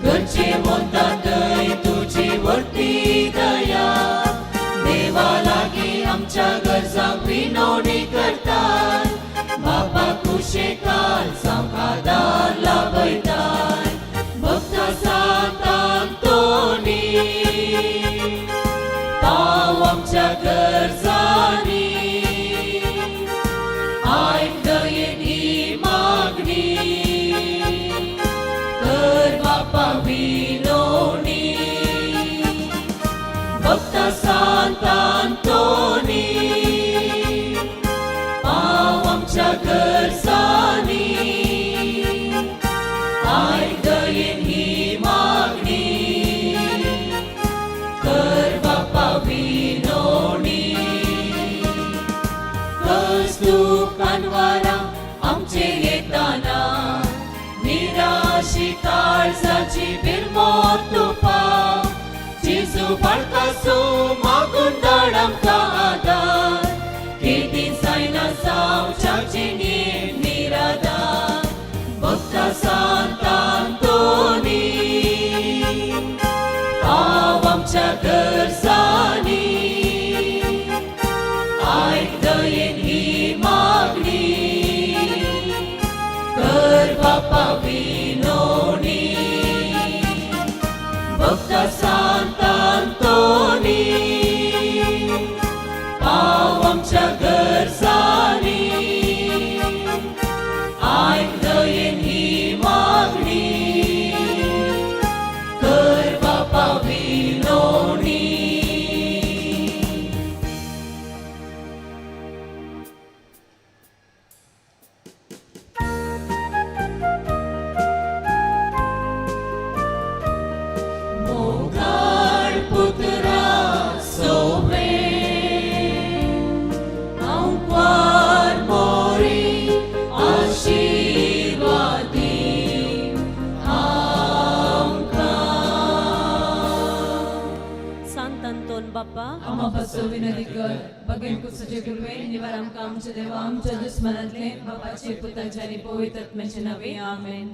D: घरचे उलता थंय तुजी व्हडली दया. देवा लागीं आमच्या गरजांक विनवणी करताय बापा कुशेकार जावंका दार लाभयताय. भक्ता सांत आंतोनी पाव आमच्या गरजांनी आयक दयेन ही मागणी कर बापा विनवणी. भक्ता सांत आंतोनी पाव आमच्या गरजांनी आयक दयेन ही मागणी कर कानवारा आमचेर येताना निराशी काळजाची बिरमोत तुफा जेजू बाळकासो मागून धाड आमकां आदार केदी जायना जावच्या जिणेंत निराधार भक्ता सांत आंतोनी पाव आमच्या गरजांनी आयक दयेन ही मागणी कर बापा विनोणी भक्ता सांत आंतोनी पाव आमच्या गरजांनी आयक दयेन ही मागणी कर बापा विनोणी. मोगाळ पुत्रा सोवे आंकवार मोरी आशिर्वादी आमकां.
G: सांत आंतोन बाप्पा
D: आमा पासो विनंती कर. बगेन कुसाचे कृपेन निवार आमकां आमच्या देवा आमच्या दुस्मनांतले बापाचे पुताचे आनी पवित्र आत्म्याचे नांवे आमेन.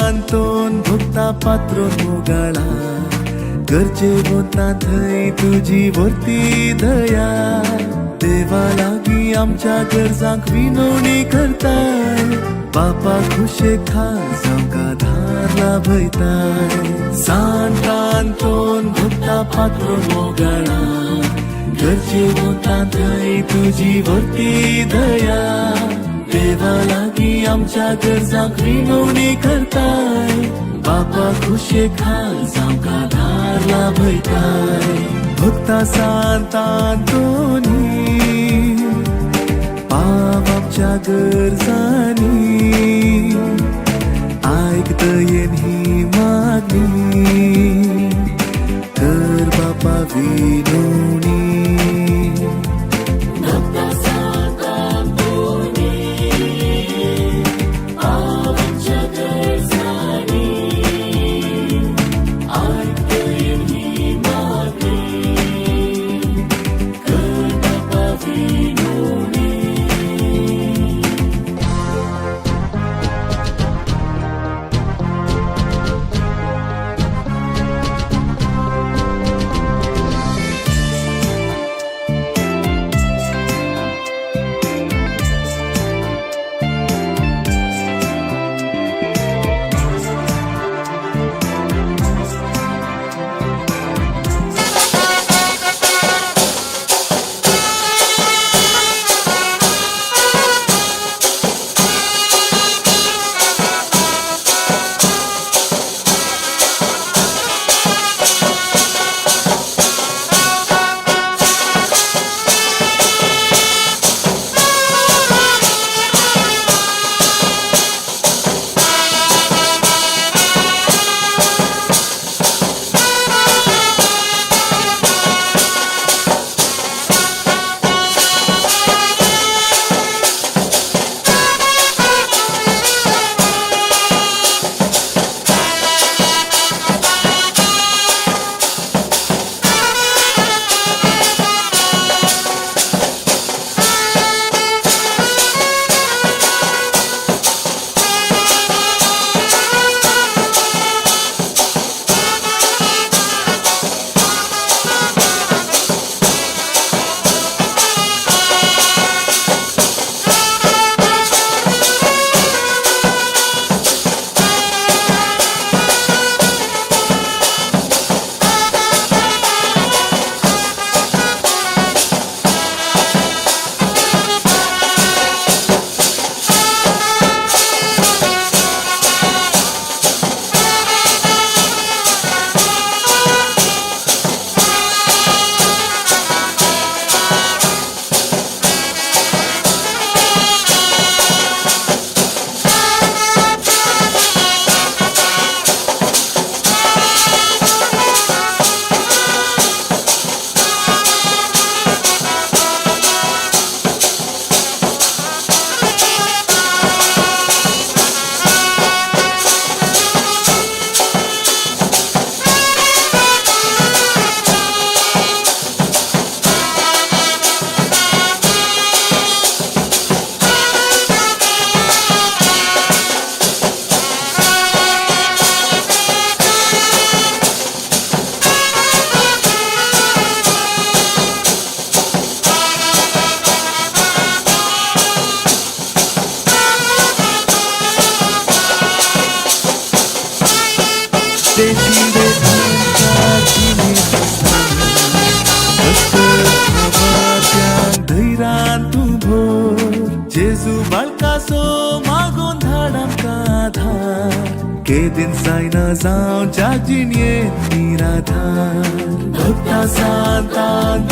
M: सांतांतोन भोगता पात्रो मोगाळा गरजे वता थंय तुजी व्हरती दया देवा लागीं आमच्या गरजांक विनवणी करताय बापा खुशे खास आमकां धार लाभयताय सांतांतोन भोगता पात्रो मोगाळा गरजे वता थंय तुजी व्हरती दया देवा लागीं आमच्या गरजांक विनवणी करताय बापा खुशे खास आमकां धार लाभयताय भक्ता सांतांतोनी पाव आमच्या गरजांनी आयक दयेन ही मागणी कर बापा विनवणी जावच्या जिणयेंत निराधार भक्ता सांतांतोनी